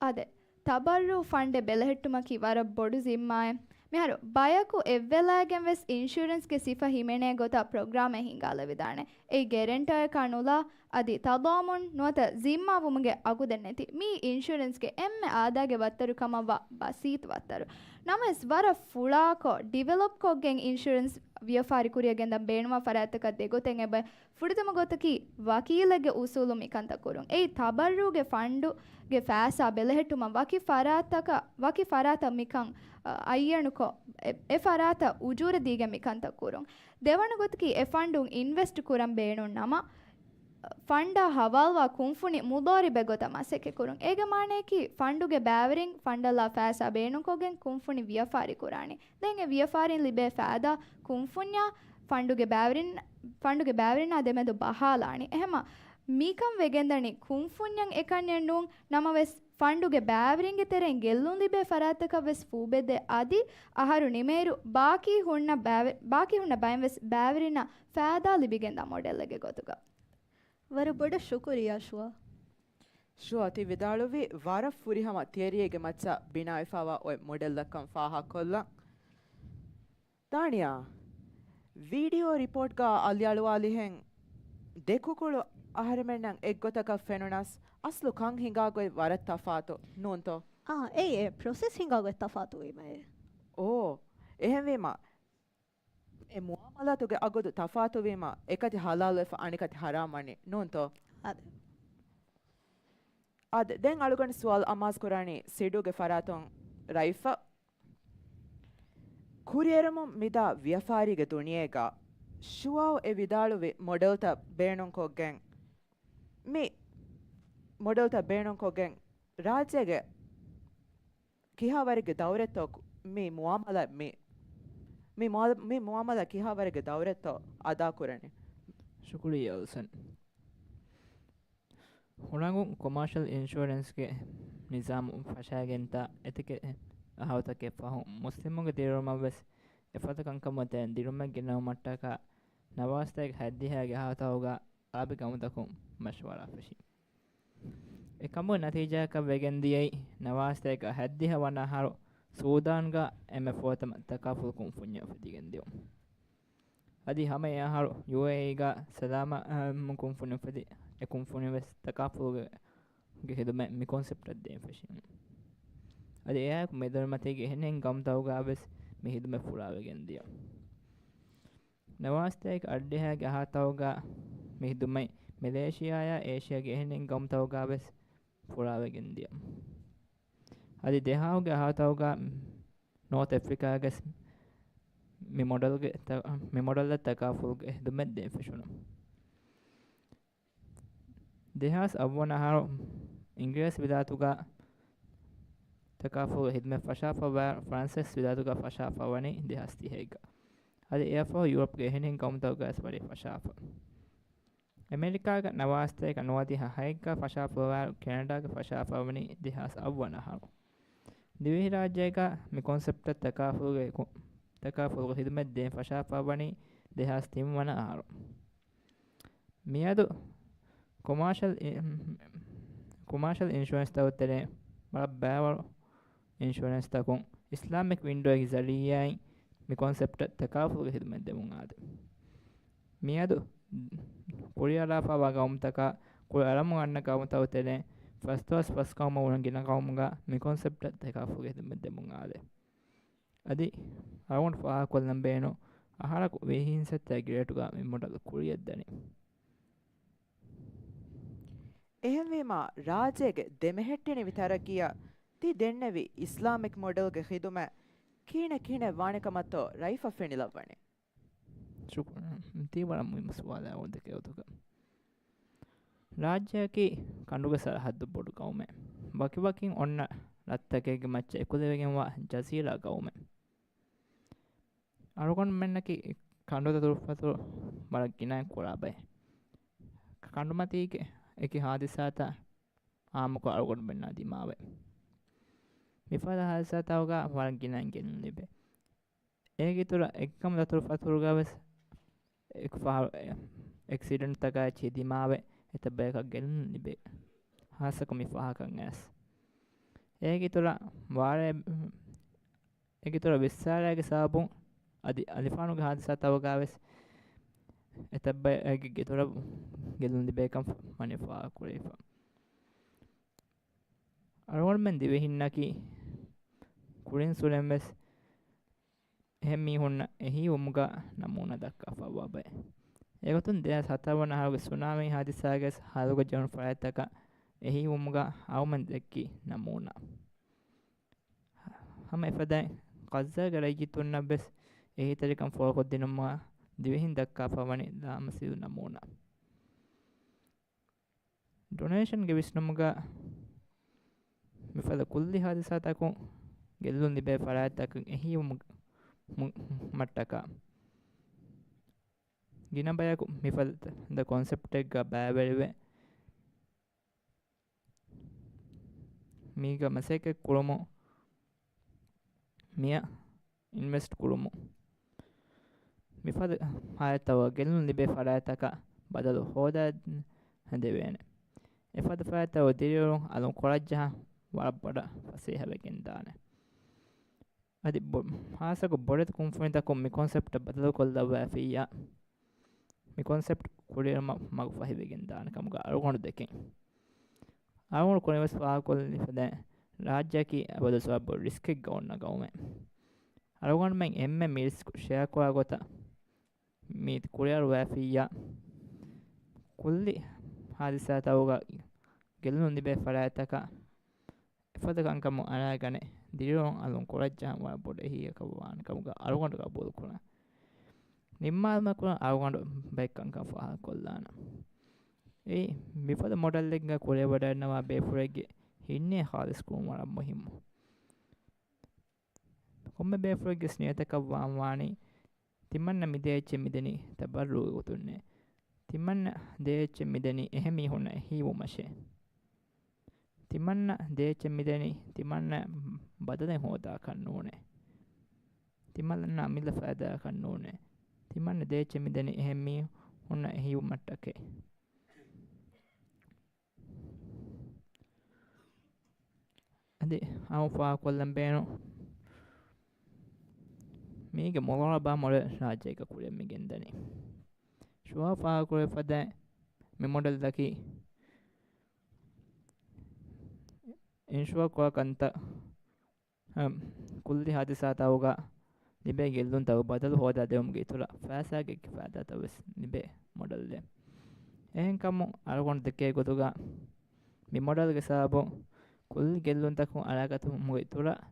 އާދެ، ތަބައްރު ފަންޑެއް ބެލެހެއްޓުމަކީ ވަރަށް ބޮޑު ޒިންމާއެއް. މިހާރު ބަޔަކު އެއްވެލާގެން ވެސް އިންޝުއަރެންސްގެ ސިފަ ހިމެނޭ ގޮތަށް ޕްރޮގްރާމެއް ހިންގާލެވިދާނެ. އެއީ ގެރެންޓާއަކާ ނުލާ، އަދި ތަޟާމުން ނުވަތަ ޒިންމާވުމުގެ އަގުދެއް ނެތި. މީ އިންޝުރެންސްގެ އެންމެ އާދައިގެ ވައްތަރު ކަމަށްވާ ބަސީޠު ވައްތަރު. ނަމަވެސް ވަރަށް ފުޅާކޮށް، ޑިވެލޮޕް ކޮށްގެން އިންޝުރެންސް ވިޔަފާރި ކުރިއަށް ގެންދަން ބޭނުންވާ ފަރާތްތަކަށް ދެގޮތެއް އެބަ. ފުރަތަމަ ގޮތަކީ ވަކީލެއްގެ އުސޫލުން މިކަންތައް ކުރުން. އެއީ ތަބައްރުގެ ފަންޑުގެ ފައިސާ ބެލެހެއްޓުމަށް ވަކި ފަރާތަކަށް، ވަކި ފަރާތަށް މިކަން، އަ، އައްޔަނުކޮށް، އެ، އެ ފަރާތަށް އުޖޫރަ ދީގެން މިކަންތައް ކުރުން. ދެވަނަ ގޮތަކީ އެ ފަންޑުން އިންވެސްޓް ކުރަން ބޭނުން ނަމަ، ފަންޑާ ހަވާލުވާ ކުންފުނި މުޟާރިބެއް ގޮތަށް މަސައްކަތް ކުރުން. އޭގެ މާނަޔަކީ ފަންޑުގެ ބައިވެރިން ފަންޑަށްލާ ފައިސާ ބޭނުންކޮށްގެން ކުންފުނި ވިޔަފާރި ކުރާނެ. ދެން އެ ވިޔަފާރިން ލިބޭ ފައިދާ ކުންފުންޏާ ފަންޑުގެ ބައިވެރިން، ފަންޑުގެ ބައިވެރިންނާ ދެމެދު ބަހާލާނެ. އެހެމަ މިކަން ވެގެންދަނީ ކުންފުންޏަށް އެކަންޏެއް ނޫން. ނަމަވެސް ފަންޑުގެ ބައިވެރިންގެ ތެރެއިން ގެއްލުން ލިބޭ ފަރާތްތަކަށް ވެސް ފޫބެއްދޭ. އަދި އަހަރު ނިމޭއިރު ބާކީ ހުންނަ ބައިވެ-، ބާކީ ހުންނަ ބައިން ވެސް ބައިވެރިންނަށް ފައިދާ ލިބިގެންދާ މޮޑެލެއްގެ ގޮތުގަ. ވަރަށް ބޮޑަށް ޝުކުރިއްޔާ ޝުވާ. ޝުވާ ތި ވިދާޅުވީ ވަރަށް ފުރިހަމަ ތިޔަރީއެއްގެ މައްޗަށް ބިނާވެފައިވާ އޮތް މޮޑެލްއަކަށް ފާހަގަކޮށްލަން. ދާނިޔާ، ވީޑިއޯ ރިޕޯޓްގަ އަލިއަޅުވާލިހެން ދެ ކުކުޅު އަހަރެމެންނަށް އެއްގޮތަކަށް ފެނުނަސް، އަސްލު ކަން ހިނގާ ގޮތް ވަރަށް ތަފާތު ނޫންތޯ؟ އާ، އެއީ އެ ޕްރޮސެސް ހިނގާ ގޮތް ތަފާތުވީމައޭ. އޯ، އެހެންވީމަ، އެ މުއާމަލާތުގެ އަގުދު ތަފާތުވީމަ، އެކަތި ހަލާލުވެފަ އަނެކަތި ހަރާމްވަނީ ނޫންތޯ؟ އާދެ. އާދެ، ދެން އަޅުގަނޑު ސުވާލު އަމާޒުކުރާނީ ސިޑުގެ ފަރާތުން ރައިފަށް. ކުރިއެރުމުން މިދާ ވިޔަފާރީގެ ދުނިޔޭގަ ޝުވާއު އެ ވިދާޅުވި މޮޑެލްތައް ބޭނުންކޮށްގެން، މި މޮޑެލްތައް ބޭނުންކޮށްގެން ރާއްޖޭގެ ކިހާވަރެއްގެ ދައުރެއްތޯ މި މުއާމަލާ، މި، މި މުއާ-، މި މުއާމަލާ ކިހާވަރެއްގެ ދައުރެއްތޯ އަދާކުރަނީ؟ ޝުކުރިއްޔާ އުލްސަން. ހުޅަނގު ކޮމާޝަލް އިންޝުއަރެންސްގެ ނިޒާމު ފަށައިގެންތާ އެތިކެ އަހަރުތަކެއް ފަހު، މުސްލިމުންގެ ދިރިއުޅުމަށްވެސް އެފަދަ ކަންކަމުގެ ތެރެއިން ދިރުމެއް ގެނައުމަށްޓަކާ ނަވާސްތައް ހަތްދިހައިގެ އަހަރުތަކުގަ އަރަބި ގައުމުތަކުން މަޝްވަރާ ފެށި. އެކަމުގެ ނަތީޖާއަކަށް ވެގެންދިޔައީ، ނަވާސްތައް ހަތްދިހަ ވަނަ އަހަރު ސޫދާންގަ އެންމެ ފުރަތަމަ ތަކާފުލު ކުންފުންޏެއް އުފެދިގެން ދިޔުން. އަދި ހަމަ އެ އަހަރު ޔޫއޭއީގަ ސަލާމަތް ކުންފުނި އުފެދި، އެ ކުންފުނި ވެސް ތަކާފުލުގެ، ގެ ހިދުމަތް މި ކޮންސެޕްޓަށް ދޭން ފެށީމު. އަދި އެއާއެކު މެދުވެރިމަތީގެ އެހެނިހެން ގައުމުތަކުގަ ވެސް މި ހިދުމަތް ފުޅާވެގެން ދިޔަ. ނަވާސްތައް އަށްޑިހައިގެ އަހަރުތަކުގަ މި ހިދުމަތް މެލޭޝިޔާއާ އޭޝިޔާގެ އެހެނިހެން ގައުމުތަކުގަ ވެސް ފުޅާވެގެން ދިޔަ. އަދި ދެހާސް އަހަރުގެ އަހަރުތަކުގަ ނޯތް އެފްރިކާގެ މި މޮޑެލްގެ ތަ-، މި މޮޑެލްއަށް ތަކާފުލުގެ ހިދުމަތް ދޭން ފެށުނު. ދެހާސް އަށްވަނަ އަހަރު އިނގިރޭސި ވިލާތުގަ ތަކާފުލުގެ ހިދުމަތް ފަށާފަވާ، ފްރަންސިސް ވިލާތުގަ ފަށާފަވަނީ ދެހާސް ތިހައެއްގަ. އަދި އެއަށްފަހު ޔޫރަޕްގެ އެހެނިހެން ގައުމުތަކުގަވެސް ވަނީ ފަށާފަ. އެމެރިކާގެ ނަވާސްތައް ނުވަދިހަ ހައެއްގަ ފަށާފަވާ، ކެނަޑާގެ ފަށާފަވަނީ ދެހާސް އަށްވަނަ އަހަރު. ދިވެހިރާއްޖޭގަ މި ކޮންސެޕްޓަށް ތަކާފުލުގެ ކު-، ތަކާފުލުގެ ހިދުމަތް ދޭން ފަށާފަވަނީ ދެހާސް ތިންވަނަ އަހަރު. މިއަދު ކޮމާޝަލް އި-، ކޮމާޝަލް އިންޝުއަރެންސްތަކުގެ ތެރެއިން ވަރަށް ބައިވަރު އިންޝުއަރެންސްތަކުން އިސްލާމިކް ވިންޑޯގެ ޒަރީއާއިން މި ކޮންސެޕްޓަށް ތަކާފުލުގެ ހިދުމަތް ދެމުން އާދެ. މިއަދު ކުރިއަރާފައިވާ ގައުމުތަކާ ކުރިއަރަމުން އަންނަ ގައުމުތަކުގެ ތެރެއިން ފަސްދޮޅަސް ފަސް ގައުމަށް ވުރެ ގިނަ ގައުމުގަ މި ކޮންސެޕްޓަށް ތަކާފުލުގެ ހިދުމަތް ދެމުން އާދެ. އަދި އަޅުގަނޑު ފާހަގަކޮށްލަން ބޭނުން އަހަރަކު ވިހި ހިންސައްތަ ގްރޭޓުގަ މި މޮޑެލް ކުރިއަށްދަނީ. އެހެންވީމާ، ރާއްޖޭގެ ދެމެހެއްޓެނިވި ތަރައްގީއަށް ތި ދެންނެވި އިސްލާމިކް މޮޑެލްގެ ޚިދުމަތް ކިހިނެއް ކިހިނެއް ވާނެކަމަށްތޯ ރައިފަށް ފެނިލައްވަނީ؟ ޝުކުރު. ތީ ވަރަށް މުހިއްމު ސުވާލެއް އަޅުގަނޑު ދެކޭ ގޮތުގަ. ރާއްޖެއަކީ ކަނޑުގެ ސަރަހައްދު ބޮޑު ގައުމެއް. ވަކިވަކިން އޮންނަ ރަށްތަކެއްގެ މައްޗަށް އެކުލެވިގެންވާ ޖަޒީރާ ގައުމެއް. އަޅުގަނޑުމެންނަކީ ކަނޑު ދަތުރުފަތުރު ވަރަށް ގިނައިން ކުޅާ ބައެއް. ކަނޑުމަތީގެ އެކި ހާދިސާތައް އާއްމުކޮށް އަޅުގަނޑުމެންނާ ދިމާވޭ. މިފަދަ ހާދިސާތަކުގަ ވަރަށް ގިނައިން ގެއްލުން ލިބޭ. އޭގެ އިތުރަށް އެއްކަމު ދަތުރުފަތުރުގަވެސް އެކު ފަހަރު އެ-، އެކްސިޑެންޓްތަކާ އެއްޗެހި ދިމާވެ އެތައް ބަޔަކަށް ގެއްލުން ލިބޭ. ހާއްސަކޮށް މި ފާހަގަކަން އައިސް. އޭގެ އިތުރަށް ވާރޭ، އޭގެ އިތުރަށް ވިއްސާރައިގެ ސަބަބުން އަދި އަލިފާނުގެ ހާދިސާތަކުގަވެސް އެތައްބައެއްގެ ގެދޮރަށް ގެއްލުން ލިބޭކަން ފަ-، ވަނީ ފާހަގަކުރެވިފަ. އަޅުގަނޑުމެން ދިވެހިންނަކީ ކުރިން ސުރެން ވެސް އެހެން މީހުންނަށް އެހީވުމުގަ ނަމޫނާ ދައްކާފައިވާ ބައެއް. އެގޮތުން ދެހާސް ހަތަރު ވަނަ އަހަރުގެ ސުނާމީ ހާދިސާގެ ހާލުގަ ޖެހުނު ފަރާތްތަކަށް އެހީވުމުގަ އަޅުގަނޑުމެން ދެއްކި ނަމޫނާ. ހަމަ އެފަދައިން ޣައްޒާގެ ރައްޔިތުންނަށް ވެސް އެހީތެރިކަން ފޯރުކޮށްދިނުމަށް ދިވެހިން ދައްކާފަ ވަނީ ލާމަސީދު ނަމޫނާ. ޑޮނޭޝަންގެ ވިސްނުމުގަ މިފަދަ ކުއްލި ހާދިސާތަކުން ގެއްލުން ލިބޭ ފަރާތްތަކަށް އެހީވުމު-، މު-، މަށްޓަކާ ގިނަ ބަޔަކު މިފަދަ ކޮންސެޕްޓެއްގަ ބައިވެރިވެ، މީގަ މަސައްކަތް ކުރުމުން މިއަށް އިންވެސްޓް ކުރުމުން މިފަދަ ހާލަތްތަކުގަ ގެއްލުން ލިބޭ ފަރާތްތަކަށް ބަދަލު ހޯދާ ދެވޭނެ. އެފަދަ ފަރާތްތަކުގަ ދިރިއުޅުން އަލުން ކުރައްޖަހަން ވަރަށް ބޮޑަށް ފަސޭހަވެގެންދާނެ. އަދި ބޮ-، ހާއްސަކޮށް ބޮޑެތި ކުންފުނިތަކުން މި ކޮންސެޕްޓަށް ބަދަލުކޮށްލައްވައިފިއްޔާ، މި ކޮންސެޕްޓް ކުރިއެރުމަށް މަގު ފަހިވެގެން ދާނެ ކަމުގަ އަޅުގަނޑު ދެކެން. އަޅުގަނޑު ކުރިން ވެސް ފާހަގަކޮށްލަން އެފަދަ ރާއްޖެއަކީ އެބަދު ސަބަބު ރިސްކެއްގަ އޮންނަ ގައުމެއް. އަޅުގަނޑުމެން އެންމެ މި ރިސްކް ޝެއާކުރާ ގޮތަށް މީ ކުރިއަރުވައިފިއްޔާ، ކުއްލި ހާދިސާތަކުގަ ގެއްލުން ލިބޭ ފަރާތްތަކަށް އެފަދަ ކަންކަމުން އަރާގަނެ، ދިރިއުޅުން އަލުން ކުރައްޖަހަން ވަރަށް ބޮޑު އެހީއަކަށް ވާނެ ކަމުގަ އަޅުގަނޑު ގަބޫލުކުރަން. ނިންމާލުމަށް ކުރަން އަޅުގަނޑު ބައެއް ކަންކަން ފާހަގަކޮށްލާނަން. އެއީ، މިފަދަ މޮޑެލެއްގަ ކުރިއަށްވަޑައިގަންނަވާ ބޭފުޅެއްގެ ހިތްނިޔަތް ޚާލިޞްކުރުން ވަރަށް މުހިއްމު. ކޮންމެ ބޭފުޅެއްގެ ވެސް ނިޔަތަކަށް ވާން ވާނީ، ތިމަންނަ މި ދޭ އެއްޗެއް މިދެނީ ތަބައްރުގެ ގޮތުންނޭ. ތިމަންނަ ދޭ އެއްޗެއް މިދެނީ އެހެން މީހުންނަށް އެހީވުމަށޭ. ތިމަންނަ ދޭ އެއްޗެއް މިދެނީ ތިމަންނަ ބަދަލެއް ހޯދާކަށް ނޫނޭ. ތިމަންނަ އަމިއްލަ ފައިދާއަކަށް ނޫނޭ. ތިމަންނަ ދޭ އެއްޗެއް މިދެނީ އެހެން މީހުންނަށް އެހީވުމަށްޓަކައި. އަދި އައު ފާހަގަކޮށްލަން ބޭނުން މީގެ މުޟާރަބާ މޮޑެލް ރާއްޖޭގަ ކުރިއަށް މި ގެންދަނީ. ޝުވާ ފާހަގަކުރެވިފަދައިން މި މޮޑެލްއަކީ އިންޝުއާ ކުރާ ކަންތައް އަ، ކުއްލި ހާދިސާތަކުގަ ލިބޭ ގެއްލުންތަކުގެ ބަދަލު ހޯދާ ދެވުމުގެ އިތުރަށް ފައިސާގެ ފައިދާތައް ވެސް ލިބޭ މޮޑެލެއް. އެހެންކަމުން އަޅުގަނޑު ދެކޭ ގޮތުގަ މި މޮޑެލްގެ ސަބަބުން ކުއްލި ގެއްލުންތަކުން އަރާގަތުމުގެ އިތުރަށް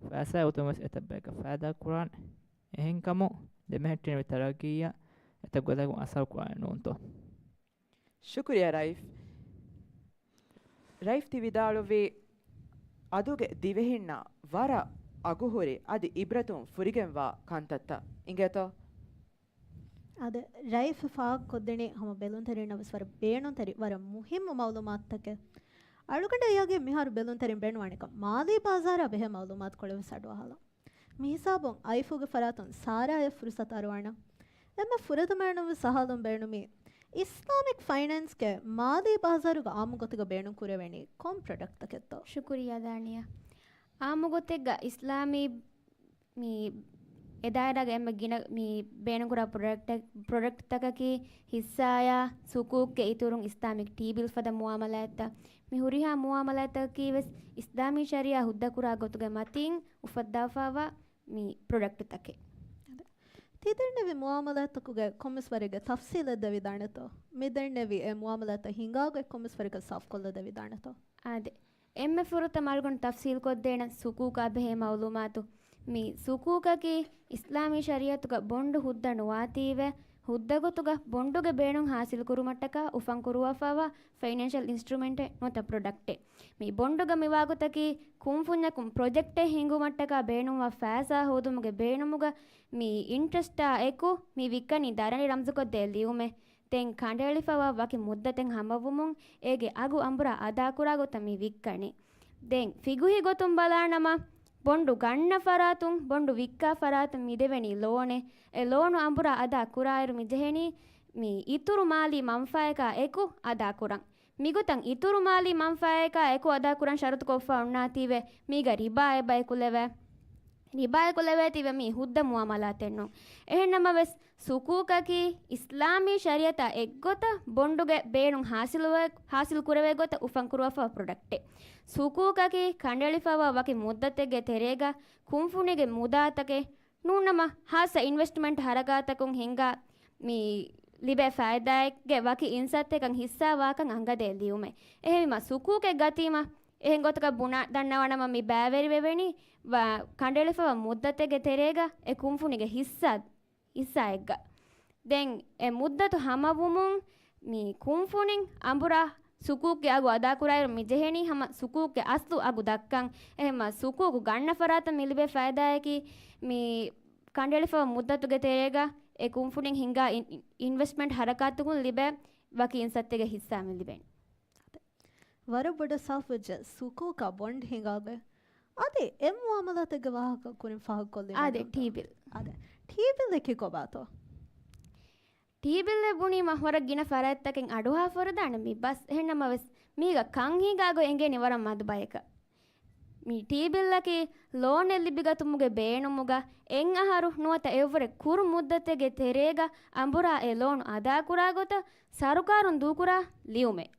ފައިސާ އޮތުން ވެސް އެތައް ބަޔަކަށް ފައިދާ ކުރާނެ. އެހެންކަމުން ދެމެހެއްޓެނިވި ތަރައްގީއަށް އެތައް ގޮތަކުން އަސަރު ކުރާނެ ނޫންތޯ؟ ޝުކުރިއްޔާ ރައިފް. ރައިފް ތި ވިދާޅުވީ އަދުގެ ދިވެހިންނަށް ވަރަށް އަގުހުރި އަދި އިބްރަތުން ފުރިގެންވާ ކަންތައްތައް އިނގޭތޯ؟ އާދެ، ރައިފް ފާހަގަކޮށްދިނީ ހަމަ ބެލުންތެރިންނަށް ވެސް ވަރަށް ބޭނުންތެރި، ވަރަށް މުހިއްމު މައުލޫމާތުތަކެއް. އަޅުގަނޑަށް އެއާގެ މިހާރު ބެލުންތެރިން ބޭނުންވާނެކަން މާލީ ބާޒާރާ ބެހޭ މައުލޫމާތުކޮޅެއް ވެސް އަޑުއަހާލަން. މިހިސާބުން އައިފުގެ ފަރާތުން ސާރާއަށް ފުރުސަތު އަރުވާނަން. އެންމެ ފުރަތަމައިން ވެސް އަހާލަން ބޭނުމީ، އިސްލާމިކް ފައިނޭންސްގެ މާލީ ބާޒާރުގަ އާއްމު ގޮތުގަ ބޭނުން ކުރެވެނީ ކޮން ޕްރޮޑަކްޓްތަކެއްތޯ؟ ޝުކުރިއްޔާ ދާނިޔާ. އާއްމު ގޮތެއްގަ އިސްލާމީ މި އެ ދާއިރާގަ އެންމެ ގިނަ މި ބޭނުންކުރާ ޕްރޮޑަކްޓް، ޕްރޮޑަކްޓްތަކަކީ ހިއްސާޔާ ސުކޫކްގެ އިތުރުން އިސްލާމިކް ޓީ ބިލް ފަދަ މުއާމަލާތްތައް. މި ހުރިހާ މުއާމަލާތްތަކަކީ ވެސް އިސްލާމީ ޝަރީއާ ހުއްދަކުރާ ގޮތުގެ މަތީން އުފައްދާފައިވާ މި ޕްރޮޑަކްޓްތަކެއް. ތި ދެންނެވި މުއާމަލާތްތަކުގެ ކޮންމެސް ވަރެއްގެ ތަފްސީލެއް ދެވިދާނެތޯ؟ މި ދެންނެވި އެ މުއާމަލާތްތައް ހިނގާގޮތް ކޮންމެސް ވަރެއްގެ ސާފުކޮށްލަ ދެވިދާނެތޯ؟ އާދެ. އެންމެ ފުރަތަމަ އަޅުގަނޑު ތަފްސީލްކޮށްދޭނަން ސުކޫކާ ބެހޭ މައުލޫމާތު. މި ސުކޫކަކީ އިސްލާމީ ޝަރީއަތުގަ ބޮންޑު ހުއްދަ ނުވާތީވެ، ހުއްދަގޮތުގަ ބޮންޑުގެ ބޭނުން ހާސިލްކުރުމަށްޓަކާ އުފަންކުރުވާފައިވާ ފައިނޭންޝަލް އިންސްޓްރުމެންޓެއް ނުވަތަ ޕްރޮޑަކްޓެއް. މި ބޮންޑުގަ މިވާގޮތަކީ ކުންފުންޏަކުން ޕްރޮޖެކްޓެއް ހިންގުމަށްޓަކާ ބޭނުންވާ ފައިސާ ހޯދުމުގެ ބޭނުމުގަ މި އިންޓްރެސްޓާ އެކު މި ވިއްކަނީ ދަރަނި ރަމްޒުކޮށްދޭ ލިޔުމެއް. ދެން ކަނޑައެޅިފައިވާ ވަކި މުއްދަތެއް ހަމަވުމުން އޭގެ އަގު އަނބުރާ އަދާކުރާ ގޮތަށް މި ވިއްކަނީ. ދެން ފިގުހި ގޮތުން ބަލާނަމަ، ބޮންޑު ގަންނަ ފަރާތުން، ބޮންޑު ވިއްކާ ފަރާތުން މި ދެވެނީ ލޯނެއް. އެ ލޯނު އަނބުރާ އަދާ ކުރާއިރު މި ޖެހެނީ މި އިތުރު މާލީ މަންފާއަކާ އެކު އަދާ ކުރަން. މިގޮތަށް އިތުރު މާލީ މަންފާއަކާ އެކު އަދާ ކުރަން ޝަރުތުކޮށްފަ އޮންނާތީވެ، މީގަ ރިބާ އެބަ އެކުލެވޭ. ރިބާއެކު ލެވޭތީވެ މީ ހުއްދަ މުއާމަލާތެއް ނޫން. އެހެންނަމަވެސް، ސުކޫކަކީ އިސްލާމީ ޝަރީއަތާ އެއްގޮތަށް ބޮންޑުގެ ބޭނުން ހާސިލުވެ، ހާސިލް ކުރެވޭ ގޮތަށް އުފަން ކުރުވާފަ ޕްރޮޑަކްޓެއް. ސުކޫކަކީ ކަނޑައެޅިފައިވާ ވަކި މުއްދަތެއްގެ ތެރޭގަ ކުންފުނީގެ މުދާތަކެއް ނޫންނަމަ، ހާއްސަ އިންވެސްޓްމަންޓް ހަރަކާތްތަކުން ހިންގާ މި ލިބޭ ފައިދާއެއްގެ ވަކި އިންސައްތަކަށް ހިއްސާވާކަން އަނގަދޭ ލިޔުމެއް. އެހެންވީމަ، ސުކޫކެއް ގަތީމަ، އެހެން ގޮތަކަށް ބުނާ ދަންނަވާނަމަ މި ބައިވެރިވެވެނީ ވަ-، ކަނޑައެޅިފައިވާ މުއްދަތެއްގެ ތެރޭގަ އެ ކުންފުނީގެ ހިއްސާ، ހިއްސާއެއްގަ. ދެން އެ މުއްދަތު ހަމަވުމުން މި ކުންފުނިން އަނބުރާ ސުކޫކްގެ އަގު އަދާކުރާއިރު މި ޖެހެނީ ހަމަ ސުކޫކްގެ އަސްލު އަގު ދައްކަން. އެހެންމަ ސުކޫކު ގަންނަ ފަރާތަށް މި ލިބޭ ފައިދާއަކީ މި ކަނޑައެޅިފައިވާ މުއްދަތުގެ ތެރޭގަ އެ ކުންފުނިން ހިންގާ އިން-، އިންވެސްޓްމަންޓް ހަރަކާތުގަ ލިބޭ ވަކި އިންސައްތެއްގެ ހިއްސާ މި ލިބޭނެ. ވަރަށް ބޮޑަށް ސާފުވެއްޖެ ސުކޫކާ ބޮންޑް ހިނގާގޮތް. އަދި އެ މުއާމަލާތެއްގެ ވާހަކަ ކުރިން ފާހަގަކޮށްލި. އާދެ، ޓީ ބިލް. އާދެ، ޓީ ބިލް އެކީ ކޮބާތޯ؟ ޓީ ބިލް އެ ބުނީމަ ވަރަށް ގިނަ ފަރާތްތަކެއް އަޑުއަހާ ފޮރުދާނެ މި ބަސް. އެހެންނަމަވެސް، މީގަ ކަން ހިނގާގޮތް އެނގޭނީ ވަރަށް މަދު ބަޔަކަށް. މި ޓީ ބިލްއަކީ ލޯނެއް ލިބިގަތުމުގެ ބޭނުމުގަ އެއް އަހަރު ނުވަތަ އެއަށްވުރެ ކުރު މުއްދަތެއްގެ ތެރޭގަ އަނބުރާ އެ ލޯނު އަދާކުރާ ގޮތަށް ސަރުކާރުން ދޫކުރާ ލިޔުމެއް.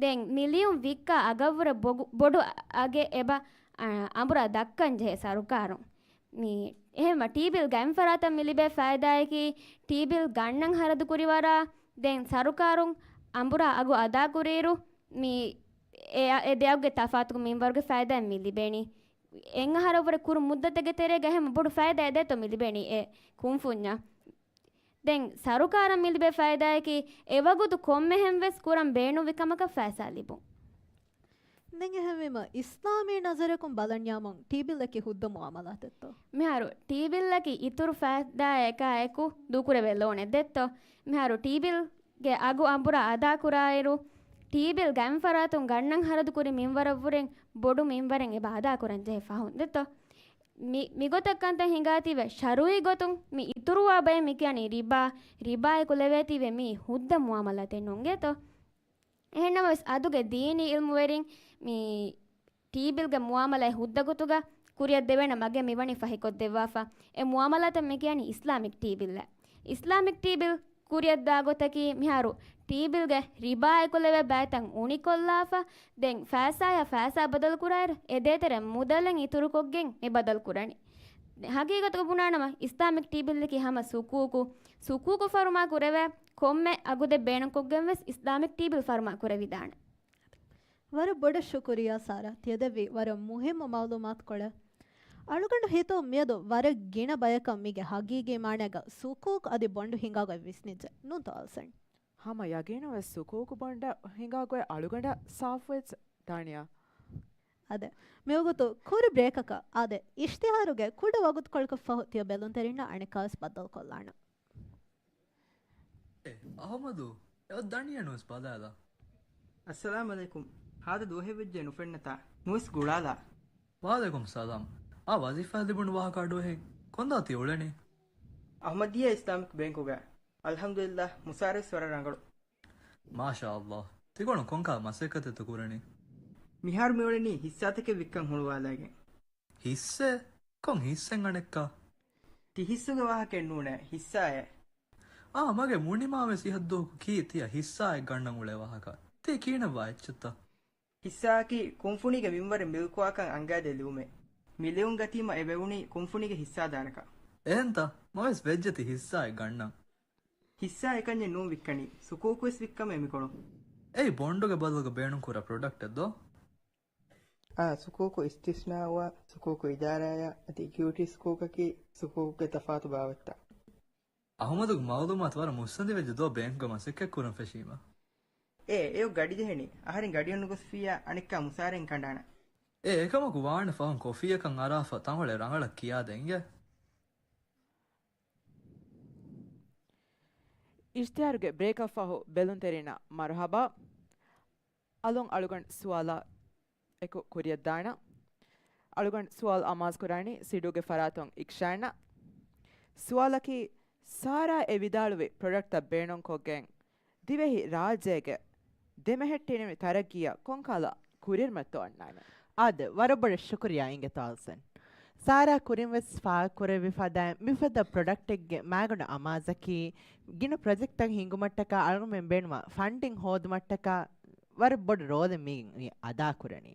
ދެން މި ލިޔުން ވިއްކާ އަގަށްވުރެ ބޮގު-، ބޮޑު އަގެއް އެބަ، އަ، އަނބުރާ ދައްކަން ޖެހޭ ސަރުކާރުން. މި އެހެންވެ ޓީ ބިލް ގަތް ފަރާތަށް މި ލިބޭ ފައިދާއަކީ، ޓީ ބިލް ގަންނަން ހަރަދު ކުރިވަރާ، ދެން ސަރުކާރުން އަނބުރާ އަގު އަދާކުރިއިރު، މި އެ، އެ ދެއަގުގެ ތަފާތުގެ މިންވަރުގެ ފައިދާއެއް މި ލިބޭނީ. އެއް އަހަރަށްވުރެ ކުރު މުއްދަތެއްގެ ތެރޭގަ އެހެން ބޮޑު ފައިދާއެއް ދޭތޯ މި ލިބޭނީ އެ ކުންފުންޏަށް. ދެން ސަރުކާރަށް މިލިބޭ ފައިދާއަކީ، އެވަގުތު ކޮންމެހެން ވެސް ކުރަން ބޭނުންވި ކަމަކަށް ފައިސާ ލިބުން. ދެން އެހެންވީމަ، އިސްލާމީ ނަޒަރަކުން ބަލަންޏާމުން ޓީ ބިލްއަކީ ހުއްދަ މުއާމަލާތެއްތޯ؟ މިހާރު ޓީ ބިލްއަކީ އިތުރު ފައިދާއަކާއެކު ދޫކުރެވޭ ލޯނެއް ދެއްތޯ؟ މިހާރު ޓީ ބިލްގެ އަގު އަނބުރާ އަދާކުރާއިރު، ޓީ ބިލް ގަތް ފަރާތުން ގަންނަން ހަރަދު ކުރި މިންވަރަށްވުރެން ބޮޑު މިންވަރެއް އެބަ އަދާކުރަން ޖެހޭ ފަހުން ދެއްތޯ؟ މި، މިގޮތަށް ކަންތައް ހިނގާތީވެ، ޝަރުއީ ގޮތުން މި އިތުރުވާ ބަޔަށް މި ކިޔަނީ ރިބާ، ރިބާއެކު ލެވޭތީވެ މީ ހުއްދަ މުއާމަލާތެއް ނޫންގޭތޯ؟ އެހެންނަމަވެސް، އަދުގެ ދީނީ އިލްމުވެރިން މި ޓީ ބިލްގެ މުއާމަލާތް ހުއްދަ ގޮތުގަ ކުރިއަށް ދެވޭނެ މަގެއް މިވަނީ ފަހިކޮށްދެއްވާފަ. އެ މުއާމަލާތަށް މި ކިޔަނީ އިސްލާމިކް ޓީ ބިލްއޭ. އިސްލާމިކް ޓީ ބިލް ކުރިއަށްދާ ގޮތަކީ، މިހާރު ޓީ ބިލްގެ ރިބާއެކުލެވޭ ބައިތައް އުނިކޮށްލާފަ، ދެން ފައިސާއާ ފައިސާ ބަދަލުކުރާއިރު، އެ ދޭތެރޭ މުދަލެއް އިތުރުކޮށްގެން މި ބަދަލުކުރަނީ. ހަގީގަތުގަ ބުނާނަމަ، އިސްލާމިކް ޓީ ބިލްއަކީ ހަމަ ސުކޫކު، ސުކޫކު ފަރުމާ ކުރެވޭ ކޮންމެ އަގުދެއް ބޭނުންކޮށްގެން ވެސް އިސްލާމިކް ޓީ ބިލް ފަރުމާ ކުރެވިދާނެ. ވަރަށް ބޮޑަށް ޝުކުރިއްޔާ ސާރާ، ތިޔަދެއްވި ވަރަށް މުހިއްމު މައުލޫމާތުކޮޅެއް. އަޅުގަނޑު ހިތުން މިއަދު ވަރަށް ގިނަ ބަޔަކަށް މީގެ ހަގީގީ މާނައިގަ ސުކޫކް އަދި ބޮންޑު ހިނގާގޮތް ވިސްނިއްޖެ. ނޫންތޯ އަލްސަން؟ ހަމަ ޔަގީނުން ވެސް ސުކޫކު ބޮންޑަށް ހިނގާގޮތް އަޅުގަނޑަށް ސާފުވެސް ދާނެޔާ. އާދެ، މިވަގުތު ކުރި ބްރޭކަކަށް. އާދެ، އިޝްތިހާރުގެ ކުޑަ ވަގުތުކޮޅަކަށް ފަހު ތިޔަ ބެލުންތެރިންނާ އަނެއްކާވެސް ބައްދަލުކޮށްލާނަން. އޭ، އަހުމަދު، އެ އޮތް ދަނޑިއެއް ނުވެސް ބަލާލާ. އައްސަލާމް އަލައިކުމް. ހާދަ ދުވަހެއް ވެއްޖެ ނުފެންނަތާ. ނުވެސް ގުޅާލާ. ވަޢަލައިކުމް ސަލާމް. އާ ވަޒީފާ ލިބުނު ވާހަކަ އަޑުއެހި. ކޮންދާ ތި އުޅެނީ؟ އަހުމަދިއްޔާ އިސްލާމިކް ބޭންކުގަ. އަލްޙަމްދުލިއްލާ، މުސާރަވެސް ވަރަށް ރަނގަޅު. މާޝާ އައްލާ. ތިކޮޅުން ކޮންކަހަލަ މަސައްކަތެއްތޯ ކުރަނީ؟ މިހާރު މިއުޅެނީ ހިއްސާތަކެއް ވިއްކަން ހުޅުވާލައިގެން. ހިއްސެއް؟ ކޮން ހިއްސެއް އަނެއްކާ؟ ތި ހިއްސުގެ ވާހަކައެއް ނޫނޭ، ހިއްސާއޭ. އާ، މަގޭ މުނިމާވެސް އިހަށްދުވަހަކު ކީ ތިޔަ ހިއްސާއެއް ގަންނަން އުޅޭ ވާހަކަ. ތީ ކީނެއްވާ އެއްޗެއްތަ؟ ހިއްސާއަކީ ކުންފުނީގެ މިންވަރެއް މިލްކުވާކަން އަންގާދޭ ލިޔުމެއް. މި ލިޔުން ގަތީމަ އެބައިވުނީ ކުންފުނީގެ ހިއްސާދާނަކަން. އެހެންތަ؟ މަވެސް ވެއްޖެތީ ހިއްސާއެއް ގަންނަން. ހިއްސާ އެކަންޏެއް ނޫން ވިއްކަނީ. ސުކޫކުވެސް ވިއްކަމޭ މިކޮޅުން. އެއީ ބޮންޑުގެ ބަދަލުގަ ބޭނުންކުރާ ޕްރޮޑަކްޓެއް ދޯ؟ އާ، ސުކޫކު އިސްތިސްނާއަށް، ސުކޫކު އިދާރާއަށް، އަދި އިކްއިޓީ ސުކޫކަކީ ސުކޫކުގެ ތަފާތު ބާވަތްތައް. އަހުމަދުގެ މައުލޫމާތު ވަރަށް މުއްސަނދިވެއްޖެ ދޯ ބޭންކުގެ މަސައްކަތް ކުރަން ފެށީމަ. އޭ، އެއޮށް ގަޑި ޖެހެނީ. އަހަރެން ގަޑިއޮށް ނުގޮސްފިއްޔާ އަނެއްކާ މުސާރައިން ކަނޑާނަ. އޭ، އެކަމަކު ވާނެ ފަހުން ކޮފީއަކަށް އަރާފަ ތަންކޮޅެއް ރަނގަޅަށް ކިޔާދޭ އިނގޭ. އިޝްތިހާރުގެ ބްރޭކަށް ފަހު ބެލުންތެރިންނަށް މަރުހަބާ. އަލުން އަޅުގަނޑު ސުވާލާ އެކު ކުރިއަށްދާނަ. އަޅުގަނޑު ސުވާލު އަމާޒުކުރާނީ ސިޑުގެ ފަރާތުން އިކްޝާންނަށް. ސުވާލަކީ، ސާރާ އެ ވިދާޅުވި ޕްރޮޑަކްޓްތައް ބޭނުންކޮށްގެން ދިވެހި ރާއްޖޭގެ ދެމެހެއްޓިނިވި ތަރައްގީއަށް ކޮންކަހަލަ ކުރިއެރުމެއްތޯ އަންނާނެ؟ އާދެ، ވަރަށް ބޮޑަށް ޝުކުރިޔާ އިނގޭތޯ އަލްސަން. ސާރާ ކުރިން ވެސް ފާހަގަކުރެއްވި ފަދައިން، މިފަދަ ޕްރޮޑަކްޓެއްގެ މާގަނޑު އަމާޒަކީ، ގިނަ ޕްރޮޖެކްޓްތައް ހިންގުމަށްޓަކާ އަޅުގަނޑުމެން ބޭނުންވާ ފަންޑިން ހޯދުމަށްޓަކާ ވަރަށް ބޮޑު ރޯލެއް މި އަދާކުރަނީ.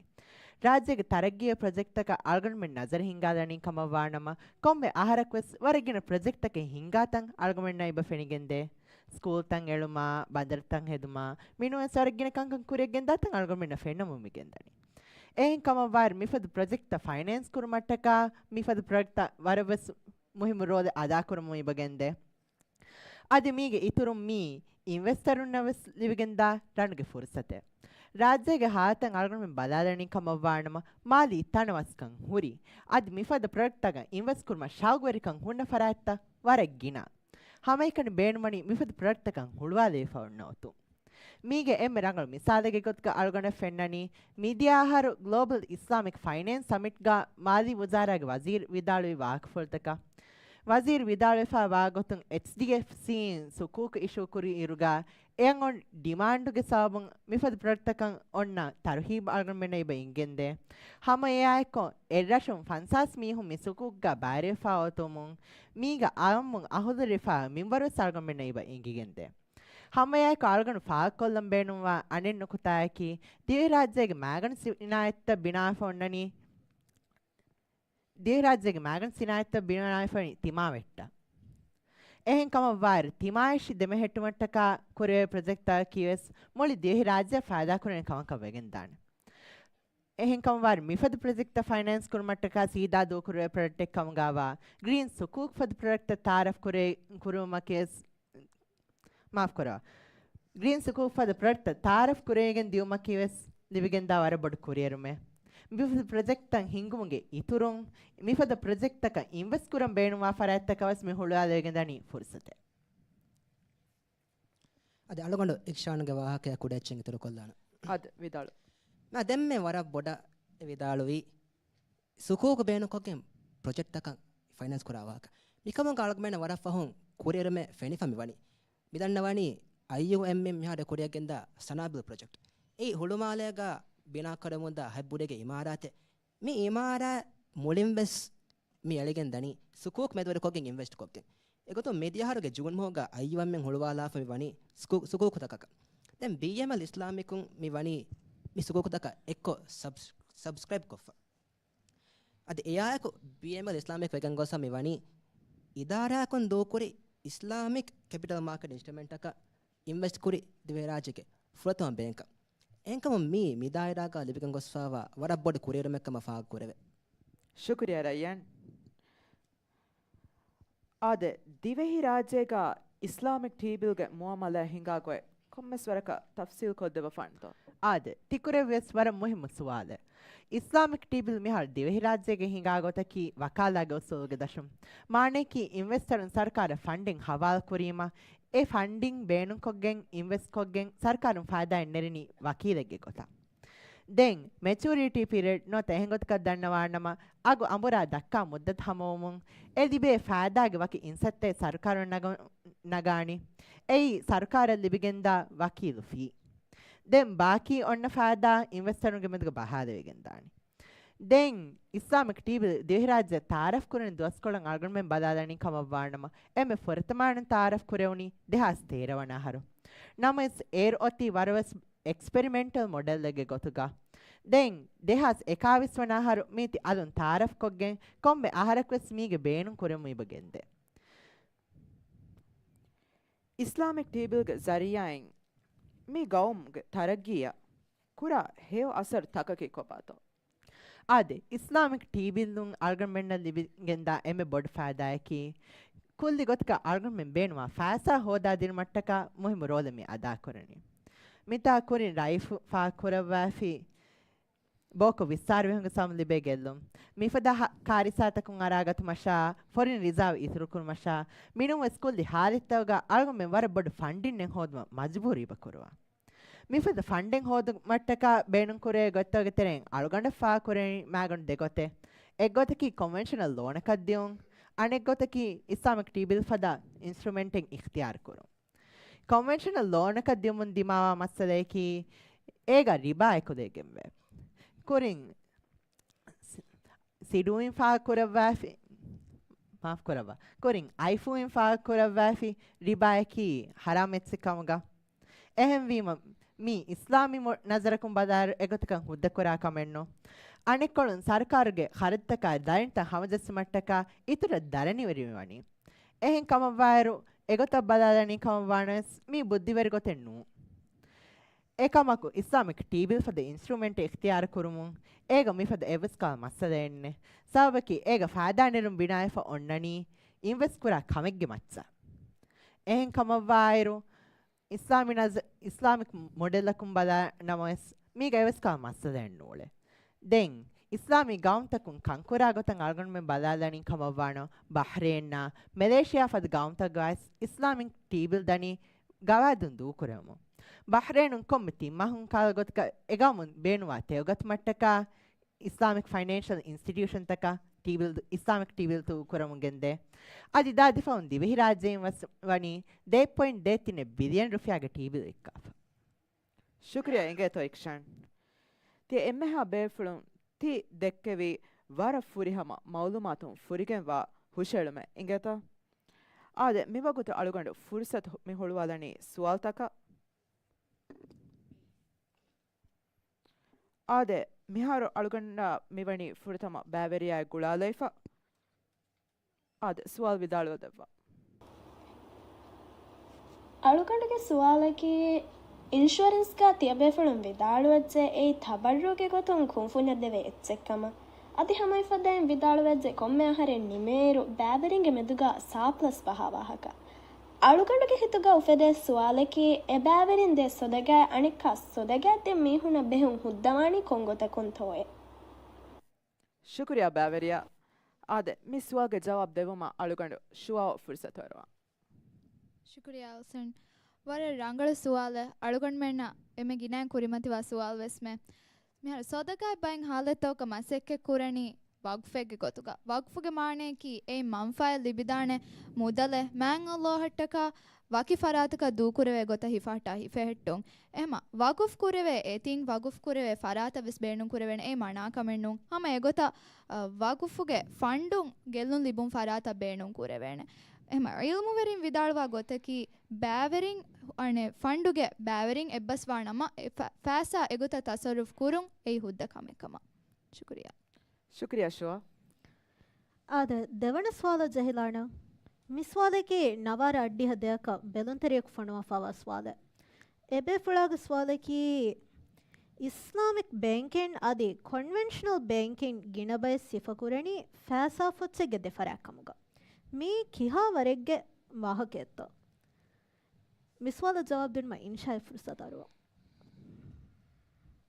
ރާއްޖޭގެ ތަރައްގީގެ ޕްރޮޖެކްޓްތަކަށް އަޅުގަނޑުމެން ނަޒަރު ހިންގާލަނީ ކަމަށްވާނަމަ، ކޮންމެ އަހަރަކު ވެސް ވަރަށް ގިނަ ޕްރޮޖެކްޓްތަކެއް ހިންގާތަން އަޅުގަނޑުމެންނަށް އިބަ ފެނިގެންދޭ. ސްކޫލްތައް އެޅުމާ، ބަނދަރުތައް ހެދުމާ، މިނޫންވެސް ވަރަށް ގިނަ ކަންކަން ކުރިއަށް ގެންދާތަން އަޅުގަނޑުމެންނަށް ފެންނަމުން މިގެންދަނީ. އެހެން ކަމަށްވާއިރު، މިފަދަ ޕްރޮޖެކްޓްތައް ފައިނޭންސް ކުރުމަށްޓަކާ، މިފަދަ ޕްރޮޖެކްޓްތައް ވަރަށް ވެސް މުހިއްމު ރޯލެއް އަދާކުރަމުން އިބަގެންދޭ. އަދި މީގެ އިތުރުން މީ އިންވެސްޓަރުންނަށް ވެސް ލިބިގެންދާ ރަނުގެ ފުރުސަތެއް. ރާއްޖޭގެ ހާލަތަށް އަޅުގަނޑުމެން ބަލާލަނީ ކަމަށްވާނަމަ، މާލީ ތަނަވަސްކަން ހުރި، އަދި މިފަދަ ޕްރޮޖެކްޓްތަކަށް އިންވެސްޓް ކުރުމަށް ޝައުގުވެރިކަން ހުންނަ ފަރާތްތައް ވަރަށް ގިނަ. ހަމައެކަނި ބޭނުންވަނީ މިފަދަ ޕްރޮޖެކްޓްތަކަށް ހުޅުވާލެވިފަ އޮންނަ އޮތުން. މީގެ އެންމެ ރަނގަޅު މިސާލެއްގެ ގޮތުގަ އަޅުގަނޑަށް ފެންނަނީ، މިދިޔަ އަހަރު ގްލޯބަލް އިސްލާމިކް ފައިނޭންސް ސަމިޓްގަ މާލީ ވުޒާރާގެ ވަޒީރު ވިދާޅުވި ވާހަކަފުޅުތަކަށް. ވަޒީރު ވިދާޅުވެފައި ވާ ގޮތުން، އެޗްޑީއެފްސީއިން ސުކޫކު އިޝޫ ކުރި އިރުގަ، އެއަށް އޮން ޑިމާންޑުގެ ސަބަބުން މިފަދަ ޕްރޮޖެކްޓްތަކަށް އޮންނަ ތަރުހީބު އަޅުގަނޑުމެންނަށް އިބަ އިނގެންދޭ. ހަމަ އެއާއެކު، އެއްރަށުން ފަންސާސް މީހުން މި ސުކޫކުގަ ބައިވެރިވެފަ އޮތުމުން، މީގަ އާއްމުން އަހުލުވެރިވެފަ މިންވަރު ވެސް އަޅުގަނޑުމެންނަށް އިބަ އިނގިގެންދޭ. ހަމައެއާއެކު އަޅުގަނޑު ފާހަގަކޮށްލަން ބޭނުންވާ އަނެއް ނުކުތާއަކީ، ދިވެހިރާއްޖޭގެ މާގަނޑު ސިނާއަތްތައް ބިނާވެފަ އޮންނަނީ، ދިވެހިރާއްޖޭގެ މާގަނޑު ސިނާއަތްތައް ބިނާވެފަ އޮންނަނީ ތިމާވެއްޓަށް. އެހެން ކަމަށްވާއިރު، ތިމާވެށި ދެމެހެއްޓުމަށްޓަކާ ކުރެވޭ ޕްރޮޖެކްޓްތަކަކީ ވެސް މުޅި ދިވެހިރާއްޖެއަށް ފައިދާކުރެވޭ ކަމަކަށް ވެގެންދާނެ. އެހެންކަމަށްވާއިރު، މިފަދަ ޕްރޮޖެކްޓްތައް ފައިނޭންސް ކުރުމަށްޓަކާ ސީދާ ދޫކުރެވޭ ޕްރޮޖެކްޓެއް ކަމުގައިވާ، ގްރީން ސުކޫކް ފަދަ ޕްރޮޖެކްޓްތައް ތައާރަފް ކުރޭ، ކުރުވުމަކީ ވެސް، މާފްކުރާ، ގްރީން ސުކޫކް ފަދަ ޕްރޮޖެކްޓްތައް ތައާރަފް ކުރެވިގެން ދިއުމަކީ ވެސް ލިބިގެންދާ ވަރަށް ބޮޑު ކުރިއެރުމެއް. މިފަދަ ޕްރޮޖެކްޓްތައް ހިންގުމުގެ އިތުރުން، މިފަދަ ޕްރޮޖެކްޓްތަކަށް އިންވެސްޓް ކުރަން ބޭނުންވާ ފަރާތްތަކަށް ވެސް މި ހުޅުވާލެވިގެންދަނީ ފުރުސަތެއް. އަދި އަޅުގަނޑު އިކްޝާންގެ ވާހަކަޔާ ކުޑައެއްޗެއް އިތުރުކޮށްލާނަން. އާދެ، ވިދާޅު. މާ ދެންމެ ވަރަށް ބޮޑަށް ވިދާޅުވީ، ސުކޫކު ބޭނުންކޮށްގެން ޕްރޮޖެކްޓްތަކަށް ފައިނޭންސް ކުރާ ވާހަކަ. މިކަމުގަ އަޅުގަނޑުމެންނަށް ވަރަށް ފަހުން ކުރިއެރުމެއް ފެނިފަ މިވަނީ. މިދަންނަވަނީ އައިޔޫއެމްއިން މިހާރު ކުރިއަށްގެންދާ ސަނާބިލް ޕްރޮޖެކްޓް. އެއީ ހުޅުމާލޭގަ ބިނާކުރަމުންދާ ހަތް ބުޑެއްގެ އިމާރާތެއް. މި އިމާރާތް މުޅިންވެސް މި އެޅިގެން ދަނީ ސުކޫކް މެދުވެރިކޮށްގެން އިންވެސްޓް ކޮށްގެން. އެގޮތުން މިދިޔަ އަހަރުގެ ޖޫން މަހުގަ އައިޔޫއެމްއިން ހުޅުވާލާފަ މި ވަނީ ސުކޫ-، ސުކޫކުތަކަކަށް. ދެން ބީއެމްއެލް އިސްލާމިކުން މި ވަނީ މި ސުކޫކުތަކަށް އެއްކޮށް ސަބް-، ސަބްސްކްރައިބް ކޮށްފަ. އަދި އެއާއެކު ބީއެމްއެލް އިސްލާމިކް ވެގެން ގޮސްފަ މި ވަނީ އިދާރާއަކުން ދޫކުރި އިސްލާމިކް ކެޕިޓަލް މާކެޓް އިންސްޓްރުމެންޓަކަށް އިންވެސްޓް ކުރި ދިވެހިރާއްޖޭގެ ފުރަތަމަ ބޭންކަށް. އެހެންކަމުން މީ މި ދާއިރާގަ ލިބިގެން ގޮސްފައިވާ ވަރަށް ބޮޑު ކުރިއެރުމެއްކަމަށް ފާހަގަކުރެވޭ. ޝުކުރިއްޔާ ރައްޔާން. އާދެ، ދިވެހިރާއްޖޭގަ އިސްލާމިކް ޓީބިލްގެ މުއާމަލާތް ހިނގާ ގޮތް ކޮންމެސް ވަރަކަށް ތަފްސީލް ކޮށްދެއްވަފާނެތޯ؟ އާދެ، ތިކުރެއްވިޔަސް ވަރަށް މުހިއްމު ސުވާލެއް. އިސްލާމިކް ޓީބިލް މިހާރު ދިވެހިރާއްޖޭގަ ހިނގާ ގޮތަކީ ވަކާލާގެ އުސޫލުގެ ދަށުން. މާނައަކީ އިންވެސްޓަރުން ސަރުކާރަށް ފަންޑިން ހަވާލުކުރީމަ، އެ ފަންޑިން ބޭނުންކޮށްގެން އިންވެސްޓްކޮށްގެން ސަރުކާރުން ފައިދާއެއް ނެރެނީ ވަކީލެއްގެ ގޮތަށް. ދެން މެޗުއުރިޓީ ޕީރިއަޑް ނުވަތަ އެހެން ގޮތަކަށް ދަންނަވާނަމަ، އަގު އަނބުރާ ދައްކާ މުއްދަތު ހަމަވުމުން އެ ލިބޭ ފައިދާގެ ވަކި އިންސައްތައެއް ސަރުކާރުން ނަގަ-، ނަގާނީ. އެއީ ސަރުކާރަށް ލިބިގެންދާ ވަކީލު ފީ. ދެން ބާކީ އޮންނަ ފައިދާ އިންވެސްޓަރުންގެ މެދުގަ ބަހާލެވިގެންދާނީ. ދެން އިސްލާމިކް ޓީބިލް ދިވެހިރާއްޖެ ތައާރަފް ކުރަން ދުވަސްކޮޅަށް އަޅުގަނޑުމެން ބަލާލަނީ ކަމަށްވާނަމަ، އެންމެ ފުރަތަމަ ތައާރަފް ކުރެވުނީ ދެހާސް ތޭރަ ވަނަ އަހަރު. ނަމަވެސް އޭރު އޮތީ ވަރަށްވެސް އެކްސްޕެރިމެންޓަލް މޮޑެލެއްގެ ގޮތުގަ. ދެން ދެހާސް އެކާވީސް ވަނަ އަހަރު މީތި އަލުން ތައާރަފްކޮށްގެން ކޮންމެ އަހަރަކުވެސް މީގެ ބޭނުން ކުރަމުން އިބަ ގެންދޭ. އިސްލާމިކް ޓީބިލްގެ ޒަރީއާއިން މި ގައުމުގެ ތަރައްގީއަށް ކުރާ ހެޔޮ އަސަރު ތަކަކީ ކޮބާތޯ؟ އާދެ، އިސްލާމިކް ޓީބިލްއުން އަޅުގަނޑުމެންނަށް ލިބިގެންދާ އެންމެ ބޮޑު ފައިދާއަކީ، ކުއްލި ގޮތަކަށް އަޅުގަނޑުމެން ބޭނުންވާ ފައިސާ ހޯދާދިނުމަށްޓަކާ މުހިއްމު ރޯލެއް މި އަދާކުރަނީ. މިތާ ކުރިން ރައީފު ފާހަގަކުރައްވާފި ބޯކޮށް ވިއްސާރަވެހުންގެ ސަމަ ލިބޭ ގެއްލުން. މިފަދަ ހަ-، ކާރިސާތަކުން އަރާގަތުމަށާ، ފޮރިން ރިޒާވް އިތުރުކުރުމަށާ، މިނޫންވެސް ކުއްލި ހާލަތްތަކުގަ އަޅުގަނޑުމެން ވަރަށް ބޮޑު ފަންޑިންއެއް ހޯދުމަށް މަޖުބޫރު އިބަކުރުވާ. މިފަދަ ފަންޑެއް ހޯދުމަށްޓަކާ ބޭނުންކުރޭ ގޮތްތަކުގެ ތެރެއިން އަޅުގަނޑަށް ފާހަގަކުރެވެނީ މާގަނޑު ދެގޮތެއް. އެއްގޮތަކީ ކޮންވެންޝަނަލް ލޯނަކަށް ދިއުން، އަނެއްގޮތަކީ އިސްލާމިކް ޓީބިލް ފަދަ އިންސްޓްރުމެންޓެއް އިޚްތިޔާރުކުރުން. ކޮންވެންޝަނަލް ލޯނަކަށް ދިއުމުން ދިމާވާ މައްސަލަޔަކީ، އޭގަ ރިބާ އެކުލެވިގެންވޭ. ކުރިން ސި-، ސިޑުއިން ފާހަގަކުރައްވާފި، މާފު ކުރައްވާ، ކުރިން އައިފުއިން ފާހަގަކުރައްވާފި ރިބާއަކީ ޙަރާމް އެއްޗެއް ކަމުގަ. އެހެންވީމަ، މީ އިސްލާމީ މު-، ނަޒަރަކުން ބަލާއިރު އެގޮތަކަށް ހުއްދަކުރާ ކަމެއްނު. އަނެއްކޮޅުން ސަރުކާރުގެ ޚަރަދުތަކާ ދަރިންތައް ހަމަޖައްސުމަށްޓަކާ އިތުރަށް ދަރަނިވެރިވެވަނީ. އެހެން ކަމަށްވާއިރު، އެގޮތަށް ބަލާލަނީ ކަމަށްވާނަމަވެސް، މީ ބުއްދިވެރި ގޮތެއް ނޫން. އެކަމަކު، އިސްލާމިކް ޓީބިލް ފަދަ އިންސްޓްރުމެންޓެއް އިޚްތިޔާރު ކުރުމުން އޭގަ މިފަދަ އެއްވެސް ކަހަލަ މައްސަލައެއްނެއް. ސަބަބަކީ، އޭގަ ފައިދާ ނެރުން ބިނާވެފަ އޮންނަނީ އިންވެސްޓް ކުރާ ކަމެއްގެ މައްޗަށް. އެހެން ކަމަށްވާއިރު، އިސްލާމި ނަޒ-، އިސްލާމިކް މޮޑެލަކުން ބަލާ ނަމަވެސް، މީގަ އެވެސް ކަހަލަ މައްސަލައެއް ނޫޅޭ. ދެން، އިސްލާމީ ގައުމުތަކުން ކަންކުރާ ގޮތަށް އަޅުގަނޑުމެން ބަލާލަނީ ކަމަށްވާނަމަ، ބަހްރޭންއާ، މެލޭޝިޔާ ފަދަ ގައުމުތަކުގައި އިސްލާމިކް ޓީބިލް ދަނީ ގަވާއިދުން ދޫކުރެވުމުން. ބަހްރޭނުން ކޮންމެ ތިން މަހުން ކަހަލަ ގޮތަކަށް އެގައުމުން ބޭނުންވާ ތެޔޮ ގަތުމަށްޓަކާ، އިސްލާމިކް ފައިނޭންޝަލް އިންސްޓިޓިއުޝަންތަކަށް ޓީބިލް، އިސްލާމިކް ޓީބިލް ދޫކުރަމުން ގެންދޭ. އަދި ދާދިފަހުން ދިވެހިރާއްޖެއިން ވެސް ވަނީ ދެ ޕޮއިންޓް ދޭ ތިނެއް ބިލިއަން ރުފިޔާގެ ޓީބިލް ވިއްކާފަ. ޝުކުރިޔާ އިނގޭތޯ އިކްޝާން. ތިޔަ އެންމެހާ ބޭފުޅުން ތި ދެއްކެވީ ވަރަށް ފުރިހަމަ މައުލޫމާތުން ފުރިގެންވާ ހުށައެޅުމެއް އިނގޭތޯ؟ އާދެ، މިވަގުތު އަޅުގަނޑު ފުރުސަތު މި ހުޅުވާލަނީ ސުވާލުތަކަށް. އާދެ، މިހާރު އަޅުގަނޑާ މިވަނީ ފުރަތަމަ ބައިވެރިޔާއެއް ގުޅާލައިފަ. އާދެ، ސުވާލު ވިދާޅުވެދެއްވާ. އަޅުގަނޑުގެ ސުވާލަކީ، އިންޝުއަރެންސްގަ ތިޔަބޭފުޅުން ވިދާޅުވެއްޖެ އެއީ ތަބައްރުގެ ގޮތުން ކުންފުންޏަށް ދެވޭ އެއްޗެއްކަމަށް. އަދި ހަމައެފަދައިން ވިދާޅުވެއްޖެ ކޮންމެ އަހަރެއް ނިމޭއިރު ބައިވެރިންގެ މެދުގަ ސާޕްލަސް ބަހާ ވާހަކަ. އަޅުގަނޑުގެ ހިތުގަ އުފެދޭ ސުވާލަކީ، އެބައިވެރިން ދޭ ސޮދަގައި އަނެއްކާ ސޮދަގައި ދެ މީހުނަށް ބެހުން ހުއްދަވާނީ ކޮންގޮތަކުންތޯއޭ؟ ޝުކުރިޔާ ބައިވެރިޔާ. އާދެ، މި ސުވާލުގެ ޖަވާބު ދެއްވުމަށް އަޅުގަނޑު ޝުވާއަށް ފުރުސަތު އަރުވާ. ޝުކުރިޔާ ހުސެން. ވަރަށް ރަނގަޅު ސުވާލެއް. އަޅުގަނޑުމެންނަށް އެންމެ ގިނައިން ކުރިމަތިވާ ސުވާލު ވެސްމެ. މިހާރު ސޯދަގާތް ބައެއް ހާލަތްތަކުގަ މަސައްކަތް ކުރަނީ ވަގުފެއްގެ ގޮތުގަ. ވަގުފުގެ މާނަޔަކީ އެއިން މަންފާއެއް ލިބިދާނެ މުދަލެއް މާތް ﷲ އަށްޓަކާ ވަކި ފަރާތަކަށް ދޫކުރެވޭ ގޮތަށް ހިފަހައްޓާ ހިފެހެއްޓުން. އެހެމަ ވަގުފް ކުރެވޭ އެ ތިން ވަގުފް ކުރެވޭ ފަރާތަށް ވެސް ބޭނުން ކުރެވޭނެ. އެއީ މަނާކަމެއް ނޫން. ހަމަ އެގޮތަށް، އަ، ވަގުފުގެ ފަންޑުން ގެއްލުން ލިބުން ފަރާތަށް ބޭނުން ކުރެވޭނެ. އެހެމަ ޢިލްމުވެރިން ވިދާޅުވާ ގޮތަކީ ބައިވެރިން، އަނެއް، ފަންޑުގެ ބައިވެރިން އެއްބަސްވާ ނަމަ، އެ ފަ-، ފައިސާ އެގޮތަށް ތަޞައްރުފް ކުރުން އެއީ ހުއްދަ ކަމެއް ކަމަށް. ޝުކުރިޔާ. ޝުކުރިޔާ ޝުވާ. އާދެ، ދެވަނަ ސުވާލަށް ޖެހިލާނަން. މި ސުވާލަކީ ނަވާރަ އައްޑިހަ ދެއަކަށް ބެލުންތެރިޔަކު ފޮނުވާފައިވާ ސުވާލެއް. އެބޭފުޅާގެ ސުވާލަކީ، އިސްލާމިކް ބޭންކިން އަދި ކޮންވެންޝަނަލް ބޭންކިން ގިނަބައެއް ސިފަކުރަނީ ފައިސާ ފުއްޗެއްގެ ދެ ފަރާތް ކަމުގަ. މީ ކިހާ ވަރެއްގެ ވާހަކައެއްތޯ؟ މި ސުވާލަށް ޖަވާބު ދިނުމަށް އިންޝާއަށް ފުރުސަތު އަރުވަން.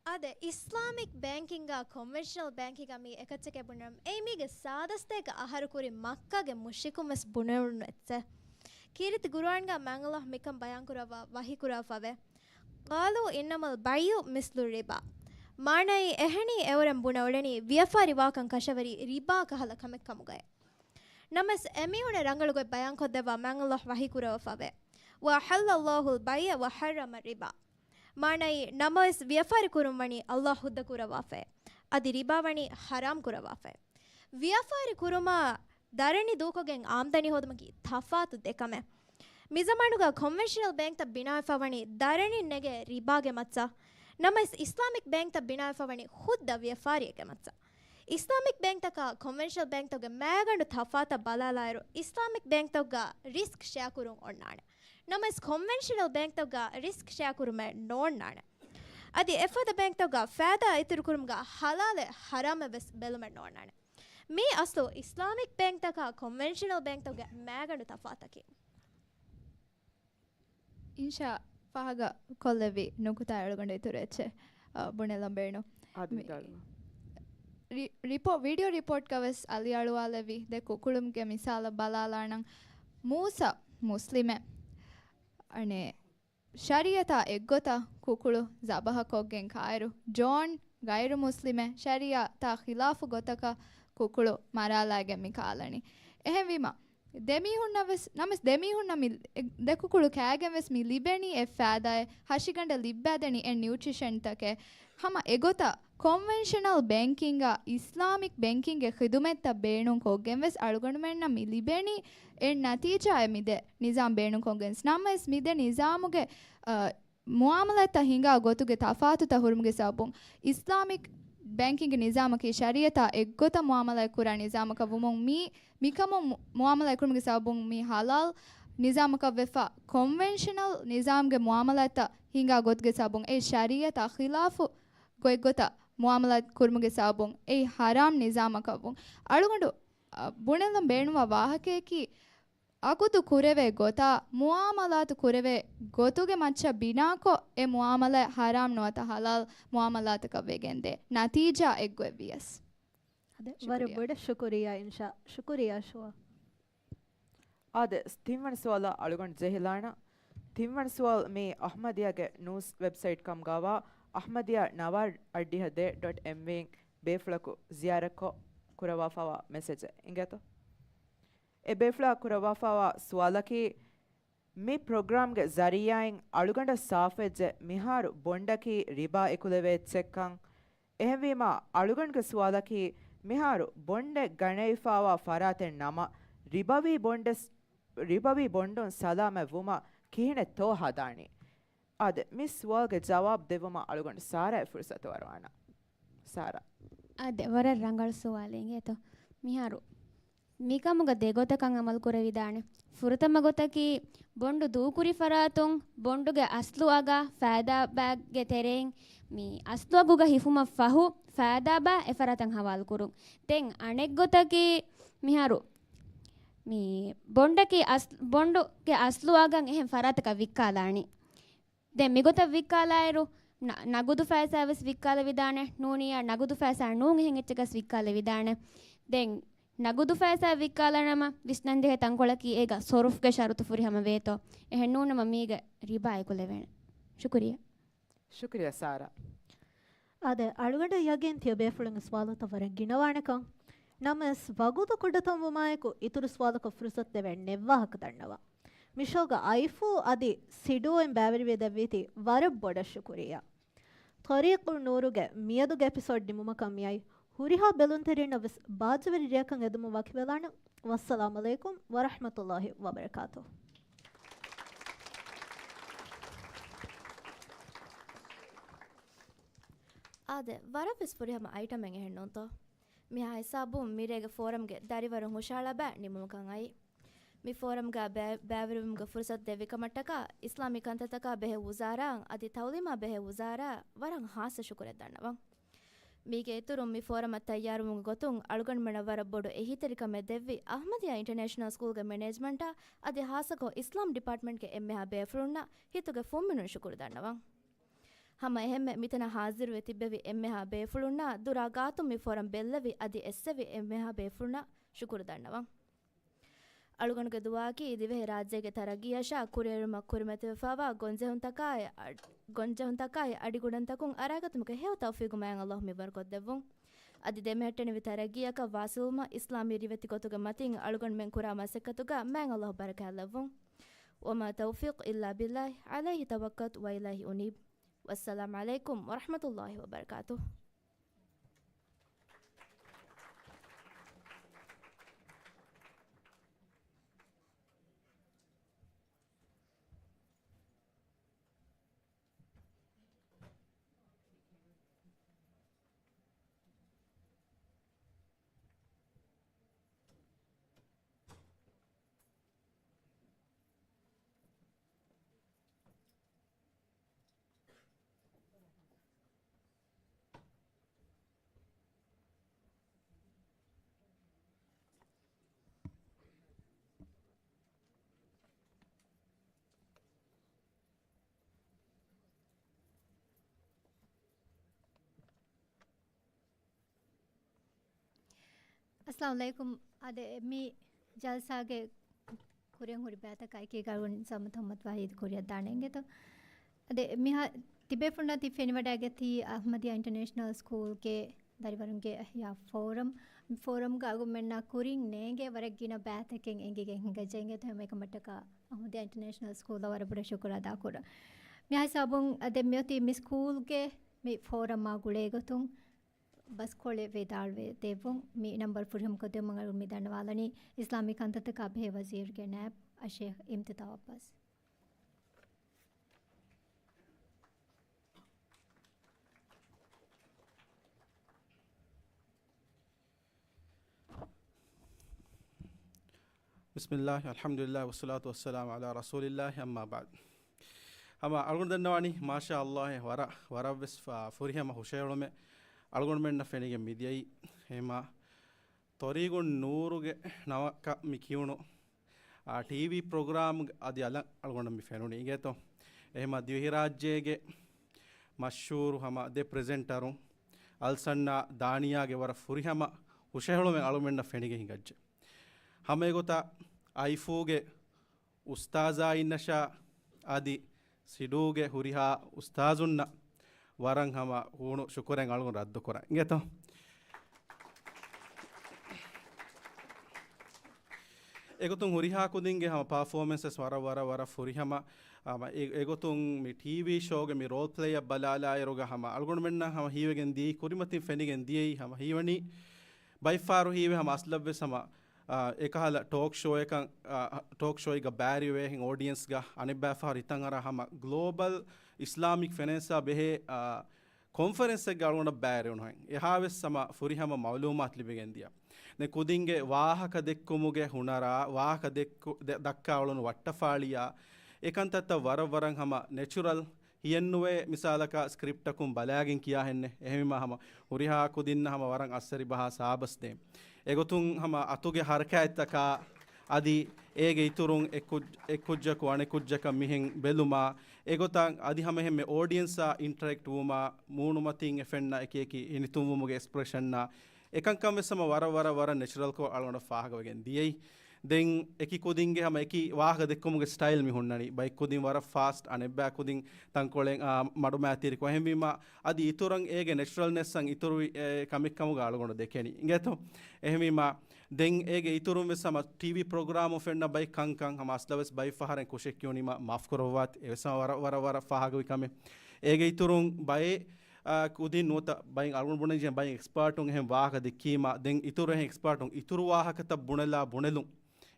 އާދެ، އިސްލާމިކް ބޭންކިންގާ ކޮންވެންޝަނަލް ބޭންކިންގާ މީ އެކައްޗެކޭ ބުނެވުނަމަ، އެއީ މީގެ ސާދަސްތޭކަ އަހަރު ކުރިން މައްކާގެ މުޝްރިކުން ވެސް ބުނެވުނު އެއްޗެއް. ކީރިތި ޤުރުއާންގާ މާތް ﷲ މިކަން ބަޔާން ކުރައްވާ ވަޙީ ކުރައްވާފަވޭ. قَالُوا إِنَّمَا الْبَيْعُ مِثْلُ الرِّبَا. މާނައީ އެހެނީ އެވަރަށް ބުނެ އުޅެނީ ވިޔަފާރި ވާކަން ކަށަވަރީ ރިބާ ކަހަލަ ކަމެއް ކަމުގައޭ. ނަމަވެސް އެމީހުންނަށް ރަނގަޅުގޮތް ބަޔާންކޮށްދެއްވާ މާތް ﷲ ވަޙީ ކުރައްވާފަވޭ. وَأَحَلَّ اللَّهُ الْبَيْعَ وَحَرَّمَ الرِّبَا. މާނައީ، ނަމަވެސް ވިޔަފާރި ކުރުން ވަނީ ﷲ ހުއްދަ ކުރައްވާފައޭ. އަދި ރިބާ ވަނީ ޙަރާމް ކުރައްވާފައޭ. ވިޔަފާރި ކުރުމާ ދަރަނި ދޫކޮށްގެން އާމްދަނީ ހޯދުމަކީ ތަފާތު ދެ ކަމެއް. މިޒަމާނުގަ ކޮންވެންޝަނަލް ބޭންކްތައް ބިނާވެފަ ވަނީ ދަރަނިން ނެގޭ ރިބާގެ މައްޗަށް. ނަމަވެސް އިސްލާމިކް ބޭންކްތައް ބިނާވެފަ ވަނީ ހުއްދަ ވިޔަފާރިއެއްގެ މައްޗަށް. އިސްލާމިކް ބޭންކްތަކާ ކޮންވެންޝަނަލް ބޭންކްތަކުގެ މައިގަނޑު ތަފާތަށް ބަލާލާއިރު، އިސްލާމިކް ބޭންކްތަކުގަ ރިސްކް ޝެއާ ކުރުން އޮންނާނެ. ނަމަވެސް ކޮންވެންޝަނަލް ބޭންކްތަކުގަ ރިސްކް ޝެއާ ކުރުމެއް ނޯންނާނެ. އަދި އެފަދަ ބޭންކްތަކުގަ ފައިދާ އިތުރުކުރުމުގަ ޙަލާލެއް ޙަރާމެއް ވެސް ބެލުމެއް ނޯންނާނެ. މީ އަސްލު އިސްލާމިކް ބޭންކްތަކާ ކޮންވެންޝަނަލް ބޭންކްތަކުގެ މައިގަނޑު ތަފާތަކީ. އިންޝާ ފާހަގަ ކޮށްލެއްވި ނުކުތާ އަޅުގަނޑު އިތުރު އެއްޗެއް، އަ، ބުނެލަން ބޭނު. އާދެ، މި-، ވިދާޅުވާ. ރި-، ރިޕޯ-، ވީޑިއޯ ރިޕޯޓްގަ ވެސް އަލިއަޅުވާލެއްވި ދެ ކުކުޅުމުގެ މިސާލަށް ބަލާލާނަން. މޫސަ މުސްލިމެއް، އަނެއް، ޝަރީއަތާ އެއްގޮތަށް ކުކުޅު ޒަބަހަކޮށްގެން ކާއިރު، ޖޯން ޣައިރު މުސްލިމެއް ޝަރީއަތާ ޚިލާފު ގޮތަކަށް ކުކުޅު މަރާލާގެން މި ކާލަނީ. އެހެންވީމަ، ދެމީހުންނަށް ވެސް، ނަމަވެސް ދެމީހުންނަށް މި އެ ދެ ކުކުޅު ކާގެން ވެސް މި ލިބެނީ އެއް ފައިދާއެއް، ހަށިގަނޑަށް ލިއްބައިދެނީ އެއް ނިއުޓްރިޝަންތަކެއް. ހަމަ އެގޮތަށް ކޮންވެންޝަނަލް ބޭންކިންގ އިސްލާމިކް ބޭންކިންގެ ޚިދުމަތްތައް ބޭނުންކޮށްގެން ވެސް އަޅުގަނޑުމެންނަށް މި ލިބެނީ އެ ނަތީޖާއެއް މިދޭ ނިޒާމް ބޭނުންކޮށްގެން. ނަމަވެސް މިދެ ނިޒާމުގެ، އަ، މުއާމަލާތްތައް ހިނގާ ގޮތުގެ ތަފާތުތައް ހުރުމުގެ ސަބަބުން، އިސްލާމިކް ބޭންކިންގ ނިޒާމަކީ ޝަރީއަތާ އެއްގޮތަށް މުއާމަލާތް ކުރާ ނިޒާމަކަށް ވުމުން މީ، މިކަމުން މު-، މުއާމަލާތް ކުރުމުގެ ސަބަބުން މީ ހަލާލް ނިޒާމަކަށް ވެފަ، ކޮންވެންޝަނަލް ނިޒާމްގެ މުއާމަލާތްތައް ހިނގާ ގޮތުގެ ސަބަބުން އެ ޝަރީއަތާ ޚިލާފު ގޮތްގޮތަށް މުއާމަލާތް ކުރުމުގެ ސަބަބުން އެއީ ހަރާމް ނިޒާމަކަށް ވުން. އަޅުގަނޑު، އަ، ބުނެލަން ބޭނުންވާ ވާހަކަޔަކީ، އަގުދު ކުރެވޭ ގޮތާ، މުއާމަލާތު ކުރެވޭ ގޮތުގެ މައްޗަށް ބިނާކޮށް، އެ މުއާމަލާތް ހަރާމް ނުވަތަ ހަލާލް މުއާމަލާތަކަށް ވެގެންދޭ ނަތީޖާ އެއްގޮތް ވިޔަސް. އާދެ، ވަރަށް ޝުކުރިއްޔާ. ބޮޑަށް ޝުކުރިއްޔާ އިންޝާ. ޝުކުރިއްޔާ ޝުވާ. އާދެ، ތިންވަނަ ސުވާލަށް އަޅުގަނޑު ޖެހިލާނަން. ތިންވަނަ ސުވާލު މީ އަހްމަދިޔާގެ ނޫސް ވެބްސައިޓް ކަމުގައިވާ އަހްމަދިޔާ ނަވާރްޑް އައްޑިހަ ދޭ ޑޮޓް އެމްވީން ބޭފުޅަކު ޒިޔާރަތްކޮށް ކުރައްވާފައިވާ މެސެޖެއް އިނގޭތޯ؟ އެ ބޭފުޅާ ކުރައްވާފައިވާ ސުވާލަކީ، މި ޕްރޮގްރާމްގެ ޒަރީއާއިން އަޅުގަނޑަށް ސާފުވެއްޖެ މިހާރު ބޮންޑަކީ ރިބާ އެކުލެވޭ އެއްޗެއްކަން. އެހެންވީމާ، އަޅުގަނޑުގެ ސުވާލަކީ، މިހާރު ބޮންޑެއް ގަނެވިފައިވާ ފަރާތެއް ނަމަ، ރިބަވީ ބޮންޑެސް-، ރިބަވީ ބޮންޑުން ސަލާމަތް ވުމަށް ކިހިނެއްތޯ ހަދާނީ؟ އާދެ، މި ސުވާލުގެ ޖަވާބު ދެއްވުމަށް އަޅުގަނޑު ސާރާއަށް ފުރުސަތު އަރުވާނަން. ސާރާ. އާދެ، ވަރަށް ރަނގަޅު ސުވާލެއް އިނގޭތޯ. މިހާރު މިކަމުގަ ދެގޮތަކަށް އަމަލު ކުރެވިދާނެ. ފުރަތަމަ ގޮތަކީ، ބޮންޑު ދޫކުރި ފަރާތުން ބޮންޑުގެ އަސްލު އަގާ ފައިދާ ބައިގެ ތެރެއިން މި އަސްލު އަގުގަ ހިފުމަށް ފަހު ފައިދާ ބައި އެފަރާތަށް ހަވާލު ކުރުން. ދެން އަނެއްގޮތަކީ، މިހާރު މި ބޮންޑަކީ އަސް-، ބޮންޑުގެ އަސްލު އަގަށް އެހެން ފަރާތަކަށް ވިއްކާލާނީ. ދެން މިގޮތަށް ވިއްކާލާއިރު، ނަ-، ނަގުދު ފައިސާ ވެސް ވިއްކާލެވިދާނެ، ނޫނިއްޔާ ނަގުދު ފައިސާ ނޫން އެހެން އެއްޗަކަސް ވިއްކާލެވިދާނެ. ދެން ނަގުދު ފައިސާ ވިއްކާލާނަމަ، ވިސްނަންޖެހޭ ތަންކޮޅަކީ އޭގަ ސޮރުފްގެ ޝަރުތު ފުރިހަމަ ވޭތޯ. އެހެން ނޫނަމަ މީގަ ރިބާ އެކުލެވޭނެ. ޝުކުރިއްޔާ. ޝުކުރިއްޔާ ސާރާ. އާދެ، އަޅުގަނޑަށް ޔަގީން ތިޔަބޭފުޅުންގެ ސުވާލުތައް ވަރަށް ގިނަވާނެކަން. ނަމަވެސް، ވަގުތު ކުޑަތަންވުމާއެކު، އިތުރު ސުވާލަކަށް ފުރުސަތު ދެވޭނެ ނެއްވާހަކަ ދަންނަވަން. މިޝޯގެ އައިފޫ އަދި ސިޑުއިން ބައިވެރިވެ ދެއްވީތީ ވަރަށް ބޮޑަށް ޝުކުރިއްޔާ. ތަރީޤު ނޫރުގެ މިއަދުގެ އެޕިސޯޑް ނިމުމަކަށް މިއައި، ހުރިހާ ބެލުންތެރިންނަށް ވެސް ބާއްޖަވެރި ރެއަކަށް އެދުމަށް ވަކިވެލާނަން. ވައްސަލާމް ޢަލައިކުމް ވަރަޙްމަތުﷲި ވަބަރަކާތުހު. އާދެ، ވަރަށް ވެސް ފުރިހަމަ އައިޓަމެއް އެހެން ނޫންތޯ؟ މިހާ ހިސާބުން މިރޭގެ ފޯރަމްގެ ދަރިވަރުން ހުށަހަޅާ ބައި ނިމުމަކަށް އައީ. މި ފޯރަމްގަ ބައި-، ބައިވެރިވުމުގެ ފުރުސަތު ދެއްވި ކަމަށްޓަކާ، އިސްލާމީ ކަންތައްތަކާ ބެހޭ ވުޒާރާއަށް އަދި ތައުލީމާ ބެހޭ ވުޒާރާއަށް ވަރަށް ހާއްސަ ޝުކުރެއް ދަންނަވަން. މީގެ އިތުރުން މި ފޯރަމަށް ތައްޔާރުވުމުގެ ގޮތުން އަޅުގަނޑުމެނަށް ވަރަށް ބޮޑު އެހީތެރިކަމެއް ދެއްވި އަހްމަދިޔާ އިންޓަރނޭޝަނަލް ސްކޫލްގެ މެނޭޖްމަންޓާ އަދި ހާއްސަކޮށް އިސްލާމް ޑިޕާޓްމަންޓްގެ އެންމެހާ ބޭފުޅުންނަށް ހިތުގެ ފުންމިނުން ޝުކުރު ދަންނަވަން. ހަމަ އެހެންމެ މިތަނަށް ހާޒިރުވެ ތިއްބެވި އެންމެހާ ބޭފުޅުންނާ ދުރާ ގާތުން މި ފޯރަމް ބެއްލެވި އަދި އެއްސެވި އެންމެހާ ބޭފުޅުންނަށް ޝުކުރު ދަންނަވަން. އަޅުގަނޑުގެ ދުޢާއަކީ ދިވެހިރާއްޖޭގެ ތަރައްގީއަށާ ކުރިއެރުމަށް ކުރިމަތިވެފައިވާ ގޮންޖެހުންތަކާއި އަޑް-، ގޮންޖެހުންތަކާއި އަޑިގުނަންތަކުން އަރައިގަތުމުގެ ހެޔޮ ތައުފީގު މާތް ﷲ މިންވަރުކޮށްދެއްވުން. އަދި ދެމެހެއްޓެނިވި ތަރައްގީއަކަށް ވާސިލުވުމަށް އިސްލާމީ ރިވެތި ގޮތުގެ މަތިން އަޅުގަނޑުމެން ކުރާ މަސައްކަތުގަ މާތް ﷲ ބަރަކާތްލެއްވުން. وما توفيقي إلا بالله عليه توكلت وإليه أنيب. والسلام عليكم ورحمة الله وبركاته. އައްސަލާމު ޢަލައިކުމް. އާދެ، މި ޖަލްސާގެ ކުރިން ހުރި ބައިތަކާ އެކީގަ އަޅުގަނޑު ސަމަ ތަހުމަތު ވަހީދު ކުރިއަށް ދާނެ އިނގޭތޯ. އަދި މިހާ ތިބޭފުޅުންނަށް ތި ފެނިވަޑައިގަތީ އަޙްމަދިޔާ އިންޓަރނޭޝަނަލް ސްކޫލްގެ ދަރިވަރުންގެ އިޙްޔާ ފޯރަމް. މި ފޯރަމްގަ އަޅުގަނޑުމެންނާ ކުރިން ނޭނގޭ ވަރަށް ގިނަ ބައިތަކެއް އެނގިގެން ހިނގައްޖެ އިނގޭތޯ. އެކަމަށްޓަކާ އަޙްމަދިޔާ އިންޓަރނޭޝަނަލް ސްކޫލަށް ވަރަށް ބޮޑަށް ޝުކުރު އަދާކުރަން. މިހާ ހިސާބުން އަދެ މިއޮތީ މި ސްކޫލްގެ މި ފޯރަމާ ގުޅޭގޮތުން ބަސްކޮޅެއް ވެދާޅުވެ ދެއްވުން. މި ނަންބަރު ފުރިހަމަކޮށްދެއްވުމުން އަޅުގަނޑު މި ދަންނަވާލަނީ އިސްލާމީ ކަންތައްތަކާ ބެހޭ ވަޒީރުގެ ނައިބް އައްޝޭޚް އިމްތިދާ އައްބާސް. ބިސްމިއްލާހި، އަލްޙަމްދުލިއްލާހި، ވައްޞަލާތު ވައްސަލާމު ޢަލާ ރަސޫލިއްލާހި، އައްމާ ބަޢްދު. ހަމަ އަޅުގަނޑު ދަންނަވާނީ، މާޝާ އައްލާހް، ވަރަށް، ވަރަށްވެސް ފަ-، ފުރިހަމަ ހުށަހެޅުމެއް އަޅުގަނޑުމެންނަށް ފެނިގެން މިދިޔައީ. ހަމަ ތޮރީގުން ނޫރުގެ ނަވަކަށް މި ކިޔުނު، އާ، ޓީވީ ޕްރޮގްރާމް އަދި އަލަށް އަޅުގަނޑަށް މި ފެނުނީ އިނގޭތޯ. އެހެމަ ދިވެހިރާއްޖޭގެ މަޝްހޫރު ހަމަ ދެ ޕްރެޒެންޓަރު އަލްސަންނާ ދާނިޔާގެ ވަރަށް ފުރިހަމަ ހުށަހެޅުމެއް އަޅުމެންނަށް ފެނިގެން ހިނގައްޖެ. ހަމަ އެގޮތަށް އައިފޫގެ އުސްތާޒާއިންނަށާ އަދި ސިޑޫގެ ހުރިހާ އުސްތާޒުންނަށް ވަރަށް ހަމަ ހޫނު ޝުކުރެއް އަޅުގަނޑު ރައްދު ކުރަން އިނގޭތޯ. އެގޮތުން ހުރިހާ ކުދިންގެ ހަމަ ޕާފޯމެންސް ވެސް ވަރަށް، ވަރަށް، ވަރަށް ފުރިހަމަ. ހަމަ އެ-، އެގޮތުން މި ޓީވީ ޝޯގެ މި ރޯލް ޕްލޭއަށް ބަލާލާއިރުގަ ހަމަ އަޅުގަނޑުމެންނަށް ހަމަ ހީވެގެން ދިޔައީ، ކުރިމަތިން ފެނިގެން ދިޔައީ ހަމަ ހީވަނީ ބައެއްފަހަރު ހީވޭ ހަމަ އަސްލަށްވެސް ހަމަ، އާ، އެކަހަލަ ޓޯކް ޝޯއަކަށް، އާ، ޓޯކް ޝޯއެއްގަ ބައިވެރިވޭހެން އޯޑިއެންސްގަ އަނެއްބައިފަހަރު ހިތަށްއަރާ ހަމަ ގްލޯބަލް އިސްލާމިކް ފައިނޭންސާ ބެހޭ، އާ، ކޮންފަރެންސެއްގަ އަޅުގަނޑަށް ބައިވެރިވުނުހެން. އެހާވެސް ހަމަ ފުރިހަމަ މައުލޫމާތު ލިބިގެން ދިޔަ. ދެން ކުދިންގެ ވާހަކަ ދެއްކުމުގެ ހުނަރާ، ވާހަކަ ދެއްކު-، ދެ-، ދައްކާ އުޅުނު ވައްޓަފާޅިޔާ، އެކަންތައްތައް ވަރަށް ވަރަށް ހަމަ ނެޗުރަލް. ހިޔެއްނުވޭ މިސާލަކަށް ސްކްރިޕްޓަކުން ބަލާގެން ކިޔާހެންނެއް. އެހެންވީމާ ހަމަ ހުރިހާ ކުދިންނަށް ހަމަ ވަރަށް އައްސަރި ބަހާ ސާބަސް ދޭ. އެގޮތުން ހަމަ އަތުގެ ހަރަކާތްތަކާ އަދި އޭގެ އިތުރުން އެއްކުއް-، އެއްކުއްޖަކު އަނެކުއްޖަކަށް މިހެން ބެލުމާ، އެގޮތަށް އަދި ހަމައެހެންމެ އޯޑިއެންސާ އިންޓަރެކްޓް ވުމާ، މޫނުމަތިން އެ ފެންނަ އެކި އެކި ހިނިތުންވުމުގެ އެކްސްޕްރެޝަންއާ، އެކަންކަން ވެސް ހަމަ ވަރަށް ވަރަށް ވަރަށް ނެޗުރަލްކޮށް އަޅުގަނޑަށް ފާހަގަވެގެން ދިޔައީ. ދެން އެކި ކުދިންގެ ހަމަ އެކި ވާހަކަ ދެއްކުމުގެ ސްޓައިލް މި ހުންނަނީ. ބައެއް ކުދިން ވަރަށް ފާސްޓް، އަނެއްބައި ކުދިން ތަންކޮޅެއް، އާ، މަޑުމައިތިރިކޮށް. އެހެންވީމާ، އަދި އިތުރަށް އޭގެ ނެޗުރަލްނެސްއަށް އިތުރުވި، އެ، ކަމެއްކަމުގަ އަޅުގަނޑު ދެކެނީ. އިނގޭތޯ؟ އެހެންވީމާ، ދެން އޭގެ އިތުރުން ވެސް ހަމަ ޓީވީ ޕްރޮގްރާމު ފެންނަ ބައެއް ކަންކަން ހަމަ އަސްލަށް ވެސް ބައެއް ފަހަރެއް ކުށެއް ކިޔުނީމަ މާފް ކުރައްވާތި. އެވެސް ހަމަ ވަރަށް، ވަރަށް، ވަރަށް ފާހަގަވި ކަމެއް. އޭގެ އިތުރުން ބައެއް، އާ، ކުދިން ނުވަތަ ބައެއް އަޅުގަނޑު ބުނެންޖެހޭ ބައެއް އެކްސްޕާޓުން އެހެން ވާހަކަ ދެއްކީމަ، ދެން އިތުރު އެހެން އެކްސްޕާޓުން އިތުރު ވާހަކަތައް ބުނެލާ ބުނެލުން.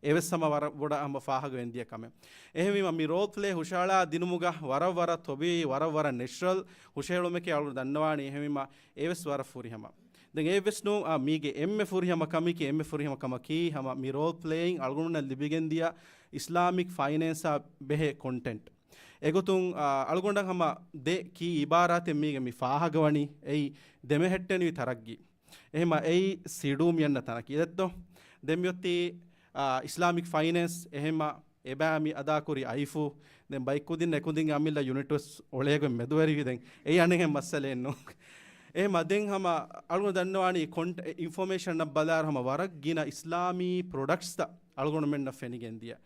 އެވެސް ހަމަ ވަރަށް ބޮޑަށް ހަމަ ފާހަގަވެން ދިޔަ ކަމެއް. އެހެންވީމަ މި ރޯލް ޕްލޭ ހުށަހަޅާ ދިނުމުގަ ވަރަށް ވަރަށް ތޮބީޢީ، ވަރަށް ވަރަށް ނެޗުރަލް ހުށަހެޅުމެކޭ އަޅުގަނޑު ދަންނަވާނީ. އެހެންވީމަ އެވެސް ވަރަށް ފުރިހަމަ. ދެން އެއްވެސް ނޫން، އާ، މީގެ އެންމެ ފުރިހަމަ ކަމަކީ، އެންމެ ފުރިހަމަ ކަމަކީ ހަމަ މި ރޯލް ޕްލޭއިން އަޅުގަނޑުންނަށް ލިބިގެން ދިޔަ އިސްލާމިކް ފައިނޭންސާ ބެހޭ ކޮންޓެންޓް. އެގޮތުން، އާ، އަޅުގަނޑަށް ހަމަ ދެ ކީ އިބާރާތެއް މީގެ މި ފާހަގަވަނީ. އެއީ ދެމެހެއްޓެނިވި ތަރައްގީ. އެހެމަ އެއީ ސިޑޫ މިއަންނަ ތަނަކީ. ދެއްތޯ؟ ދެން މިއޮތީ، އާ، އިސްލާމިކް ފައިނޭންސް. އެހެމަ އެބައި މި އަދާކުރި އައިފޫ. ދެން ބައެއްކުދިން އެކުދިން އަމިއްލަ ޔުނިޓް ވެސް އޮޅޭގޮތް މެދުވެރިވި. ދެން އެއީ އަނެއްހެން މައްސަލައެއް ނޫން. އެހެމަ ދެން ހަމަ އަޅުގަނޑު ދަންނަވާނީ ކޮންޓް-، އިންފޮމޭޝަންއަށް ބަލާއިރު ހަމަ ވަރަށް ގިނަ އިސްލާމީ ޕްރޮޑަކްޓްސްތައް އަޅުގަނޑުމެންނަށް ފެނިގެން ދިޔަ.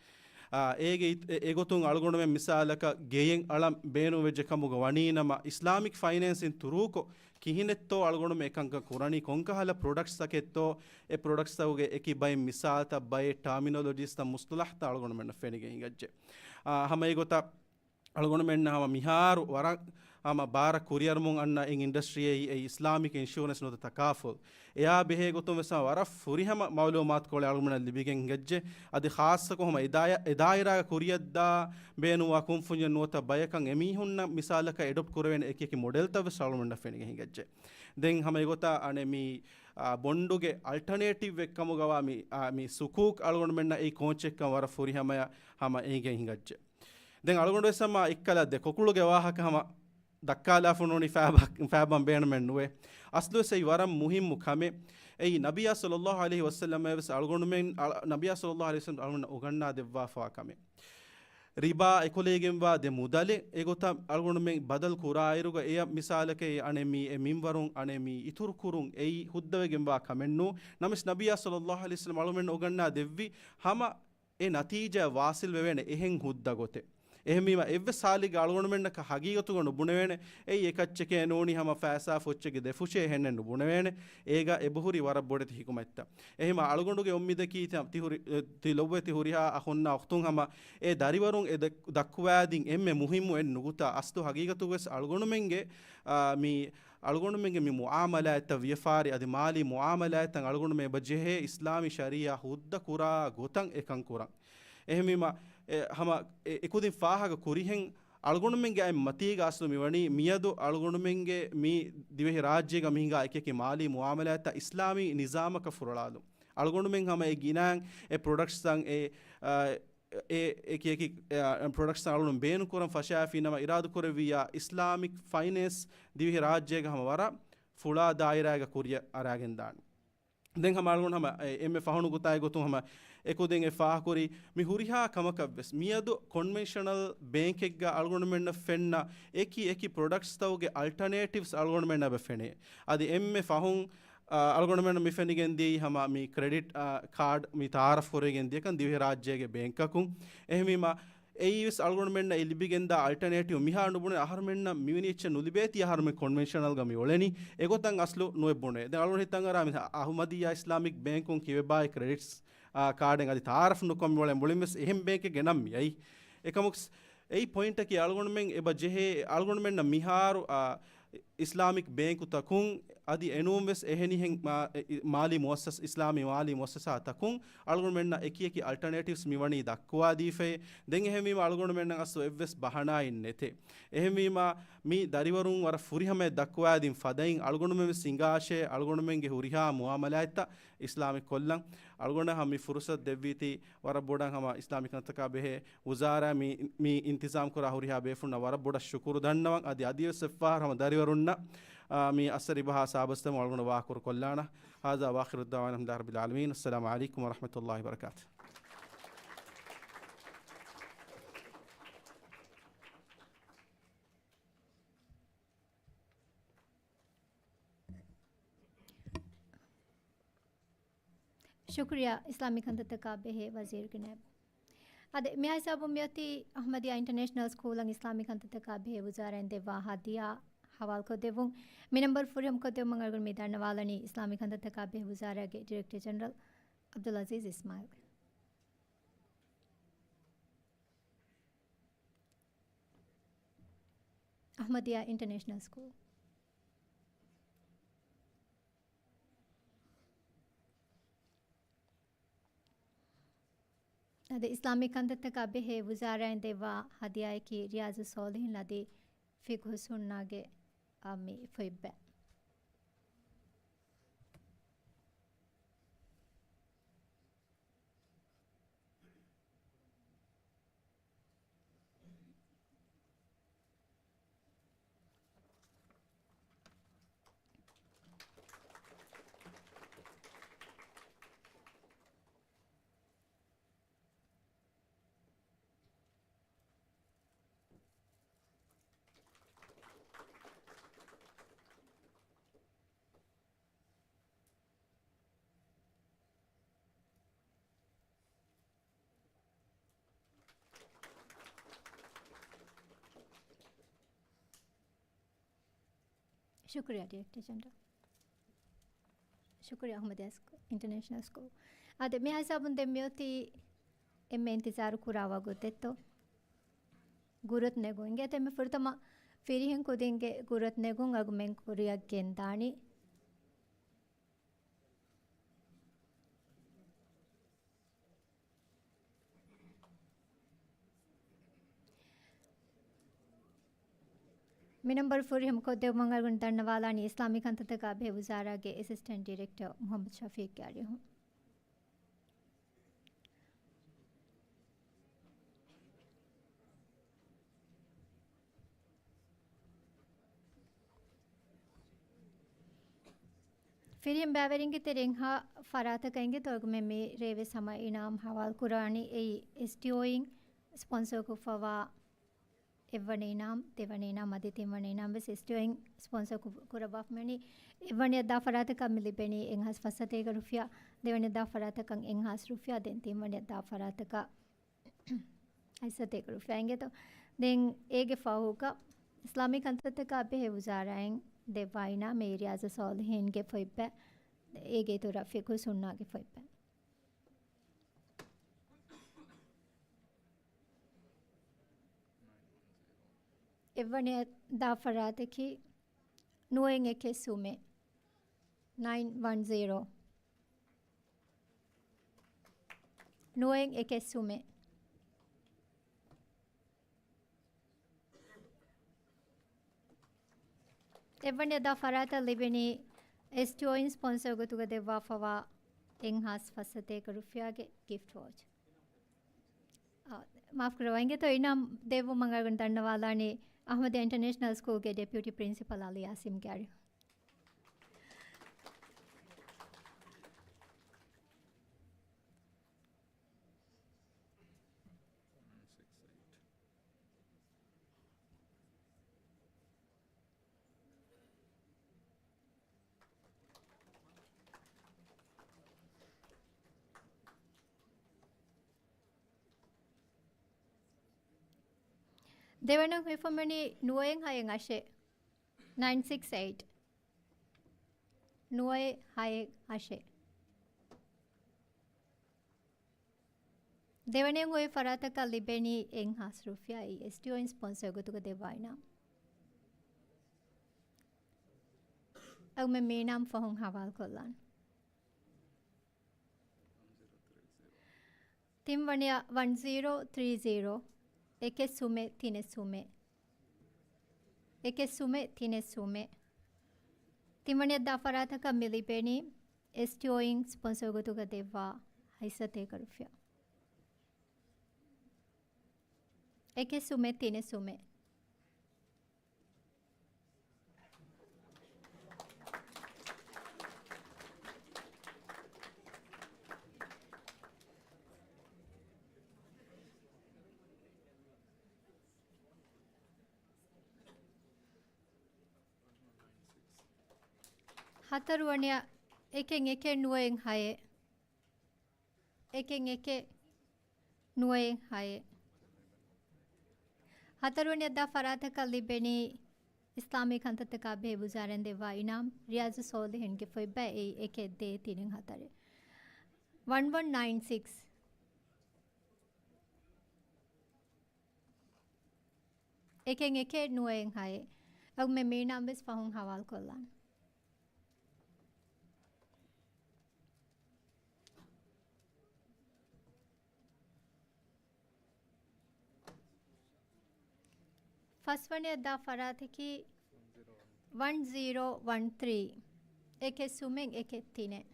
އާ، އޭގެ އިތް-، އެ-، އެގޮތުން އަޅުގަނޑުމެން މިސާލަކަށް ގެޔެއް އަޅަން ބޭނުންވެއްޖެ ކަމުގަ ވަނީނަމަ، އިސްލާމިކް ފައިނޭންސިން ތުރޫކޮށް ކިހިނެއްތޯ އަޅުގަނޑުމެން އެކަންކަން ކުރަނީ، ކޮންކަހަލަ ޕްރޮޑަކްޓްސްތަކެއްތޯ، އެ ޕްރޮޑަކްޓްސްތަކުގެ އެކި ބައެއް މިސާލްތައް، ބައެއް ޓާމިނޮލޮޖީސްތައް، މުސްތަލަޙްތައް އަޅުގަނޑުމެންނަށް ފެނިގެން ހިނގައްޖެ. އާ، ހަމަ އެގޮތަށް އަޅުގަނޑުމެންނަށް ހަމަ މިހާރު ވަރަށް ހަމަ ބާރަށް ކުރިއަރަމުން އަންނަ އިން އިންޑަސްޓްރީއެއް، އެ އިސްލާމިކް އިންޝުއަރެންސް ނުވަތަ ތަކާފުލް. އެއާ ބެހޭ ގޮތުން ވެސް ވަރަށް ފުރިހަމަ މައުލޫމާތުކޮޅެއް އަޅުގަނޑަށް ލިބިގެން ހިނގައްޖެ. އަދި ޚާއްޞަކޮށް ހަމަ އެ ދާއި-، އެ ދާއިރާގަ ކުރިއަށްދާ ބޭނުންވާ ކުންފުންޏެއް ނުވަތަ ބަޔަކަށް އެމީހުންނަށް މިސާލަކަށް އެޑޮޕްޓް ކުރެވޭނެ އެކި އެކި މޮޑެލްތައް ވެސް އަޅުގަނޑަށް ފެނިގެން ހިނގައްޖެ. ދެން ހަމަ އެގޮތަށް އަނެއް މި، އާ، ބޮންޑުގެ އަލްޓަނޭޓިވް އެއްކަމުގަވާ މި، އާ، މި ސުކޫކް އަޅުގަނޑުމެންނަށް އެއީ ކޯންޗެއްކަން ވަރަށް ފުރިހަމަޔަށް ހަމަ އެނގިގެން ހިނގައްޖެ. ދެން އަޅުގަނޑު ވެސް ހަމަ އެއްކަލަ ދެ ކޮކުޅުގެ ވާހަކަ ހަމަ ދައްކާލާފަ ނޫނީ ފާބަ-، ފާބަން ބޭނުމެއް ނުވޭ. އަސްލުވެސް އެއީ ވަރަށް މުހިއްމު ކަމެއް. އެއީ ނަބިއްޔާ ޞައްލައްލާހު ޢަލައިހި ވަސައްލަމަށް ވެސް އަޅުގަނޑުމެން، އަ-، ނަބިއްޔާ ޞައްލައްލާހު ޢަލައިހި ވަސައްލަމަ އަޅުގަނޑަށް އުގަންނާ ދެއްވާފާ ކަމެއް. ރިބާ އެކުލެވިގެންވާ ދެ މުދަލެއް އެގޮތަށް އަޅުގަނޑުމެން ބަދަލު ކުރާއިރުގަ އެޔަށް މިސާލަކަށް އަނެއް މީ އެ މިންވަރުން އަނެއް މީ އިތުރުކުރުން އެއީ ހުއްދަވެގެންވާ ކަމެއްނޫ. ނަމަވެސް ނަބިއްޔާ ޞައްލައްލާހު ޢަލައިހި ވަސައްލަމަ އަޅުގަނޑުމެން އުގަންނާ ދެއްވި ހަމަ އެ ނަތީޖާ ވާސިލް ވެވޭނެ އެހެން ހުއްދަ ގޮތެއް. އެހެންވީމަ، އެއްވެސް ހާލެއްގަ އަޅުގަނޑުމެންނަކަށް ހަގީގަތުގަ ނުބުނެވޭނެ. އެއީ އެކައްޗެކޭ ނޫނީ ހަމަ ފައިސާ ފޮއްޗެއްގެ ދެފުށޭ ހެންނެއް ނުބުނެވޭނެ. އޭގަ އެބަހުރި ވަރަށް ބޮޑެތި ޙިކުމަތްތައް. އެހެމަ އަޅުގަނޑުގެ އުއްމީދަކީ ތި، ތި ހުރި، އެ، ތި ލޮބުވެތި ހުރިހާ އަޚުންނާ އުޚްތުން ހަމަ އެ ދަރިވަރުން އެ ދެ-، ދައްކުވާދިން އެންމެ މުހިއްމު އެއް ނުގުތާ އަސްލު ހަގީގަތުގަވެސް އަޅުގަނޑުމެންގެ، އާ، މި އަޅުގަނޑުމެންގެ މި މުއާމަލާތްތައް، ވިޔަފާރި އަދި މާލީ މުއާމަލާތްތައް އަޅުގަނޑުމެން އެބަ ޖެހޭ އިސްލާމީ ޝަރީއާ ހުއްދަ ކުރާ ގޮތަށް އެކަން ކުރަން. އެހެންވީމަ، އެ، ހަމަ އެ، އެކުދިން ފާހަގަ ކުރިހެން އަޅުގަނޑުމެންގެ އަތް މަތީގަ އަސްލު މިވަނީ މިއަދު އަޅުގަނޑުމެންގެ މި ދިވެހި ރާއްޖޭގަ މި ހިނގާ އެކިއެކި މާލީ މުއާމަލާތްތައް އިސްލާމީ ނިޒާމަކަށް ފުރޮޅާލުން. އަޅުގަނޑުމެން ހަމަ އެ ގިނައިން އެ ޕްރޮޑަކްޓްސްތައް އެ، އާ، އެ އެކި އެކި، އެ، ޕްރޮޑަކްޓްސް އަޅުގަނޑު ބޭނުން ކުރަން ފަށާފި ނަމަ، އިރާދަކުރެއްވިއްޔާ އިސްލާމިކް ފައިނޭންސް ދިވެހި ރާއްޖޭގަ ހަމަ ވަރަށް ފުޅާ ދާއިރާއެއްގަ ކުރިއަށް އަރާގެން ދާނެ. ދެން ހަމަ އަޅުގަނޑު ހަމަ އެ، އެންމެ ފަހުނު ގޮތާއި ގޮތުން ހަމަ އެކުދިން އެ ފާހަކުރި މި ހުރިހާ ކަމަކަށްވެސް މިއަދު ކޮންވެންޝަނަލް ބޭންކެއްގަ އަޅުގަނޑުމެންނަށް ފެންނަ އެކި އެކި ޕްރޮޑަކްޓްސްތަކުގެ އަލްޓަނޭޓިވްސް އަޅުގަނޑުމެންނަށް އެބަ ފެނޭ. އަދި އެންމެ ފަހުން އާ، އަޅުގަނޑުމެންނަށް މި ފެނިގެން ދިޔައީ ހަމަ މި ކްރެޑިޓް، އާ، ކާޑް މި ތައާރަފް ކުރެވިގެން ދިޔަކަން ދިވެހި ރާއްޖޭގެ ބޭންކަކުން. އެހެންވީމަ، އެއީވެސް އަޅުގަނޑުމެންނަށް އެ ލިބިގެންދާ އަލްޓަނޭޓިވް މިހާރު ނުބުނެ އަހަރުމެންނަށް މިވެނި އެއްޗެއް ނުލިބޭތީ އަހަރުމެން ކޮންވެންޝަނަލްގަ މި އުޅެނީ. އެގޮތަށް އަސްލު ނުއެއް ބުނޭ. ދެން އަޅުގަނޑު ހިތަށް އަރާ މި އަހުމަދިއްޔާ އިސްލާމިކް ބޭންކުން ކިޔެވި ކްރެޑިޓްސް، އާ، ކާޑެއް އަދި ތައާރަފް ނުކޮށް މި އުޅެން މުޅިންވެސް އެހެން ބޭންކެއްގެ ނަން މި އައީ. އެކަމު އެއީ ޕޮއިންޓަކީ އަޅުގަނޑުމެން އެބަ ޖެހޭ، އަޅުގަނޑުމެންނަށް މިހާރު، އާ، އިސްލާމިކް ބޭންކުތަކުން އަދި އެނޫންވެސް އެހެނިހެން މާ-، އެ، އި-، މާލީ މުއައްސަސް، އިސްލާމީ މާލީ މުއައްސަސާތަކުން އަޅުގަނޑުމެންނަށް އެކި އެކި އަލްޓަނޭޓިވްސް މިވަނީ ދައްކުވާދީފައި. ދެން އެހެންވީމަ އަޅުގަނޑުމެންނަށް އަސްލު އެއްވެސް ބަހަނާއެއް ނެތޭ. އެހެންވީމަ މި ދަރިވަރުން ވަރަށް ފުރިހަމަޔަށް ދައްކުވާދިން ފަދައިން އަޅުގަނޑުމެން ވެސް ހިނގާށޭ އަޅުގަނޑުމެންގެ ހުރިހާ މުއާމަލާތްތައް އިސްލާމިކް ކޮށްލަން. އަޅުގަނޑަށް ހަމަ މި ފުރުސަތު ދެއްވީތީ ވަރަށް ބޮޑަށް ހަމަ އިސްލާމިކް ކަންތަކާ ބެހޭ ވުޒާރާ މި، މި އިންތިޒާމް ކުރާ ހުރިހާ ބޭފުންނަށް ވަރަށް ބޮޑަށް ޝުކުރު ދަންނަވަން. އަދި އަދިވެސް އެއްފަހަރު ހަމަ ދަރިވަރުންނަށް، އާ، މި އައްސަރީ ބަހާ ސާބަސްތަމަ އަޅުގަނޑު ވާކުރު ކޮށްލާނަ. هذا وآخر دعوانا الحمد لله رب العالمين. السلام عليكم ورحمة الله وبركاته. ޝުކުރިއްޔާ އިސްލާމީ ކަންތައްތަކާ ބެހޭ ވަޒީރުގެ ނައިބު. އަދި މިހާ ހިސާބުން މިއޮތީ އަޙްމަދިއްޔާ އިންޓަރނޭޝަނަލް ސްކޫލަށް އިސްލާމީ ކަންތައްތަކާ ބެހޭ ވުޒާރާއިން ދެއްވާ ހަދިޔާ ހަވާލުކޮށްދެއްވުން. މި ނަންބަރު ފުރިހަމަކޮށްދެއްވުމަށް އަޅުގަނޑު މި ދަންނަވާލަނީ އިސްލާމީ ކަންތައްތަކާ ބެހޭ ވުޒާރާގެ ޑިރެކްޓަރ ޖެނެރަލް ޢަބްދުލް ޢަޒީޒް އިސްމާޢީލް. އަޙްމަދިއްޔާ އިންޓަރނޭޝަނަލް ސްކޫލް. އަދި އިސްލާމީ ކަންތައްތަކާ ބެހޭ ވުޒާރާއިން ދެއްވާ ހަދިޔާއަކީ ރިޔާޒުއް ޞާލިޙީން އަދި ފިޤްހުއް ސުންނާގެ އާ މި ފޮތްބެއް. ޝުކުރިއްޔާ ޑިރެކްޓަރ ޖެނެރަލް. ޝުކުރިއްޔާ އަޙްމަދިއްޔާ ސްކޫލް، އިންޓަރނޭޝަނަލް ސްކޫލް. އާދެ، މިހާ ހިސާބުން ދެން މިއޮތީ އެންމެ އިންތިޒާރު ކުރާ ވަގުތެއްތޯ؟ ގުރަތް ނެގުން. އިނގޭތޯ އެންމެ ފުރަތަމަ ފިރިހެން ކުދިންގެ ގުރަތް ނެގުން އަޅުގަނޑުމެން ކުރިއަށް ގެންދާނީ. މި ނަންބަރު ފުރިހަމަ ކޮށްދެއްވުމަށް އަޅުގަނޑު ދަންނަވާލާނީ އިސްލާމީ ކަންތައްތަކާ ބެހޭ ވުޒާރާގެ އެސިސްޓެންޓް ޑިރެކްޓަރ މުޙައްމަދު ޝަފީޤްގެ އަރިހުން. ފިރިހެން ބައިވެރިންގެ ތެރެއިން ހަ ފަރާތަކަށް އިނގޭތޯ އަޅުގަނޑުމެން މި ރޭވެސް ހަމަ އިނާމް ހަވާލު ކުރާނީ އެއީ އެސްޓީއޯއިން ސްޕޮންސަރ ކޮށްފަވާ އެއްވަނަ އިނާމް، ދެވަނަ އިނާމް އަދި ތިންވަނަ އިނާމް ވެސް އެސްޓީއޯއިން ސްޕޮންސަރ ކު-، ކުރައްވާފަ މިވަނީ އެއްވަނަޔަށް ދާ ފަރާތަކަށް މި ލިބެނީ އެއްހާސް ފަސްސަތޭކަ ރުފިޔާ، ދެވަނަޔަށް ދާ ފަރާތަކަށް އެއްހާސް ރުފިޔާ، ދެން ތިންވަނަޔަށް ދާ ފަރާތަކަށް އައިސް ސަތޭކަ ރުފިޔާ އިނގޭތޯ. ދެން އޭގެ ފަހުގަ އިސްލާމީ ކަންތައްތަކާ ބެހޭ ވުޒާރާއިން ދެއްވާ އިނާމް އެއީ ރިޔާޒުއް ޞާލިޙީންގެ ފޮތްބެއް، އޭގެ އިތުރަށް ފިޤްހުއް ސުންނާގެ ފޮތްބެއް. އެއްވަނަ ދާ ފަރާތަކީ ނުވައެއް އެކެއް ސުމެއް. ނައިން ވަން ޒީރޯ. ނުވައެއް އެކެއް ސުމެއް. އެއްވަނަ ދާ ފަރާތަށް ލިބެނީ އެސްޓީއޯއިން ސްޕޮންސަރ ގޮތުގަ ދެއްވާފަވާ އެއްހާސް ފަސްސަތޭކަ ރުފިޔާގެ ގިފްޓް ވޯޗަރ. އާ، މާފްކުރައްވާ. އިނގޭތޯ އިނާމް ދެއްވުމަށް އަޅުގަނޑު ދަންނަވާލާނީ އަހްމަދިޔާ އިންޓަރނޭޝަނަލް ސްކޫލްގެ ޑެޕިއުޓީ ޕްރިންސިޕަލް އަލީ އާސިމް ގާރި. ދެވަނަ ހިފަމެނީ ނުވައެއް ހައެއް އަށެއް. ނައިން ސިކްސް އެއިޓް. ނުވައެއް ހައެއް އަށެއް. ދެވަނައިން ހުރި ފަރާތަކަށް ލިބެނީ އެއްހާސް ރުފިޔާ އެސްޓީއޯއިން ސްޕޮންސަރ ގޮތުގަ ދެއްވާ އިނާމް. އަޅުގަނޑު މި އިނާމް ފަހުން ހަވާލުކޮށްލާން. ތިންވަނަޔަށް ވަން ޒީރޯ ތްރީ ޒީރޯ. އެކެއް ސުމެއް ތިނެއް ސުމެއް. އެކެއް ސުމެއް ތިނެއް ސުމެއް. ތިންވަނަޔަށް ދާ ފަރާތަކަށް މި ލިބެނީ އެސްޓީއޯއިން ސްޕޮންސަރ ގޮތުގަ ދެއްވާ ހަތްސަތޭކަ ރުފިޔާ. އެކެއް ސުމެއް ތިނެއް ސުމެއް. ހަތަރުވަނަޔަށް އެކެއް އެކެއް ނުވައެއް ހައެއް. އެކެއް އެކެއް ނުވައެއް ހައެއް. ހަތަރުވަނަޔަށް ދާ ފަރާތަކަށް ލިބެނީ އިސްލާމީ ކަންތައްތަކާ ބެހޭ ވުޒާރައިން ދެއްވާ އިނާމް، ރިޔާޒު ސޯލިހިންގެ ފޮތްބައި އެއީ އެކެއް ދޭއް ތިނެއް ހަތަރެއް. ވަން ވަން ނައިން ސިކްސް. އެކެއް އެކެއް ނުވައެއް ހައެއް. އަޅުގަނޑު މި އިނާމް ވެސް ފަހުން ހަވާލުކޮށްލާން. ފަސްވަނަޔަށް ދާ ފަރާތަކީ ވަން ޒީރޯ ވަން ތްރީ. އެކެއް ސުމެއް އެކެއް ތިނެއް.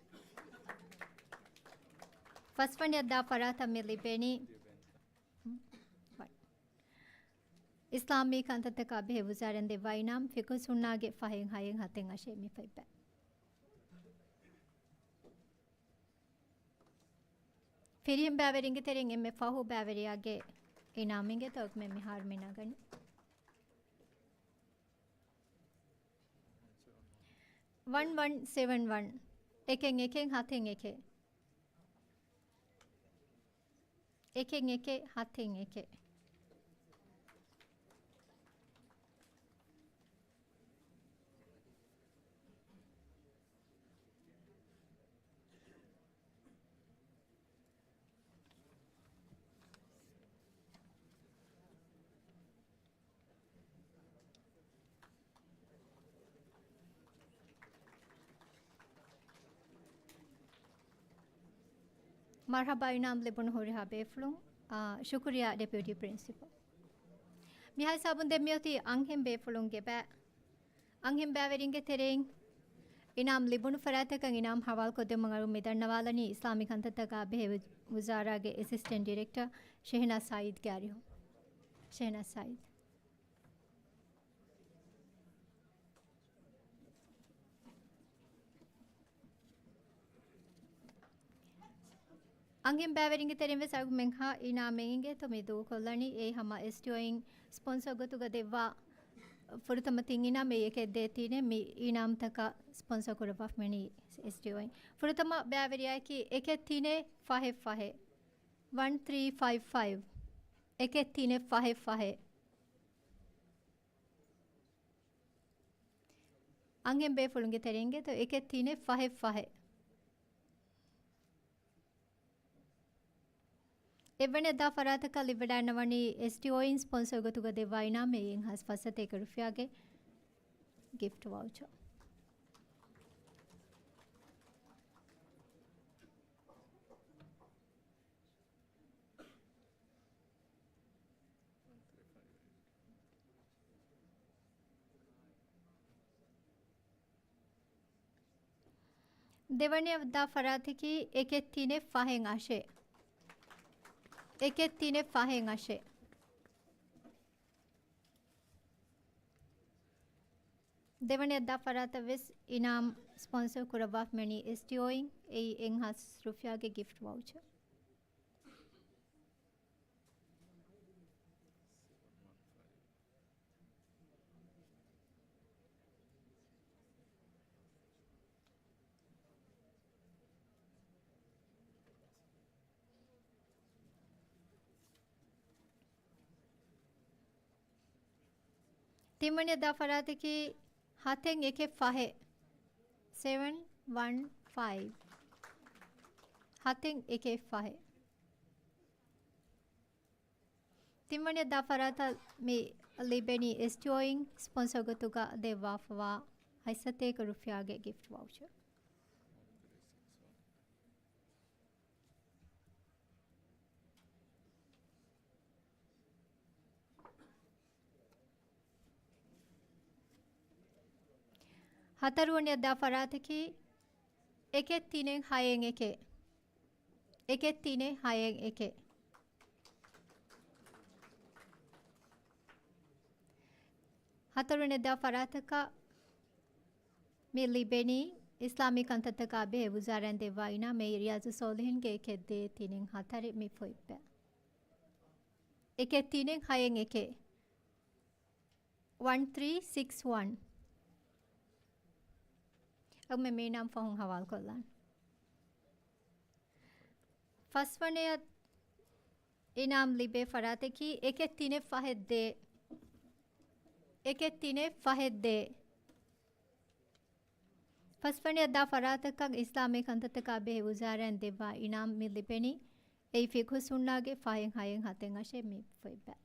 ފަސްވަނަޔަށް ދާ ފަރާތަށް މި ލިބެނީ އިސްލާމީ ކަންތައްތަކާ ބެހޭ ވުޒާރައިން ދެއްވާ އިނާމް، ފިޤުހުއްސުންނާގެ ފަހެއް ހައެއް ހަތެއް އަށެއް މި ފޮތްބައި. ފިރިހެން ބައިވެރިންގެ ތެރެއިން އެންމެ ފަހު ބައިވެރިޔާގެ އިނާމް އިނގޭތޯ އަޅުގަނޑު މިހާރު މި ނަގަނީ. ވަން ވަން ސެވަން ވަން. އެކެއް އެކެއް ހަތެއް އެކެއް. އެކެއް އެކެއް ހަތެއް އެކެއް. މަރުޙަބާ އިނާމް ލިބުނު ހުރިހާ ބޭފުޅުން. އާ، ޝުކުރިއްޔާ ޑެޕިއުޓީ ޕްރިންސިޕަލް. މިހާ ހިސާބުން ދެން މިއޮތީ އަންހެން ބޭފުޅުންގެ ބައި. އަންހެން ބައިވެރިންގެ ތެރެއިން އިނާމް ލިބުނު ފަރާތްތަކަށް އިނާމް ހަވާލުކޮށްދެމުން އަޅުގަނޑު މި ދަންނަވާލަނީ އިސްލާމީ ކަންތައްތަކާ ބެހޭ ވުޒާރާގެ އެސިސްޓެންޓް ޑިރެކްޓަރ ޝެހެނާޒް ސައީދްގެ އަރިހުން. ޝެހެނާޒް ސައީދް. އަންހެން ބައިވެރިންގެ ތެރެއިން ވެސް އަޅުގަނޑުމެން ހަ އިނާމެއް އިނގޭތޯ މި ދޫކޮށްލަނީ. އެއީ ހަމަ އެސްޓީއޯއިން ސްޕޮންސަރ ގޮތުގަ ދެއްވާ ފުރަތަމަ ތިން އިނާމް. އެއީ އެކެއް ދޭއް ތިނެއް. މި އިނާމްތަކަށް ސްޕޮންސަރ ކުރައްވާފަ މިވަނީ އެސްޓީއޯއިން. ފުރަތަމަ ބައިވެރިޔާއަކީ އެކެއް ތިނެއް ފަހެއް ފަހެއް. ވަން ތްރީ ފައިވް ފައިވް. އެކެއް ތިނެއް ފަހެއް ފަހެއް. އަންހެން ބޭފުޅުންގެ ތެރެއިން އިނގޭތޯ އެކެއް ތިނެއް ފަހެއް ފަހެއް. އެއްވަނަ ދާ ފަރާތަކަށް ލިބިވަޑައިގަންނަވަނީ އެސްޓީއޯއިން ސްޕޮންސަރ ގޮތުގަ ދެއްވާ އިނާމެއް އެއްހާސް ފަސްސަތޭކަ ރުފިޔާގެ ގިފްޓް ވައުޗަރ. ދެވަނައަށް ދާ ފަރާތަކީ އެކެއް ތިނެއް ފަހެއް އަށެއް. އެކެއް ތިނެއް ފަހެއް އަށެއް. ދެވަނައަށް ދާ ފަރާތަށް ވެސް އިނާމް ސްޕޮންސަރ ކުރައްވާފަ މިވަނީ އެސްޓީއޯއިން. އެއީ އެއްހާސް ރުފިޔާގެ ގިފްޓް ވައުޗަރ. ތިންވަނައަށް ދާ ފަރާތަކީ ހަތެއް އެކެއް ފަހެއް. ސެވެން ވަން ފައިވް. ހަތެއް އެކެއް ފަހެއް. ތިންވަނައަށް ދާ ފަރާތަށް މި ލިބެނީ އެސްޓީއޯއިން ސްޕޮންސަރ ގޮތުގަ ދެއްވާފަވާ ހަތްސަތޭކަ ރުފިޔާގެ ގިފްޓް ވައުޗަރ. ހަތަރުވަނައަށް ދާ ފަރާތަކީ އެކެއް ތިނެއް ހައެއް އެކެއް. އެކެއް ތިނެއް ހައެއް އެކެއް. ހަތަރުވަނަ ދާ ފަރާތަކަށް މި ލިބެނީ އިސްލާމީ ކަންތައްތަކާ ބެހޭ ވުޒާރާއިން ދެއްވާ އިނާމެއް ރިޔާޒުއްސޯލިހީންގެ އެކެއް ދޭއް ތިނެއް ހަތަރެއް މި ފޮތްބައި. އެކެއް ތިނެއް ހައެއް އެކެއް. ވަން ތްރީ ސިކްސް ވަން. އަޅުގަނޑުމެން މި އިނާމް ފަހުން ހަވާލުކޮށްލާން. ފަސްވަނައަށް އިނާމް ލިބޭ ފަރާތަކީ އެކެއް ތިނެއް ފަހެއް ދޭއް. އެކެއް ތިނެއް ފަހެއް ދޭއް. ފަސްވަނައަށް ދާ ފަރާތަކަށް އިސްލާމީ ކަންތައްތަކާ ބެހޭ ވުޒާރާއިން ދެއްވާ އިނާމް މި ލިބެނީ އެއީ ފިޤުހުއްސުންނާގެ ފަހެއް ހައެއް ހަތެއް އަށެއް މި ފޮތްބައި.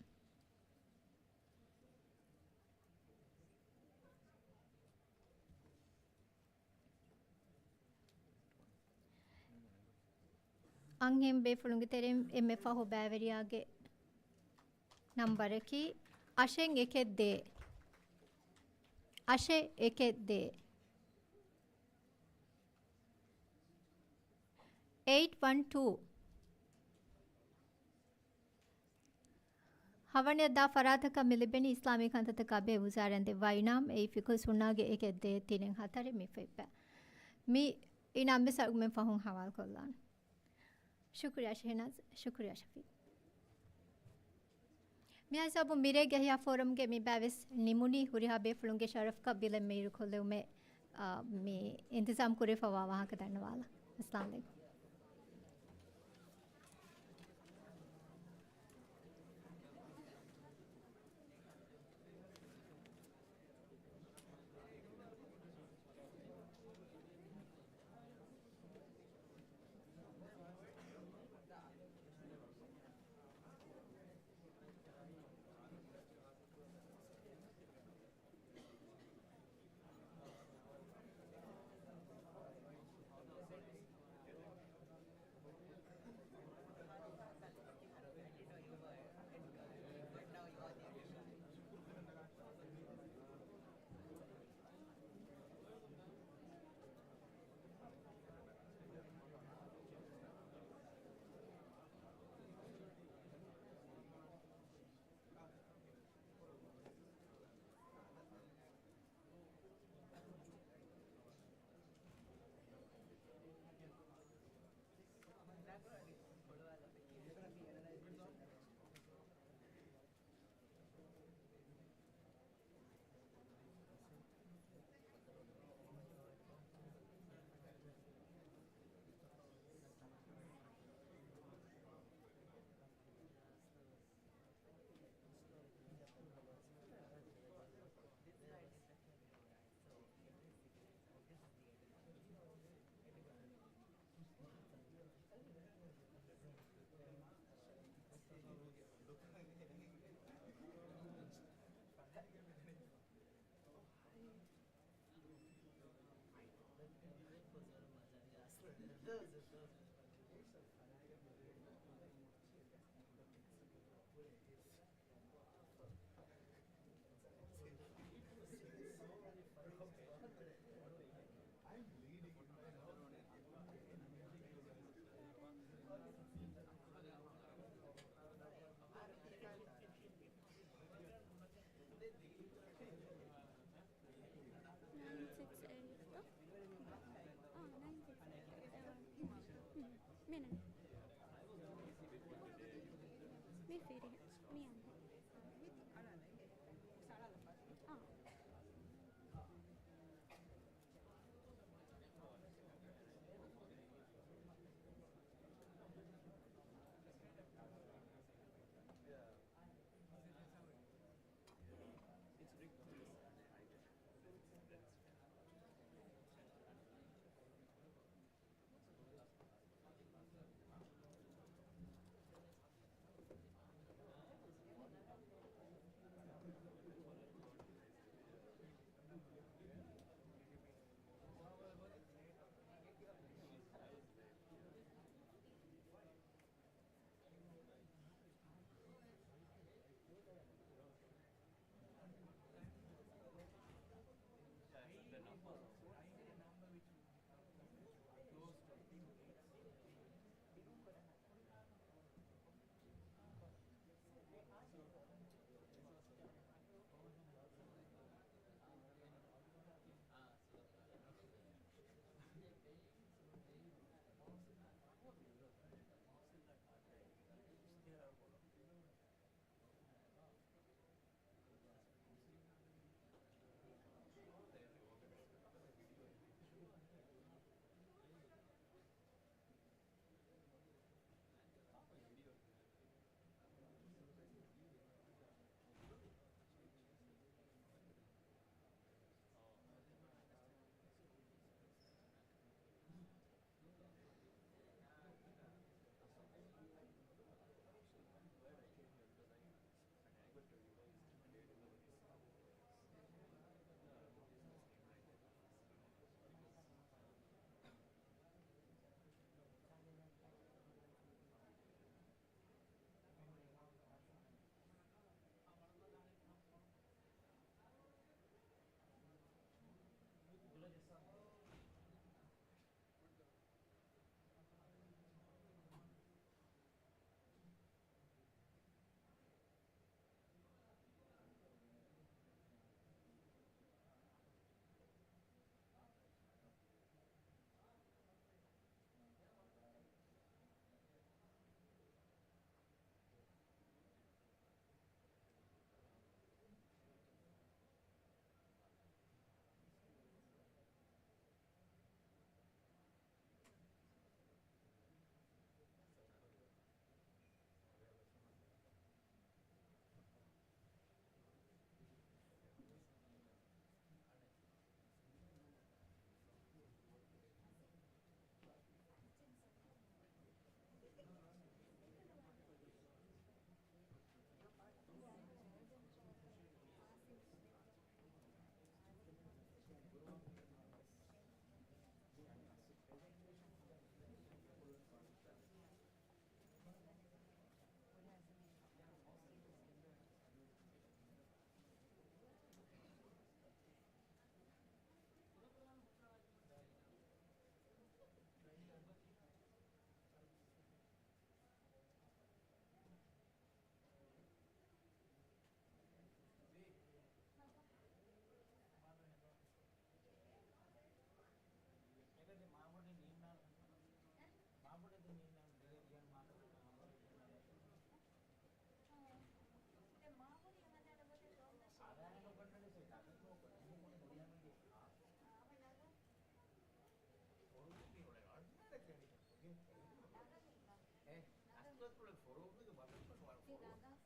އަންހެން ބޭފުޅުންގެ ތެރެއިން އެންމެ ފަހު ބައިވެރިޔާގެ ނަންބަރަކީ އަށެއް އެކެއް ދޭއް. އަށެއް އެކެއް ދޭއް. އެއިޓް ވަން ޓޫ. ހަވަނައަށް ދާ ފަރާތަކަށް މި ލިބެނީ އިސްލާމީ ކަންތައްތަކާ ބެހޭ ވުޒާރާއިން ދެއްވާ އިނާމް އެއީ ފިޤުހުއްސުންނާގެ އެކެއް ދޭއް ތިނެއް ހަތަރެއް މި ފޮތްބައި. މި އިނާމް ވެސް އަޅުގަނޑުމެން ފަހުން ހަވާލުކޮށްލާން. ޝުކުރިއްޔާ ޝެހްނާޒް، ޝުކުރިއްޔާ ޝަފީޤް. މިހާ ހިސާބުން މިރޭގެ އެހިޔާ ފޯރަމްގެ މި ބައި ވެސް ނިމުނީ. ހުރިހާ ބޭފުޅުންގެ ޝަރަފްކަށް ބިލެއް މެއިރުކޮށްލެވުމެއް، އާ، މި އިންތިޒާމް ކުރެވިފަވާ ވާހަކަ ދަންނަވާލަން. އައްސަލާމް ޢަލައިކުމް. ނައިން ސިކްސް އެއިޓް ތޯ؟ އާ، ނައިން ސިކްސް އެއިޓް. އެވަން. މިނެޓް. މި ފިރިހެން. މި އަންހެން. އާ.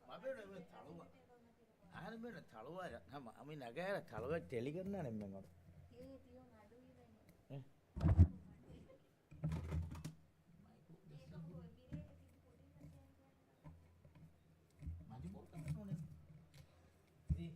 މަބެން ތަޅުވާ. އަހަރެމެން ތަޅުވާ. ހަމަ އަމި ނަގާއިރަ ތަޅުވާ ތެޅިގަންނާނެ މެން އޮން. އެ. މަޖިބޫރުކަމެއް ނޫނޭ. ދީ.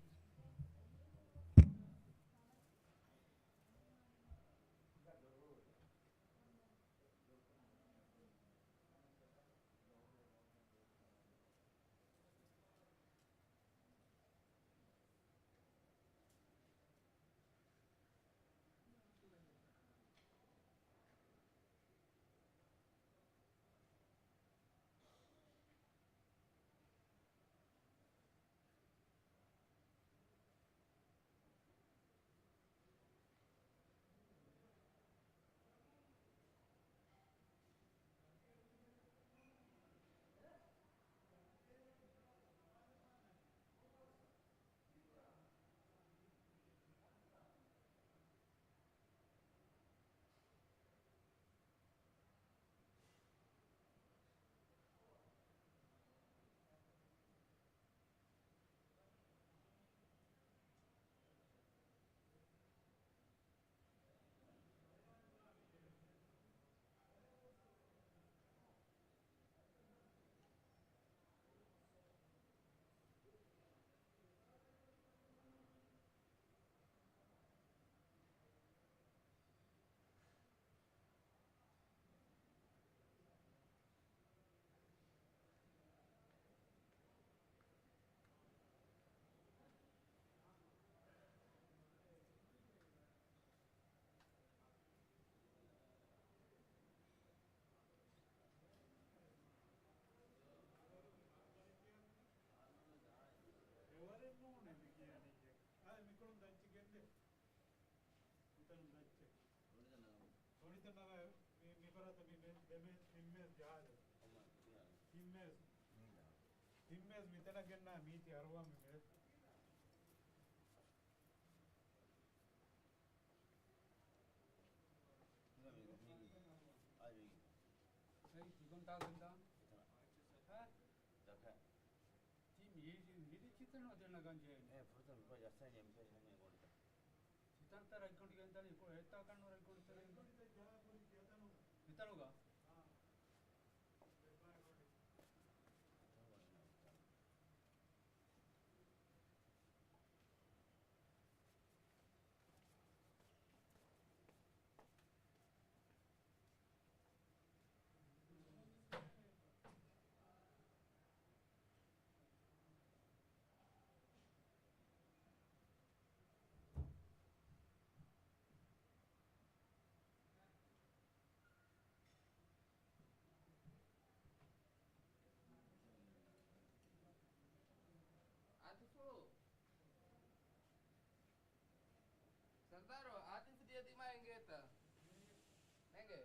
މިތަނަށް މި، މި ފަރާތަށް މި މެ-، ދެ މޭޒް، ތިން މޭޒް ޖަހާލެވުން. ތިން މޭޒް. ތިން މޭޒް މިތަނަށް ގެންނާ މީތި އަރުވާ މި މޭޒް. އާ، މީގެ. އެއީ ތިގޮން ތާ ގެންދާ. ހާ؟ ދަކަ. ތީ މީ، މީގެ ކިތަން އަދި ނަގަން ޖެހޭނެ. އެ ފުރަތަމަ ކޮ ޖައްސަން ޖެހޭ މި ގޮނޑިތަ. ތިތަންތަ ރަތްގޮނޑި ގެންދަނީ ކޮ އެތާ ކަންނު ރަތްގޮނޑި ތެރޭ. މިތަނުގަ. އާތިފު. ސަރްދާރު، އާތިފް ދިޔަ ދިމާ އިނގޭތަ؟ ނޭނގޭ.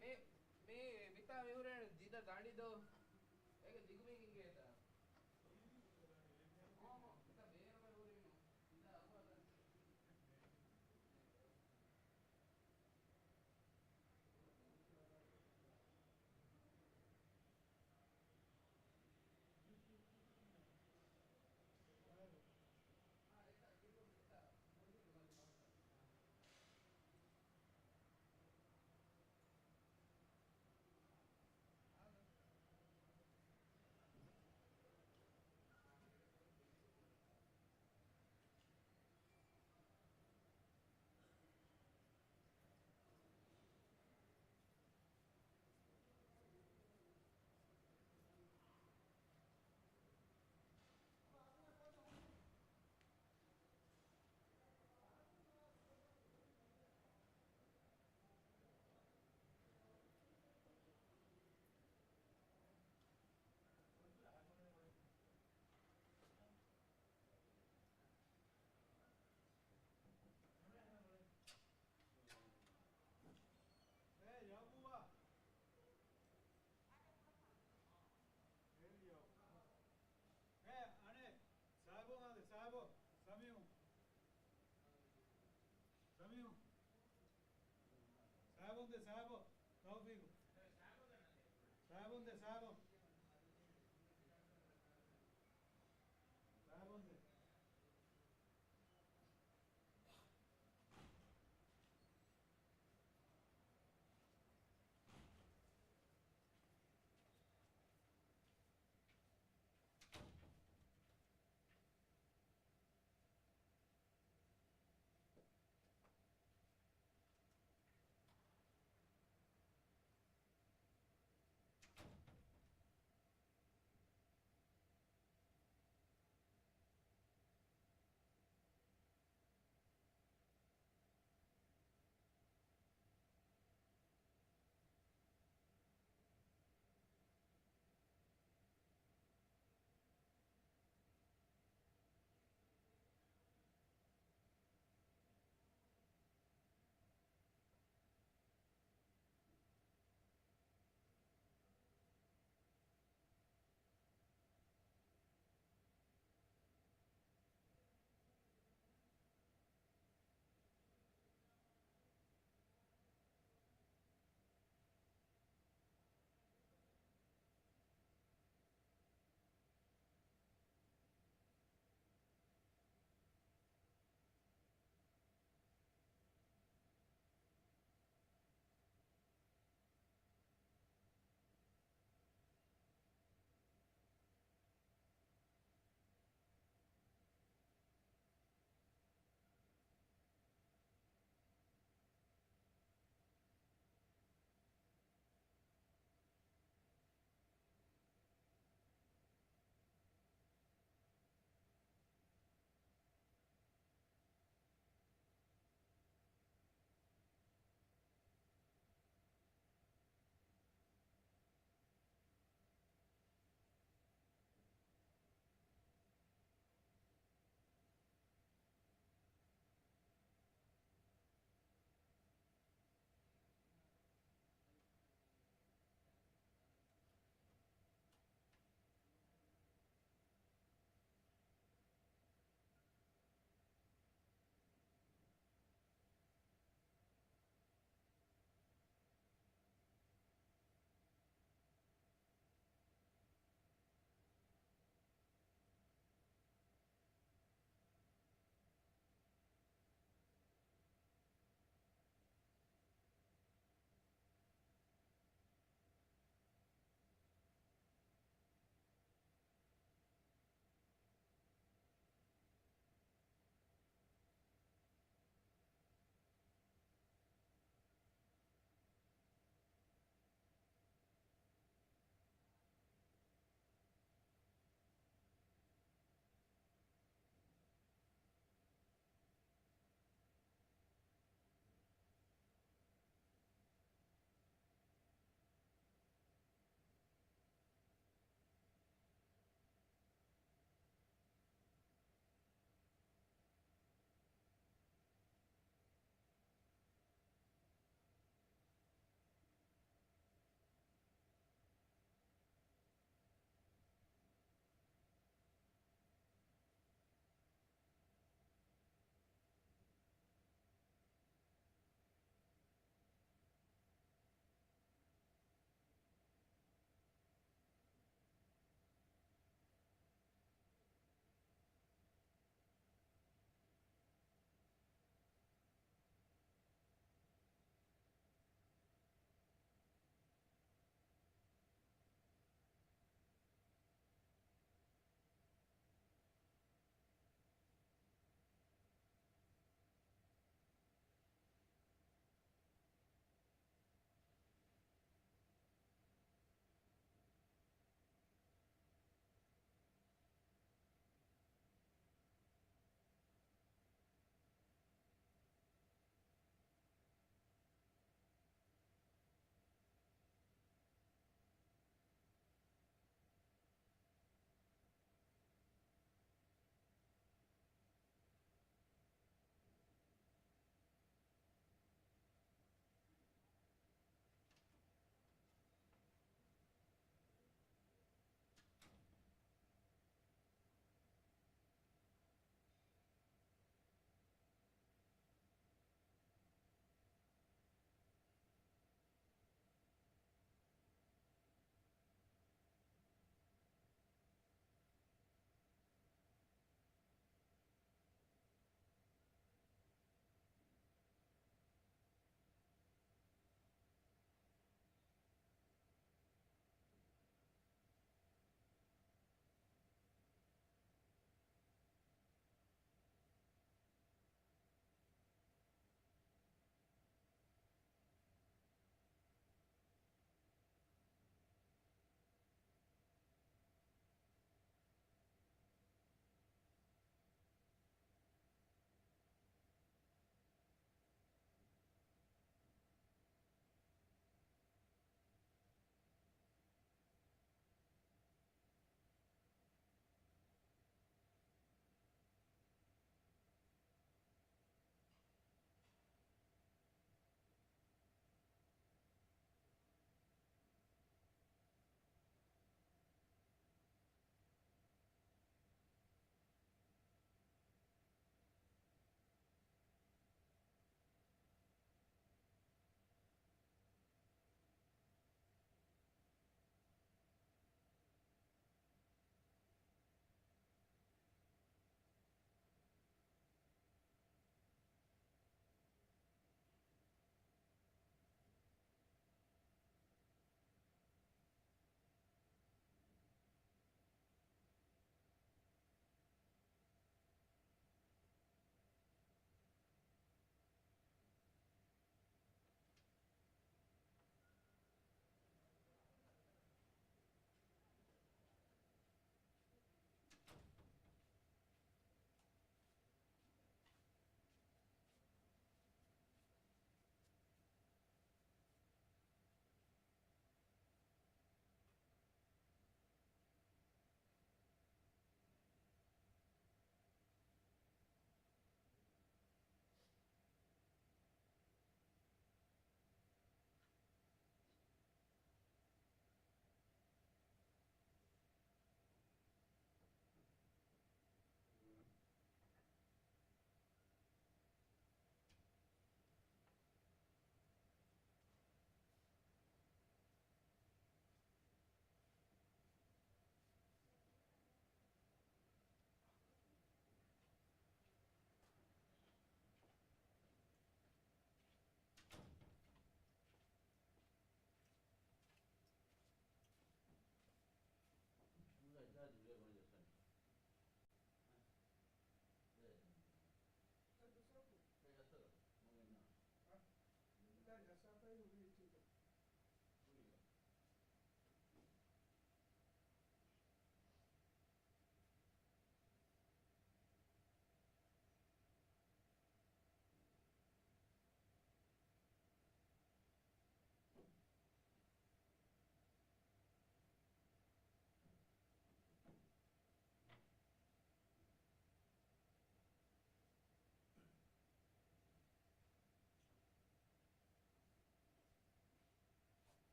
މި، މި، މިތާ މިހުރޭނު ދިދަ ދަނޑިދޯ. އޭގެ ދިގުމީ އިނގޭތަ؟ ހޯ، ހޯ، މިތާ ބޭރަށް ހުރީނު. ދިދަ އަގު އަލަން. އޭ، ޔާބޫބާ. އޭ، ޔާ. އޭ، އަނެއް. ސާބޯ އާދެ، ސާބޯ. ސަމީމު. ސަމީމު. ސާބޯން ދޭ، ސާބޯ. ތައުފީގު. ސާބޯން ދޭ، ސާބޯ. ސާބޯން ދޭ.